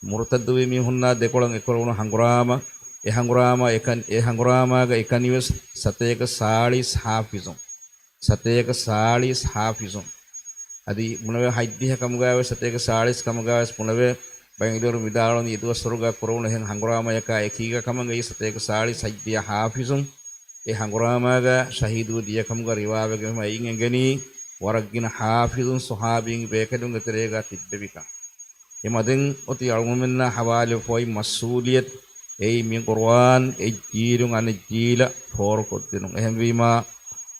މުރުތައްދުވި މީހުންނާ ދެކޮޅަށް އެކުރެވުނު ހަނގުރާމަ، އެ ހަނގުރާމަ އެކަން، އެ ހަނގުރާމާގަ އެކަނިވެސް ސަތޭކަ ސާޅީސް ޙާފިޒުން. ސަތޭކަ ސާޅީސް ޙާފިޒުން. އަދި ބުނެވޭ ހަތްދިހަ ކަމުގައިވެސް، ސަތޭކަ ސާޅީސް ކަމުގައިވެސް ބުނެވޭ، ބައެއް ޢިލްމުވެރިން ވިދާޅުވަނީ އެ ދުވަސްވަރުގަ ކުރެވުނު އެހެން ހަނގުރާމަޔަކާ އެކީގަ ކަމަށް. އެއީ ސަތޭކަ ސާޅީސް ހަތްދިހަ ޙާފިޒުން އެ ހަނގުރާމާގަ ޝަހީދުވެ ދިޔަ ކަމުގަ ރިވާވެގެން އެއިން އެނގެނީ، ވަރަށް ގިނަ ޙާފިޒުން ޞަޙާބީން ބޭކަލުންގެ ތެރޭގަ ތިއްބެވިކަން. އެމަ ދެން އޮތީ އަޅުގަނޑުމެންނާ ޙަވާލުވެފައި މަސްއޫލިއްޔަތު، އެއީ މި ޤުރުއާން އެއްޖީލުން އަނެއްޖީލަށް ފޯރުކޮށްދިނުން. އެހެންވީމާ،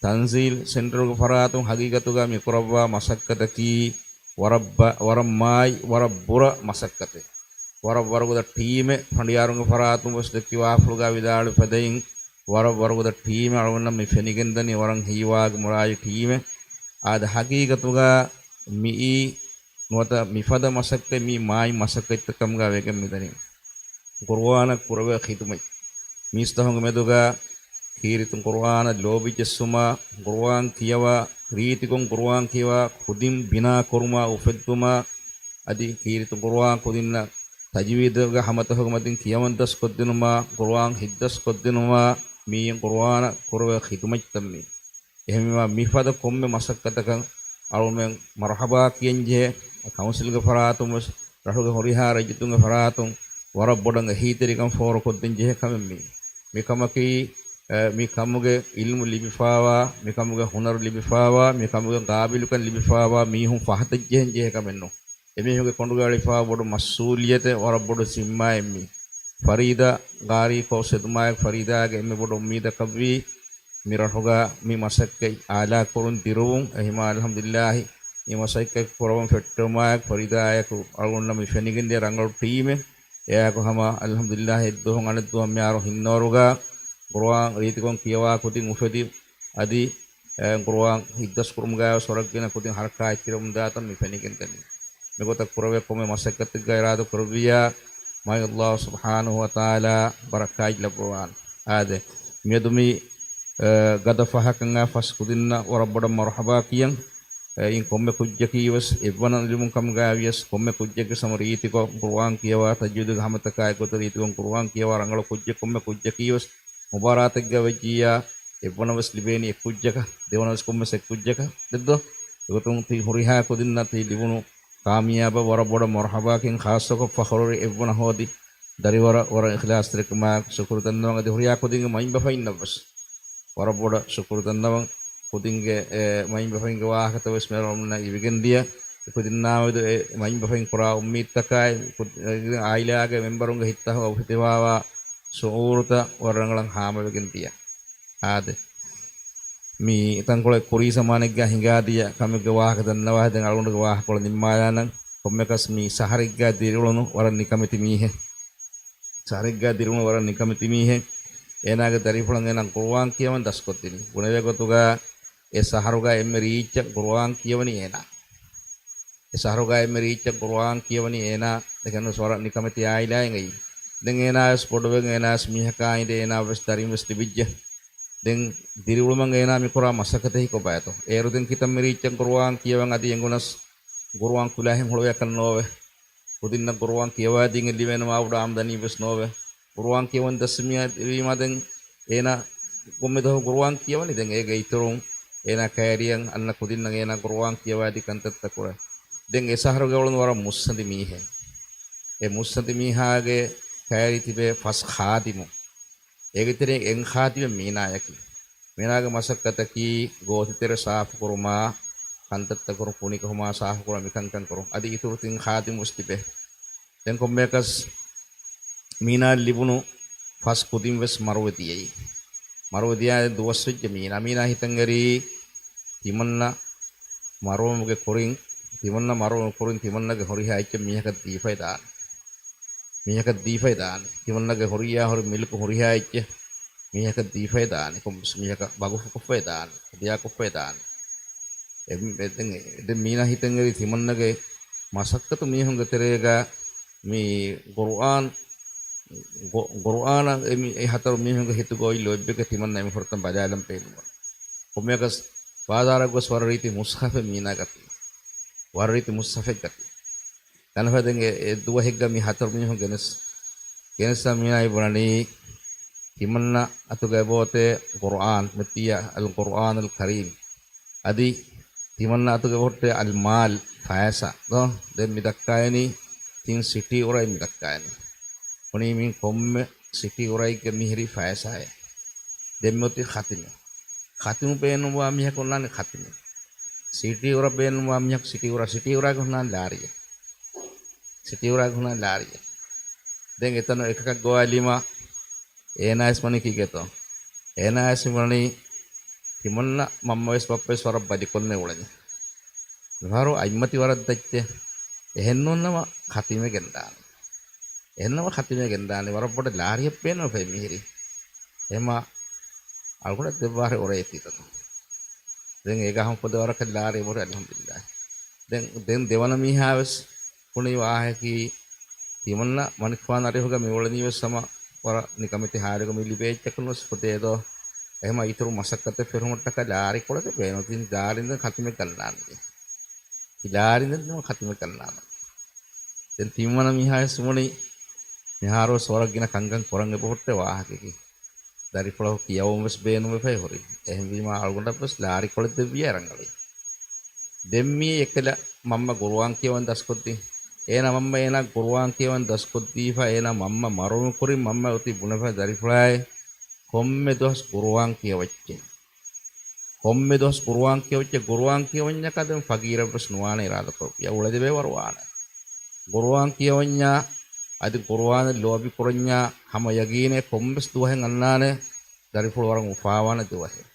ތަންޒީލް ސެންޓަރުގެ ފަރާތުން ޙަޤީޤަތުގަ މި ކުރައްވާ މަސައްކަތަކީ ވަރަށް ބަ-، ވަރަށް މާތް، ވަރަށް ބުރަ މަސައްކަތެއް. ވަރަށް ވަރުގަދަ ޓީމެއް، ފަނޑިޔާރުންގެ ފަރާތުން ވެސް ދެއްކި ވާހަކަފުޅުގަ ވިދާޅުވި ފަދައިން، ވަރަށް ވަރުގަދަ ޓީމެއް. އަޅުގަނޑަށް މި ފެނިގެންދަނީ ވަރަށް ހީވާގި މުރާއި ޓީމެއް. އާދެ، ޙަޤީޤަތުގަ މިއީ ނުވަތަ މިފަދަ މަސައްކަތް މީ މާތް މަސައްކަތްތައް ކަމުގަ ވެގެން މިދަނީ. ޤުރުއާނަށް ކުރެވޭ ޚިދުމަތް. މީސްތަކުންގެ މެދުގަ ކީރިތި ޤުރުއާނަށް ލޯބި ޖެއްސުމާ، ޤުރުއާން ކިޔަވާ، ރީތިކޮށް ޤުރުއާން ކިޔަވާ، ކުދިން ބިނާ ކުރުމާ އުފެއްދުމާ، އަދި ކީރިތި ޤުރުއާން ކުދިންނަށް ތަޖްވީދުގެ ހަމަތަކުގެ މަތިން ކިޔަވަން ދަސްކޮށްދިނުމާ، ޤުރުއާން ހިތްދަސްކޮށްދިނުމާ، މިއީ ޤުރުއާނަށް ކުރެވޭ ޚިދުމަތްތައް މީ. އެހެންވީމާ، މިފަދަ ކޮންމެ މަސައްކަތަކަށް އަޅުމެން މަރުޙަބާ ކިޔަންޖެހޭ. ކައުންސިލްގެ ފަރާތުން ވެސް، ރަށުގެ ހުރިހާ ރައްޔިތުންގެ ފަރާތުން ވަރަށް ބޮޑަށް އެހީތެރިކަން ފޯރުކޮށްދިންޖެހޭ ކަމެއް މީ. މިކަމަކީ، އެ، މި ކަމުގެ ޢިލްމު ލިބިފާވާ، މި ކަމުގެ ހުނަރު ލިބިފާވާ، މި ކަމުގެ ޤާބިލުކަން ލިބިފާވާ މީހުން ފަހަތަށް ޖެހެންޖެހޭ ކަމެއް ނޫން. އެމީހުންގެ ކޮނޑުގަ އެޅިފާ ބޮޑު މަސްއޫލިއްޔަތެއް، ވަރަށް ބޮޑު ޒިންމާއެއް މީ. ފަރީދާ ގާރީ ކޯސް ހެދުމާއެކު ފަރީދާގެ އެންމެ ބޮޑު އުއްމީދަކަށްވީ، މި ރަށުގަ މި މަސައްކަތް އާލާ ކުރުން ދިރުވުން. އެހިމާ އަލްޙަމްދުލިއްލާހި، މި މަސައްކަތް ކުރަމުން ފެއްޓެވުމާއެކު ފަރީދާއާއެކު އަޅުގަނޑަށް މި ފެނިގެންދިޔަ ރަނގަޅު ޓީމެއް. އެއާއެކު ހަމަ އަލްޙަމްދުލިއްލާހި، އެއްދުވަހުން އަނެއްދުވަހަށް މިހާރު ހިންނަވަރުގަ ޤުރުއާން ރީތިކޮށް ކިޔަވާ ކުދިން އުފެދި، އަދި އެ، ޤުރުއާން ހިތްދަސްކުރުމުގައިވެސް ވަރަށް ގިނަ ކުދިން ހަރަކާތްތެރިވަމުންދާތަން މި ފެނިގެންދަނީ. މިގޮތަށް ކުރެވޭ ކޮންމެ މަސައްކަތެއްގައި އިރާދަ ކުރެއްވިއްޔާ، މާތް ﷲ ސުބްޙާނަހޫ ވަތަޢާލާ ބަރަކާތް ލައްވަވާނެ. އާދެ، މިއަދު މި، އެ، ގަދަ ފަހަކަށް އާ ފަސް ކުދިންނަށް ވަރަށް ބޮޑަށް މަރުޙަބާ ކިޔަން. އެ، އިން ކޮންމެ ކުއްޖަކީވެސް އެއްވަނަ އިލްމު ކަމުގައިވިޔަސް، ކޮންމެ ކުއްޖެއްގެ ސަމަ ރީތިކޮށް ޤުރުއާން ކިޔަވާ، ތަޖްވީދުގެ ހަމަތަކާއި ގޮތަށް ރީތިކޮށް ޤުރުއާން ކިޔަވާ، ރަނގަޅު ކުއްޖެއް ކޮންމެ ކުއްޖަކީވެސް މުބާރާތެއްގަ ވެއްޖިއްޔާ، އެއްވަނަވެސް ލިބޭނީ އެއްކުއްޖަކަށް، ދެވަނަވެސް ކޮންމެސް އެއްކުއްޖަކަށް ދެއްދޯ؟ އެގޮތުން ތި ހުރިހާ ކުދިންނަށް ތި ލިބުނު ކާމިޔާބަށް ވަރަށް ބޮޑަށް މަރުޙަބާ ކިޔަން، ޚާއްޞަކޮށް ފަޚުރުވެރި އެއްވަނަ ހޯދި ދަރިވަރަށް ވަރަށް އިޚްލާޞްތެރިކަމާއެކު ޝުކުރު ދަންނަވަން. އަދި ހުރިހާ ކުދިންގެ މައިންބަފައިންނަށްވެސް ވަރަށް ބޮޑަށް ޝުކުރު ދަންނަވަން. ކުދިންގެ، އެ، މައިންބަފައިންގެ ވާހަކަތައް ވެސް މި އަޅުގަނޑުމެންނަށް އިވިގެންދިޔަ. އެ ކުދިންނާމެދު އެ މައިންބަފައިން ކުރާ އުއްމީދުތަކާއި، އެ ކުދިން އާއިލާގެ މެމްބަރުންގެ ހިތްތަކުގަ އުފެދިފާވާ ޝުޢޫރުތައް ވަރަށް ރަނގަޅަށް ހާމަވެގެން ދިޔަ. އާދެ، މި ތަންކޮޅެއް ކުރީ ޒަމާނެއްގަ ހިނގާދިޔަ ކަމެއްގެ ވާހަކަ ދަންނަވާ ދެން އަޅުގަނޑުގެ ވާހަކަކޮޅު ނިންމާލާނަން. ކޮންމެކަސް މި ސަހަރެއްގަ ދިރިއުޅުނު ވަރަށް ނިކަމެތި މީހެއް. ސަހަރެއްގަ ދިރިއުޅުނު ވަރަށް ނިކަމެތި މީހެއް. އޭނާގެ ދަރިފުޅަށް އޭނާ ޤުރުއާން ކިޔަވަން ދަސްކޮށްދިނީ. ބުނެވޭ ގޮތުގަ އެ ސަހަރުގަ އެންމެ ރީއްޗަށް ޤުރުއާން ކިޔަވަނީ އޭނާ. އެ ސަހަރުގަ އެންމެ ރީއްޗަށް ޤުރުއާން ކިޔަވަނީ އޭނާ. އެކަންވެސް ވަރަށް ނިކަމެތި އާއިލާއެއް އެއީ. ދެން އޭނާވެސް ބޮޑުވެގެން އޭނާވެސް މީހަކާ އިނދެ އޭނާވެސް ދަރިންވެސް ލިބިއްޖެ. ދެން ދިރިއުޅުމަށް އޭނާ މިކުރާ މަސައްކަތެއް ކޮބާތޯ؟ އޭރު ދެން ކިތަންމެ ރީއްޗަށް ޤުރުއާން ކިޔަވަން އަދި އެނގުނަސް ޤުރުއާން ކުލައިހެން ހުޅުވޭކަށް ނޯވެ. ކުދިންނަށް ޤުރުއާން ކިޔަވާދީން ލިބޭނެ މާބޮޑު އާމްދަނީވެސް ނޯވެ. ޤުރުއާން ކިޔަވަން ދަސްވީމާ ދެން އޭނާ ކޮންމެ ދުވަހު ޤުރުއާން ކިޔަވަނީ. ދެން އޭގެ އިތުރުން އޭނާ ކައިރިއަށް އަންނަ ކުދިންނަށް އޭނާ ޤުރުއާން ކިޔަވާދީ ކަންތައްތައް ކުރަން. ދެން އެ ސަހަރުގަ އުޅުނު ވަރަށް މުއްސަނދި މީހެއް. އެ މުއްސަނދި މީހާގެ ކައިރި ތިބޭ ފަސް ޚާދިމު. އޭގެ ތެރެއިން އެއް ޚާދިމެއް މީނާޔަކީ. މީނާގެ މަސައްކަތަކީ ގޯތިތެރެ ސާފުކުރުމާ، ކަންތައްތައް ކުރުން، ކުނިކެހުމާ ސާފުކުރާ މިކަންކަން ކުރުން. އަދި އިތުރު ތިން ޚާދިމުވެސް ތިބޭ. ދެން ކޮންމެއަކަސް މީނާ ލިބުނު ފަސް ކުދިން ވެސް މަރުވެ ދިޔައީ. މަރުވެ ދިޔާ ދުވަސް ވެއްޖެ މީނާ. މީނާ ހިތަށް އެރީ ތިމަންނަ މަރުވުމުގެ ކުރިން، ތިމަންނަ މަރުވުމުގެ ކުރިން ތިމަންނަގެ ހުރިހާ އެއްޗެއް މީހަކަށް ދީފައި ދާނެ. މީހަކަށް ދީފައި ދާނެ. ތިމަންނަގެ ހުރިއްޔާ ހުރި މިލްކު ހުރިހާ އެއްޗެއް މީހަކަށް ދީފައި ދާނެ، ކޮންމެސް މީހަކަށް ވަގުފުކޮށްފައި ދާނެ، ހަދިޔާކޮށްފައި ދާނެ. އެ-، އެ-، ދެން، ދެން މީނާ ހިތަށް އެރި ތިމަންނަގެ މަސައްކަތު މީހުންގެ ތެރޭގަ މި ޤުރުއާން، ޤު-، ޤުރުއާނަށް އެ މި-، އެ ހަތަރު މީހުންގެ ހިތުގައި އޮތް ލޯތްބެއްގަ ތިމަންނަ އެމި ފުރަތަމަ ބަލާލަން ބޭނުންވަނީ. ކޮންމެއަކަސް ބާޒާރަށް ގޮސް ވަރަށް ރީތި މުޞްޙަފެއް މީނާ ގަތީ. ވަރަށް ރީތި މުޞްޙަފެއް ގަތީ. ތަނަފަ ދެން އެ، އެ ދުވަހެއްގަ މި ހަތަރު މީހުން ގެނެސް، ގެނެސް މީނާ ބުނަނީ، ތިމަންނަ އަތުގަ އެބައޮތޭ ޤުރުއާން، މެތިޔަ އަލް ޤުރުއާނުލް ކަރީމް. އަދި ތިމަންނަ އަތުގަ އެބަހުއްޓޭ އަލް މާލް، ފައިސާ. ދޯ؟ ދެން މި ދައްކާއިނީ ތިން ސިޓީ އުރައެއް މި ދައްކާއިނީ. ބުނީ މި ކޮންމެ ސިޓީ އުރައެއްގެ މިހިރީ ފައިސާއެއް. ދެން މިއޮތީ ޚަތިމެއް. ޚަތިމު ބޭނުންވާ މީހަކު އޮންނާނެ ޚަތިމެއް. ސިޓީ އުރަ ބޭނުންވާ މީހަކު ސިޓީ އުރަ، ސިޓީ އުރާގެ ހުންނާނެ ލާރިއެއް. ސިޓީ އުރާގެ ހުންނާނެ ލާރިއެއް. ދެން އެތަނު އެކަކަށް ގޮވާލީމަ އޭނާވެސް ވަނީ ކީކޭތޯ؟ އޭނާވެސް ވަނީ ތިމަންނަ މަންމަވެސް ބައްޕަވެސް ވަރަށް ބަލިކޮށްލަން އުޅެނީ. މިހާރު އަތްމަތި ވަރަށް ދައްޗޭ. އެހެންނޫންނަމަ ޚަތިމެއް ގެންދާނެ. އެހެންނަމަ ޚަތިމެއް ގެންދާނެ. ވަރަށް ބޮޑަށް ލާރިއެއް ބޭނުންވެފައި މިހިރީ. އެހެމަ އަޅުގަނޑަށް ދެއްވާށޭ އުރައެއް ތިތަން. ދެން އޭގާ ހަމަ ފުދޭ ވަރަކަށް ލާރި އެބަހުރި އަލްޙަމްދުލިއްލާހް. ދެން، ދެން ދެވަނަ މީހާވެސް ބުނި ވާހަކައީ، ތިމަންނަ މަނިކުފާނު އަރިހުގަ މި އުޅެނީވެސް ހަމަ ވަރަށް ނިކަމެތި ހާލުގަ މި ލިބޭ އެއްޗަކުންވެސް ފުދޭ ދޯ. އެހެމަ އިތުރު މަސައްކަތެއް ފެށުމަށްޓަކާ ލާރި ކޮޅެއް ބޭނުން. ތިން ލާރިން ދެން ޚަތިމެއް ގަންނާނެ. ލާރިން ދެން ޚަތިމެއް ގަންނާނެ. ދެން ތިންވަނަ މީހާވެސް ބުނި މިހާރުވެސް ވަރަށް ގިނަ ކަންކަން ކުރަން އެބަހުއްޓޭ ވާހަކައަކީ. ދަރިފުޅަކު ކިޔަވަން ވެސް ބޭނުންވެފައި ހުރި. އެހެންވީމާ އަޅުގަނޑަށް ވެސް ލާރި ކޮޅެއް ދެއްވިޔާ ރަނގަޅީ. ދެން މީ އެކަލަ މަންމަ ޤުރުއާން ކިޔަވަން ދަސްކޮށްދިން. އޭނާ މަންމަ އޭނާ ޤުރުއާން ކިޔަވަން ދަސްކޮށްދީފަ އޭނާ މަންމަ މަރުވުމުގެ ކުރިން މަންމަ އޮތީ ބުނެފަ ދަރިފުޅާއޭ ކޮންމެ ދުވަސް ޤުރުއާން ކިޔަވައްޗޭ. ކޮންމެ ދުވަސް ޤުރުއާން ކިޔަވައްޗޭ. ޤުރުއާން ކިޔަވަންޏަކާ ދެން ފަގީރެއް ވެސް ނުވާނެ އިރާދަކުރެއްވިޔާ. އުޅެދެވޭ ވަރުވާނެ. ޤުރުއާން ކިޔަވަންޏާ އަދި ޤުރުއާނެއް ލޯބި ކުރަންޏާ ހަމަ ޔަގީނޭ ކޮންމެސް ދުވަހެއް އަންނާނެ ދަރިފުޅު ވަރަށް އުފާވާނެ ދުވަހެއް.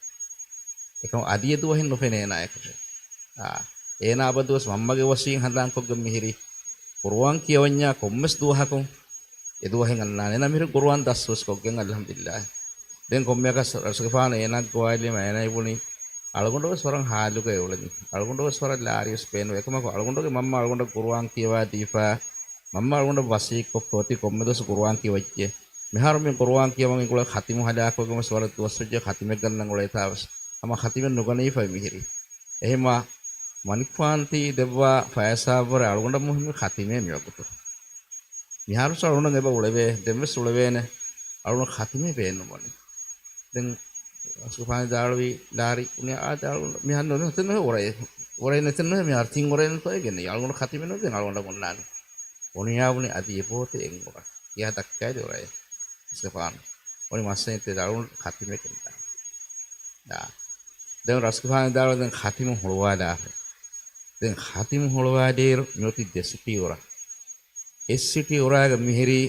އެކަމަކު އަދި އެ ދުވަހެއް ނުފެނޭ އޭނާއަކަށެއް. އާ، އޭނާ އަބަދުވެސް މަންމަގެ ވަސީން ހަނދާންކޮށްގެން މިހިރީ ޤުރުއާން ކިޔަވަންޏާ ކޮންމެސް ދުވަހަކުން އެ ދުވަހެއް އަންނާނެ. އޭނާ މިހިރީ ޤުރުއާން ދަސްވެސް ކޮށްގެން އަލްޙަމްދުލިއްލާހް. ދެން ކޮންމެއަކަސް ރަސްގެފާނު އޭނާ ގޮވާލީމަ އޭނާ ބުނި އަޅުގަނޑުވެސް ވަރަށް ހާލުގައި އުޅެނީ. އަޅުގަނޑުވެސް ވަރަށް ލާރިވެސް ބޭނުން. އެކަމަކު އަޅުގަނޑުގެ މަންމަ އަޅުގަނޑަށް ޤުރުއާން ކިޔަވާ ދީފަ މަންމަ އަޅުގަނޑަށް ވަސީކޮށްފަ އޮތީ ކޮންމެ ދުވަސް ޤުރުއާން ކިޔަވައްޗޭ. މިހާރު މި ޤުރުއާން ކިޔަވަން އިނގުޅޭ ޚަތިމު ހަލާކުވެގެން ވެސް ވަރަށް ދުވަސް ވެއްޖެ ޚަތިމެއް ގަންނަން އުޅޭތާ ވެސް ހަމަ ޚަތިމެއް ނުގަނެވިފައި މިހިރީ. އެހެމަ މަނިކުފާން ތި ދެއްވާ ފައިސާއަށްވުރެ އަޅުގަނޑަށް މުހިއްމީ ޚަތިމޭ މިވަގުތު. މިހާރު ވެސް އަޅުގަނޑަށް އެބަ އުޅެވޭ، ދެން ވެސް އުޅެވޭނެ. އަޅުގަނޑަށް ޚަތިމޭ ބޭނުންވަނީ. ދެން ރަސްގެފާނު ވިދާޅުވީ ލާރި އުނި އާދެ އަޅުގަނޑު މިހާރު ނުވެ ނެތެއް ނުވެ އުރައެއް. އުރައެއް ނެތެއް ނުވެ މިހާރު ތިން އުރައެއް ނުތޯ އެ ގެންނަ. އަޅުގަނޑަށް ޚަތިމެއް ނުވެ ދެން އަޅުގަނޑަށް އޮންނާނެ. އުނިޔާ ބުނި އަދި އެބައޮތޭ އެއް އުރަ. ކިޔާ ދައްކާލި އުރައެއް. ރަސްގެފާނު. އުނި މައްސަލައެއް ތެދު އަޅުގަނޑު ޚަތިމެއް ކެންދާނެ. ދާ. ދެން ރަސްގެފާނު ވިދާޅުވި ދެން ޚަތިމު ހުޅުވާލާފަ. ދެން ޚަތިމު ހުޅުވާލިއިރު މިއޮތީ ދެ ސިޓީ އުރަ. އެއް ސިޓީ އުރާގަ މިހިރީ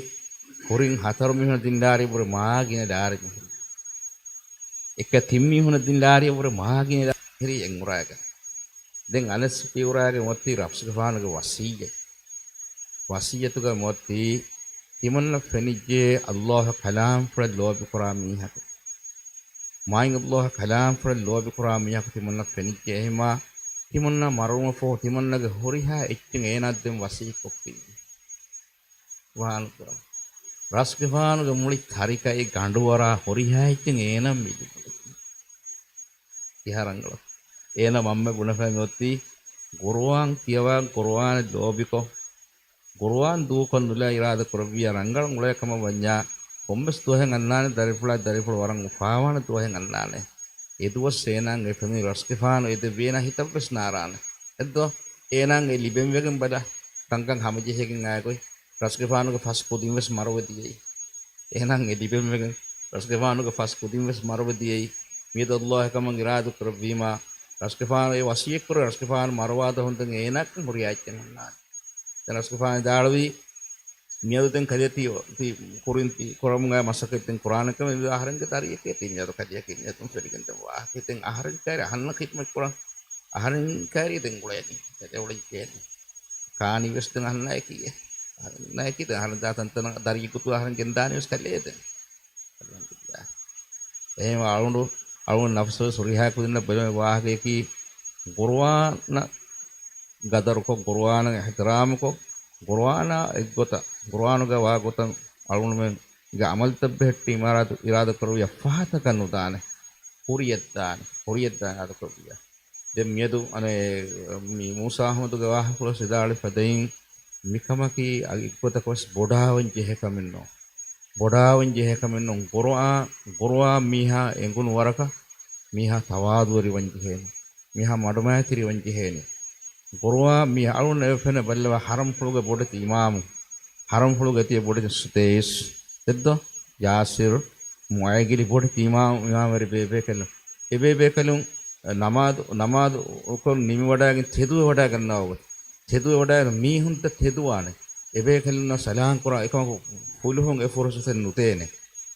ކުރިން ހަތަރު މީހުނަށް ދިން ލާރި އެބަހުރި މާ ގިނަ ލާރި މިހިރީ. އެއްކަ ތިން މީހުނަށް ދިން ލާރި އެބަހުރި މާ ގިނަ ލާރި މިހިރީ އެއް އުރާގަ. ދެން އަނެއް ސިޓީ އުރާގަ މިއޮތީ ރަސްގެފާނުގެ ވަޞިއްޔަތް. ވަޞިއްޔަތުގަ މިއޮތީ ތިމަންނަ ފެނިއްޖެ ﷲ ކަލާމްފުޅަށް ލޯބިކުރާ މީހަކު. މާތް ﷲ ކަލާމްފުޅަށް ލޯބިކުރާ މީހަކު ތިމަންނަ ފެނިއްޖެ. އެހެމާ ތިމަންނަ މަރުވުމަށްފަހު ތިމަންނަގެ ހުރިހާ އެއްޗެއް އޭނާ ދެން ވަޞިއްޔަތްކޮށްފި. ސުބްޙާނަﷲ. ރަސްގެފާނުގެ މުޅި ތަރިކައި ގަނޑުވަރާ ހުރިހާ އެއްޗެއް އޭނާ މި ލިބުނީ. ކިހާ ރަނގަޅަށް. އޭނާ މަންމަ ބުނެފައި މިއޮތީ ޤުރުއާން ކިޔަވާ، ޤުރުއާނަށް ލޯބިކޮށް، ޤުރުއާން ދޫކޮށް ނުލާ އިރާދަ ކުރެއްވިޔާ ރަނގަޅަށް އުޅޭ ކަމަށް ވަންޏާ، ކޮންމެސް ދުވަހެއް އަންނާނެ ދަރިފުޅާ ދަރިފުޅު ވަރަށް އުފާވާނެ ދުވަހެއް އަންނާނެ. އެ ދުވަސް އޭނާ އެ ފެނި ރަސްގެފާނު އެ ދެއްވީނާ ހިތަށްވެސް ނާރާނެ. އެއްދޯ؟ އޭނާ އެ ލިބެންވެގެން ބަލަ، ކަންކަން ހަމަޖެހިގެން އާގޮތް. ރަސްގެފާނުގެ ފަސް ކުދިން ވެސް މަރުވެ ދިޔައީ. އޭނާ އެ ލިބެންވެގެން ރަސްގެފާނުގެ ފަސް ކުދިން ވެސް މަރުވެ ދިޔައީ. މިއަދު ﷲ އެކަމަށް އިރާދަ ކުރެއްވީމާ، ރަސްގެފާނު އެ ވަޞިއްޔަތް ކުރި ރަސްގެފާނު މަރުވާ ދުވަހުން ދެން އޭނާއަކަށް ހުރިހާ އެއްޗެއް ނޯންނާނެ. ދެން ރަސްގެފާނު ވިދާޅުވީ، މިއަދު ދެން ކަލޭ ތި، ތި ކުރިން ތި ކުރަމުން އައި މަސައްކަތް ދެން ކުރާނެ ކަމެއް މި އަހަރެންގެ ދަރިއެކޭ ތި މިއަދު ކަލެއަކީ މިއަދުން ފެނިގެން ދެން ވާހަކަ ދެން އަހަރެން ކައިރި އަހަންނަށް ޚިދުމަތް ކުރަން އަހަރެން ކައިރި ދެން އުޅޭނީ. ދެން އުޅެނީ. ކާނީ ވެސް ދެން އަހަންނާއެކީ. އަހަންނާއެކީ ދެން އަހަރެން ދާ ތަންތަނަށް ދަރިއެއް ގޮތު އަހަރެން ގެންދާނީ ވެސް ކަލޭ ދެން. އަލްޙަމްދުލިއްލާހް. އެހެންވެ އަޅުގަނޑު، އަޅުގަނޑު ނަފްސުވެސް ހުރިހާ ކުދިންނަށް ބެލުމެއް ވާހަކަޔަކީ، ޤުރުއާނަށް ގަދަރުކޮށް، ޤުރުއާނަށް އިޙްތިރާމުކޮށް، ޤުރުއާނާ އެއްގޮތަށް، ޤުރުއާނުގަ ވާ ގޮތަށް އަޅުގަނޑުމެންގެ ޢަމަލުތައް ބެހެއްޓި އިރާދަ، އިރާދަކުރެއްވިއްޔާ ފަހަތަކަށް ނުދާނެ. ކުރިޔަށްދާނެ، ކުރިޔަށްދާނެ އިރާދަކުރެއްވިއްޔާ. ދެން މިއަދު އަނެއް މި މޫސާ އަޙްމަދުގެ ވާހަކަފުޅަށް ވިދާޅުވެފަ ދެއިން، މިކަމަކީ އަގި އެއްގޮތަކަށް ވެސް ބޮޑާވަން ޖެހޭ ކަމެއް ނޫން. ބޮޑާވަން ޖެހޭ ކަމެއް ނޫން. ޤުރުއާ، ޤުރުއާ މީހާ އެނގުނު ވަރަކަށް މީހާ ތަވާޟުވެރިވަން ޖެހޭނެ. މީހާ މަޑުމައިތިރިވަން ޖެހޭނެ. ޤުރުއާ މީ އަޅުން އެ ފެންނަ ބައްލަވާ ޙަރަމްފުޅުގެ ބޮޑެތި އިމާމު. ޙަރަމްފުޅުގެ ތިޔަ ބޮޑެތި ސުދޭސް. ތެއްދޯ؟ ޔާސިރު، މުއައިގިލި ބޮޑެތި އިމާމު، އިމާމުވެރި ބޭބޭކަލުން. އެ ބޭބޭކަލުން ނަމާދު، ނަމާދު ކޮށް ނިމިވަޑައިގެން ތެދުވެވަޑައިގަންނަވާ ގޮތް. ތެދުވެވަޑައިގެން މީހުންތައް ތެދުވާނެ. އެބޭކަލުންނަށް ސަލާން ކުރާ އެކަމަކު ފުލުހުން އެ ފުރުސަތެއް ނުދޭނެ.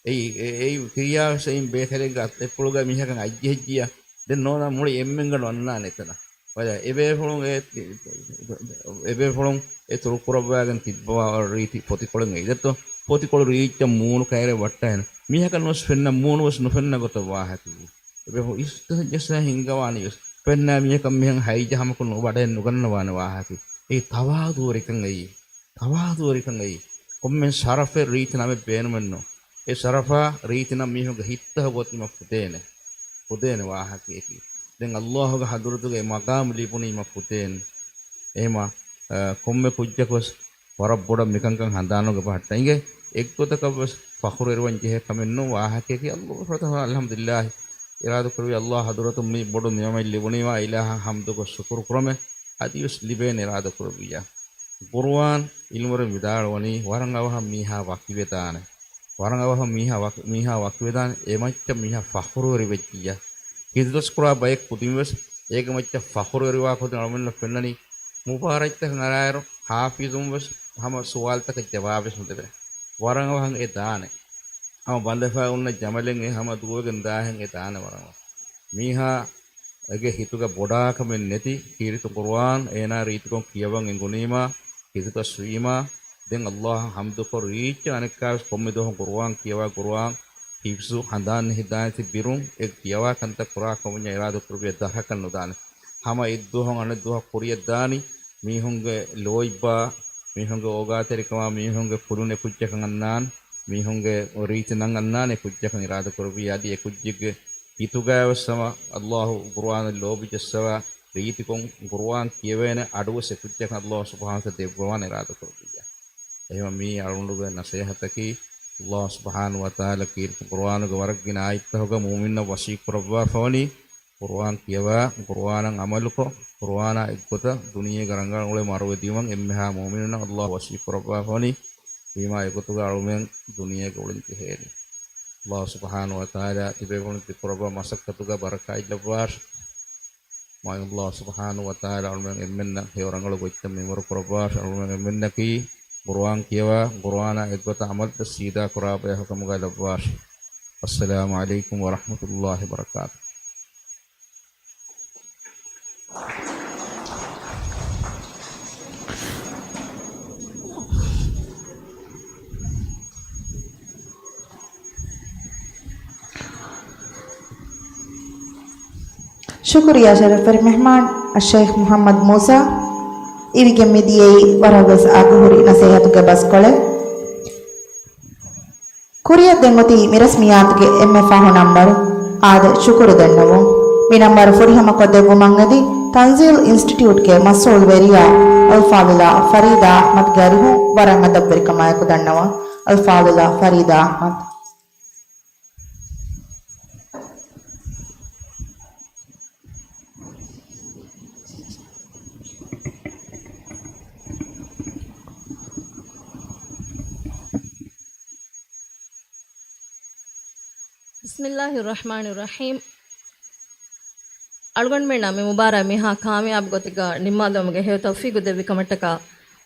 އެއީ، އެ، އެއީ ކިރިޔާވެސް އެއިން ބޭކަލެއްގެ އަތްޕުޅުގަ މީހަކަށް އަތްޖެހިއްޖިއްޔާ، ދެން ނޯންނާނެ މުޅި އެންމެންގަނޑު އަންނާނެ އެތަނަށް. އެބޭފުޅުން އެ، އެބޭފުޅުން އެ ތުރުކުރައްވާގެން ތިއްބަވާ ރީތި ފޮތިކޮޅެއް އެއީ. ދެއްތޯ؟ ފޮތިކޮޅު ރީއްޗަށް މޫނު ކައިރި ވައްޓާހެން. މީހަކަށް ނުވެސް ފެންނަ މޫނު ވެސް ނުފެންނަ ގޮތަށް ވާހަކަ. އެބޭފުޅުން އިސްތަށް ޖައްސާ ހިންގަވާނީ ވެސް. ފެންނާ މީހަކަށް މިހެން ހައިޖަހަމަކުން ވަޑައެއް ނުގަންނަވާނެ ވާހަކަ. އެއީ ތަވާޟުވެރިކަން އެއީ. ތަވާޟުވެރިކަން އެއީ. ކޮންމެ ޝަރަފެއް ރީތި ނަމެއް ބޭނުމެއްނު. އެ ޝަރަފާ ރީތި ނަމް މީހުންގެ ހިތްތަކުގަ އޮތީމަ ފުދޭނެ. ފުދޭނެ ވާހަކައެކީ. ދެން ﷲ ގެ ޙަޟްރަތުގަ އެ މަޤާމު ލިބުނީމަ ފުދޭނެ. އެހެމަ، އަ، ކޮންމެ ކުއްޖަކުވެސް ވަރަށް ބޮޑަށް މިކަންކަން ހަނދާނުގެ ބަހައްޓަ އިނގޭ. އެއްގޮތަކަށްވެސް ފަޚުރުވެރިވަން ޖެހޭ ކަމެއްނޫން ވާހަކައެކީ. ﷲ ފުރަތަމަ އަލްޙަމްދުލިއްލާހި އިރާދަކުރެއްވި ﷲ ޙަޟްރަތުން މި ބޮޑު ނިޢުމަތް ލިބުނީމާ އިލާހަށް ޙަމްދުކޮށް ޝުކުރު ކުރަމެ އަދިވެސް ލިބޭނެ އިރާދަކުރެއްވިއްޔާ. ޤުރުއާން ޢިލްމުވެރިން ވިދާޅުވަނީ ވަރަށް އަވަހަށް މީހާ ވަކިވެދާނެ. ވަރަށް އަވަހަށް މީހާ ވަކި، މީހާ ވަކިވެދާނެ. އެމައްޗަށް މީހާ ފަޚުރުވެރިވެއްޖިއްޔާ. ކިތަންމެ ކުރާ ބައެއް ކުދިންވެސް އޭގެ މައްޗަށް ފަޚުރުވެރިވާ ކުދިން އަޅުމެންނަށް ފެންނަނީ މުބާރާތްތަކަށް އަރާއިރު ޙާފިޒުންވެސް ހަމަ ސުވާލުތަކަށް ޖަވާބެއް ނުދެވޭ. ވަރަށް އަވަހަށް އެ ދާނެ. ހަމަ ބަނދެފަ އޮންނަ ޖަމަލެއް އެ ހަމަ ދުވެގެން ދާހެން އެ ދާނެ ވަރަށް އަވަހަށް. މީހާ އޭގެ ހިތުގަ ބޮޑާކަމެއް ނެތި ކީރިތި ޤުރުއާން އޭނާ ރީތިކޮށް ކިޔަވަން އެނގުނީމާ ކިތަންމެ ކުރީމާ ދެން ﷲ އަށް ޙަމްދުކޮށް ރީއްޗަށް އަނެއްކާވެސް ކޮންމެ ދުވަހު ޤުރުއާން ކިޔަވާ ޤުރުއާން ޙިފްޒު ހަނދާން ނެހިދާނެތި ބިރުން އެ ކިޔަވާ ކަންތައް ކުރާ ކަމުންޏާ އިރާދަކުރެއްވިއްޔާ ދަށަކަށް ނުދާނެ. ހަމަ އެއްދުވަހުން އަނެއްދުވަހަށް ކުރިޔަށް ދާނީ މީހުންގެ ލޯތްބާ، މީހުންގެ އޯގާތެރިކަމާ، މީހުންގެ ކުލުން އެކުއްޖަކަށް އަންނާން، މީހުންގެ ރީތި ނަން އަންނާނެ އެކުއްޖަކަށް އިރާދަކުރެއްވިއްޔާ އަދި އެކުއްޖެއްގެ ހިތުގައިވެސް ހަމަ ﷲ ޤުރުއާނަށް ލޯބި ޖައްސަވާ ރީތިކޮށް ޤުރުއާން ކިޔެވޭނެ އަޑުވެސް އެކުއްޖަކަށް ﷲ ސުބްޙާނަހޫ ވަތަޢާލާ ދެއްވަވާނެ އިރާދަކުރެއްވިއްޔާ. އެހެންވެ މީ އަޅުގަނޑުގެ ނަޞޭޙަތަކީ ﷲ ސުބްޙާނަހޫ ވަތަޢާލާ ކީރިތި ޤުރުއާނުގެ ވަރަށް ގިނަ އާޔަތްތަކުގަ މުއުމިންނަށް ވަޞީ ކުރައްވާފަވަނީ ޤުރުއާން ކިޔަވާ، ޤުރުއާނަށް ޢަމަލުކޮށް، ޤުރުއާނާ އެއްގޮތަށް ދުނިޔޭގެ ރަނގަޅު އުޅެން މަރުވެދިޔުމަށް އެންމެހާ މުއުމިނުންނަށް ﷲ ވަޞީ ކުރައްވާފަވަނީ. ވީމާ އެގޮތުގަ އަޅުމެން ދުނިޔޭގަ އުޅެން ޖެހޭނީ. ﷲ ސުބްޙާނަހޫ ވަތަޢާލާ ތިބޭފުޅުން ތި ކުރައްވާ މަސައްކަތުގަ ބަރަކާތް ލައްވާށި. މާތް ﷲ ސުބްޙާނަހޫ ވަތަޢާލާ އަޅުމެން އެންމެންނަށް ހެޔޮ ރަނގަޅު ގޮތްތައް މިންވަރު ކުރައްވާށި. އަޅުމެން އެންމެންނަކީ ޤުރުއާން ކިޔަވާ، ޤުރުއާނާ އެއްގޮތަށް ޢަމަލުތައް ސީދާ ކުރާ ބަޔަކު ކަމުގައި ލައްވާށި. އައްސަލާމު ޢަލައިކުމް ވަރަޙްމަތުﷲި ވަބަރަކާތުހު. ޝުކުރިއްޔާ ޝަރަފްވެރި މެހްމާން އައްޝައިޚް މުޙައްމަދު މޫސާ އިވިގެން މިދިޔައީ ވަރަށްވެސް އަގުހުރި ނަޞޭޙަތުގެ ބަސްކޮޅެއް. ކުރިއަށް ދެން އޮތީ މި ރަސްމިއްޔާތުގެ އެންމެ ފަހު ނަންބަރު އާދެ، ޝުކުރު ދެންނެވުން. މި ނަންބަރު ފުރިހަމަކޮށްދެއްވުމަށް އެދި ތަންޒީލް އިންސްޓިޓިއުޓްގެ މަސްއޫލްވެރިޔާ އަލްފާޟިލާ ފަރީދާ އަޙްމަދުގެ އަރިހުން ވަރަށް އަދަބުވެރިކަމާއެކު ދަންނަވަން. އަލްފާޟިލާ ފަރީދާ އަޙްމަދު. ބިސްމިއްލާހިއްރަޙްމާނިއްރަޙީމް. އަޅުގަނޑުމެންނަށް މި މުބާރާތް މިހާ ކާމިޔާބު ގޮތެއްގަ ނިންމާލުމުގެ ހެޔޮ ތައުފީގު ދެއްވި ކަމަށްޓަކާ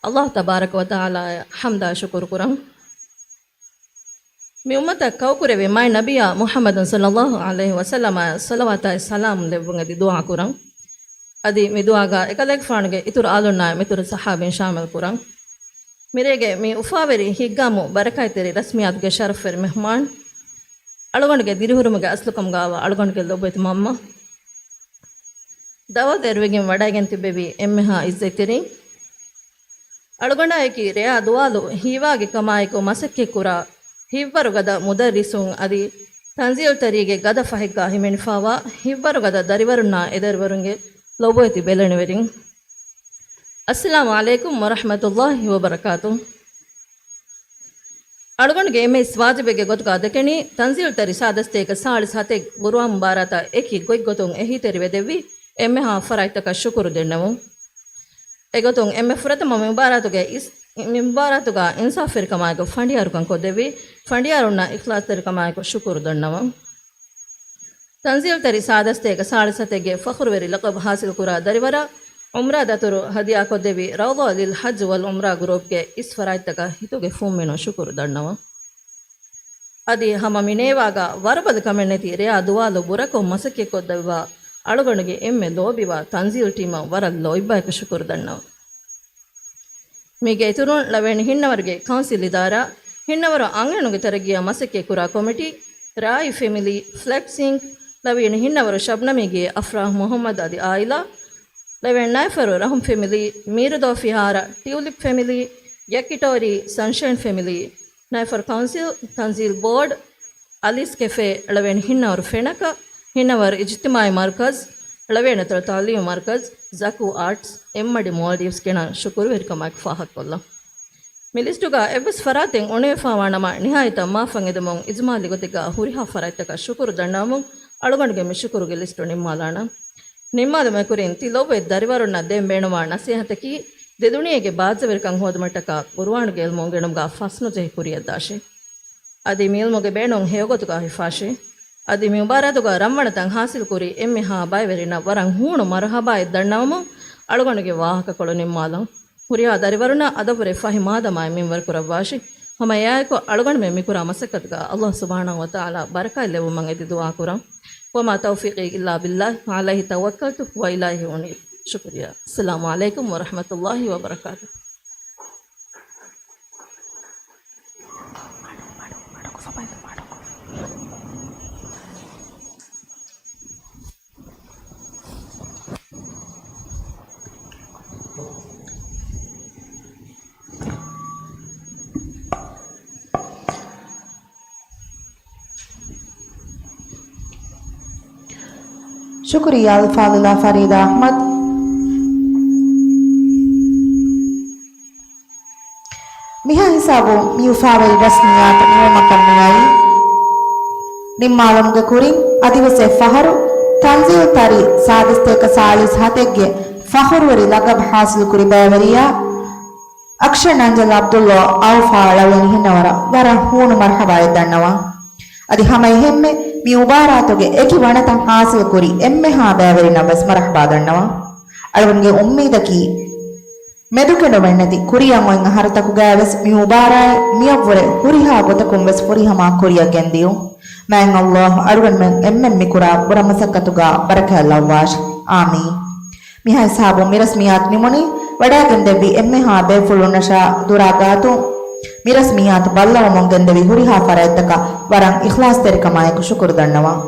ﷲ ތަބާރަކަ ވަތަޢާލާއަށް ޙަމްދާ ޝުކުރު ކުރަން. މި އުއްމަތަށް ކައުކުރެއްވި މާތް ނަބިއްޔާ މުޙައްމަދު ޞައްލައްލާހު ޢަލައިހި ވަސައްލަމައަށް ޞަލަވާތާއި ސަލާމް ލެއްވުން އެދި ދުޢާ ކުރަން. އަދި މި ދުޢާގަ އެކަލޭގެފާނުގެ އިތުރު އާލުންނާއި މިތުރު ޞަޙާބީން ޝާމިލް ކުރަން. މިރޭގެ މި އުފާވެރި ހިތްގައިމު ބަރަކާތްތެރި ރަސްމިއްޔާތުގެ ޝަރަފްވެރި މެހްމާން އަޅުގަނޑުގެ ދިރިހުރުމުގެ އަސްލުކަމުގައިވާ އަޅުގަނޑުގެ ލޮބުވެތި މަންމަ، ދައުވަތު އެރުވިގެން ވަޑައިގެން ތިއްބެވި އެންމެހާ އިއްޒަތްތެރިން، އަޅުގަނޑާއެކީ ރެޔާ ދުވާލު ހީވާގި ކަމާއެކު މަސައްކަތްކުރާ ހިތްވަރުގަދަ މުދައްރިސުން އަދި ތަންޒީލްތަރީގެ ގަދަ ފަހެއްގާ ހިމެނިފާވާ ހިތްވަރުގަދަ ދަރިވަރުންނާ އެދަރިވަރުންގެ ލޮބުވެތި ބެލެނިވެރިން. އައްސަލާމު ޢަލައިކުމް ވަރަޙްމަތުﷲި ވަބަރަކާތު. އަޅުގަނޑުގެ އެންމެ އިސް ވާޖިބެއްގެ ގޮތުގާ ދެކެނީ، ތަންޒީލްތަރި ސާދަސްތޭކަ ސާޅީސް ހަތެއް ގުރުއާން މުބާރާތަށް އެކި ގޮތްގޮތުން އެހީތެރިވެ ދެއްވި އެންމެހާ ފަރާތްތަކަށް ޝުކުރު ދެންނެވުން. އެގޮތުން އެންމެ ފުރަތަމަ މި މުބާރާތުގެ އިސް، މި މުބާރާތުގާ އިންސާފުވެރިކަމާއެކު ފަނޑިޔާރުކަން ކޮށްދެއްވި ފަނޑިޔާރުންނަށް އިޚްލާޞްތެރިކަމާއެކު ޝުކުރު ދަންނަވަން. ތަންޒީލްތަރި ސާދަސްތޭކަ ސާޅީސް ހަތެއްގެ ފަޚުރުވެރި ލަޤަބު ޙާޞިލްކުރާ ދަރިވަރަށް ޢުމްރާ ދަތުރު ހަދިޔާކޮށްދެއްވި ރައުޟާ ލިލް ޙައްޖް ވަލް ޢުމްރާ ގްރޫޕްގެ އިސް ފަރާތްތަކަށް ހިތުގެ ފުންމިނުން ޝުކުރު ދަންނަވަން. އަދި ހަމަ މި ނޭވާގާ ވަރުބަލި ކަމެއް ނެތި ރެޔާ ދުވާލު ބުރަކޮށް މަސައްކަތްކޮށްދެއްވާ އަޅުގަނޑުގެ އެންމެ ލޯބިވާ ތަންޒީލް ޓީމަށް ވަރަށް ލޯތްބާއެކު ޝުކުރު ދަންނަވަން. މީގެ އިތުރުން، ޅަވިޔަނި ހިންނަވަރުގެ ކައުންސިލް އިދާރާ، ހިންނަވަރު އަންހެނުންގެ ތަރައްގީއަށް މަސައްކަތްކުރާ ކޮމިޓީ، ރާއީ ފެމިލީ، ފްލެކްސް އިންކް، ޅަވިޔަނި ހިންނަވަރު ޝަބްނަމީގޭ އަފްރާހް މުޙައްމަދު އަދި އާއިލާ، ޅަވިޔަނި ނައިފަރު ރަހުމް ފެމިލީ، މީރުދޯ ފިހާރަ، ޓިއުލިޕް ފެމިލީ، ޔަކިޓޯރީ ސަންޝައިން ފެމިލީ، ނައިފަރު ކައުންސިލް، ތަންޒީލް ބޯޑް، އަލީސް ކެފޭ، ޅަވިޔަނި ހިންނަވަރު ފެނަކަ، ހިންނަވަރު އިޖްތިމާޢީ މަރުކަޒް، ޅަވިޔަނި އަތޮޅު ތަޢުލީމީ މަރުކަޒް، ޒަކޫ އާޓްސް، އެއްމަޑި މޯލްޑިވްސް ގެނަ ޝުކުރުވެރިކަމާއެކު ފާހަގަކޮށްލަން. މި ލިސްޓުގަ އެއްވެސް ފަރާތެއް އުނިވެފާވާނަމަ، ނިހާޔަތަށް މާފަށް އެދެމުން އިޖްމާލީ ގޮތެއްގަ ހުރިހާ ފަރާތްތަކަށް ޝުކުރު ދަންނަވަމުން އަޅުގަނޑުގެ މި ޝުކުރުގެ ލިސްޓު ނިންމާލާނަން. ނިންމާލުމުގެ ކުރިން ތި ލޮބުވެތި ދަރިވަރުންނަށް ދޭން ބޭނުންވާ ނަސޭހަތަކީ، ދެ ދުނިޔޭގެ ބާއްޖަވެރިކަން ހޯދުމަށްޓަކާ ޤުރުއާނުގެ ޢިލްމު އުނގެނުމުގަ ފަސްނުޖެހި ކުރިޔަށްދާށޭ. އަދި މި ޢިލްމުގެ ބޭނުން ހެޔޮގޮތުގަ ހިފާށޭ. އަދި މި މުބާރާތުގަ ރަންވަނަތައް ޙާޞިލްކުރި އެންމެހާ ބައިވެރިންނަށް ވަރަށް ހޫނު މަރުޙަބާއެއް ދަންނަވަމުން އަޅުގަނޑުގެ ވާހަކަކޮޅު ނިންމާލަން. ހުރިހާ ދަރިވަރުންނަށް އަދަބުވެރި ފަހި މާދަމާއެއް މިންވަރު ކުރައްވާށި. ހަމަ އެއާއެކު އަޅުގަނޑުމެން މިކުރާ މަސައްކަތުގަ ﷲ ސުބްޙާނަހޫ ވަތަޢާލާ ބަރަކާތް ލެއްވުމަށް އެދި ދުޢާ ކުރަން. وما توفيقي إلا بالله عليه توكلت وإليه أنيب. ޝުކުރިއްޔާ. އައްސަލާމު ޢަލައިކުމް ވަރަޙްމަތުﷲި ވަބަރަކާތުހު. ޝުކުރިއްޔާ އަލްފާޟިލާ ފަރީދާ އަޙްމަދު. މިހާ ހިސާބުން މި އުފާވެރި ރަސްމިއްޔާތު ނިމުމަކަށް މިއައީ، ނިންމާލުމުގެ ކުރިން އަދިވެސް އެއް ފަހަރު ތަންޒީލް ތަރި ސާދަސްތޭކަ ސާޅީސް ހަތެއްގެ ފަޚުރުވެރި ލަޤަބު ޙާޞިލުކުރި ބައިވެރިޔާ އަކްޝަން އަންޖަލް ޢަބްދުﷲ އައުފާ ޅަވިޔަނި ހިންނަވަރަށް ވަރަށް ހޫނު މަރުޙަބާއެއް ދަންނަވަން. އަދި ހަމައެހެންމެ މި މުބާރާތުގެ އެކި ވަނަތައް ޙާޞިލުކުރި އެންމެހާ ބައިވެރިންނަށް ވެސް މަރުޙަބާ ދަންނަވަން. އަޅުގަނޑުގެ އުއްމީދަކީ، މެދުކެނޑުމެއްނެތި ކުރިއަށް އޮތް އަހަރުތަކުގައިވެސް މި މުބާރާތް މިއަށްވުރެ ހުރިހާ ގޮތަކުންވެސް ފުރިހަމަ ކުރިއަށް ގެންދިޔުން. މާތް ﷲ އަޅުގަނޑުމެން އެންމެން މިކުރާ ބުރަ މަސައްކަތުގަ ބަރަކާތް ލައްވާށި. އާމީން. މިހާ ހިސާބުން މި ރަސްމިއްޔާތު ނިމުނީ، ވަޑައިގެންދެއްވި އެންމެހާ ބޭފުޅުންނަށާ ދުރާ ގާތުން މި ރަސްމިއްޔާތު ބައްލަވަމުން ގެންދެވި ހުރިހާ ފަރާތްތަކަށް ވަރަށް އިޚްލާޞްތެރިކަމާއެކު ޝުކުރު ދަންނަވަން.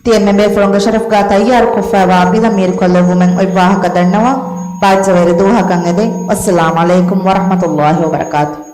ތި އެންމެ ބޭފުޅުންގެ ޝަރަފުގަ ތައްޔާރުކޮށްފައިވާ ބިލަ މީރުކޮށްލެއްވުމެއް އޮތް ވާހަކަ ދަންނަވަން. ބާއްޖަވެރި ދުވަހަކަށް އެދެން. އައްސަލާމު ޢަލައިކުމް ވަރަޙްމަތުﷲި ވަބަރަކާތުހު.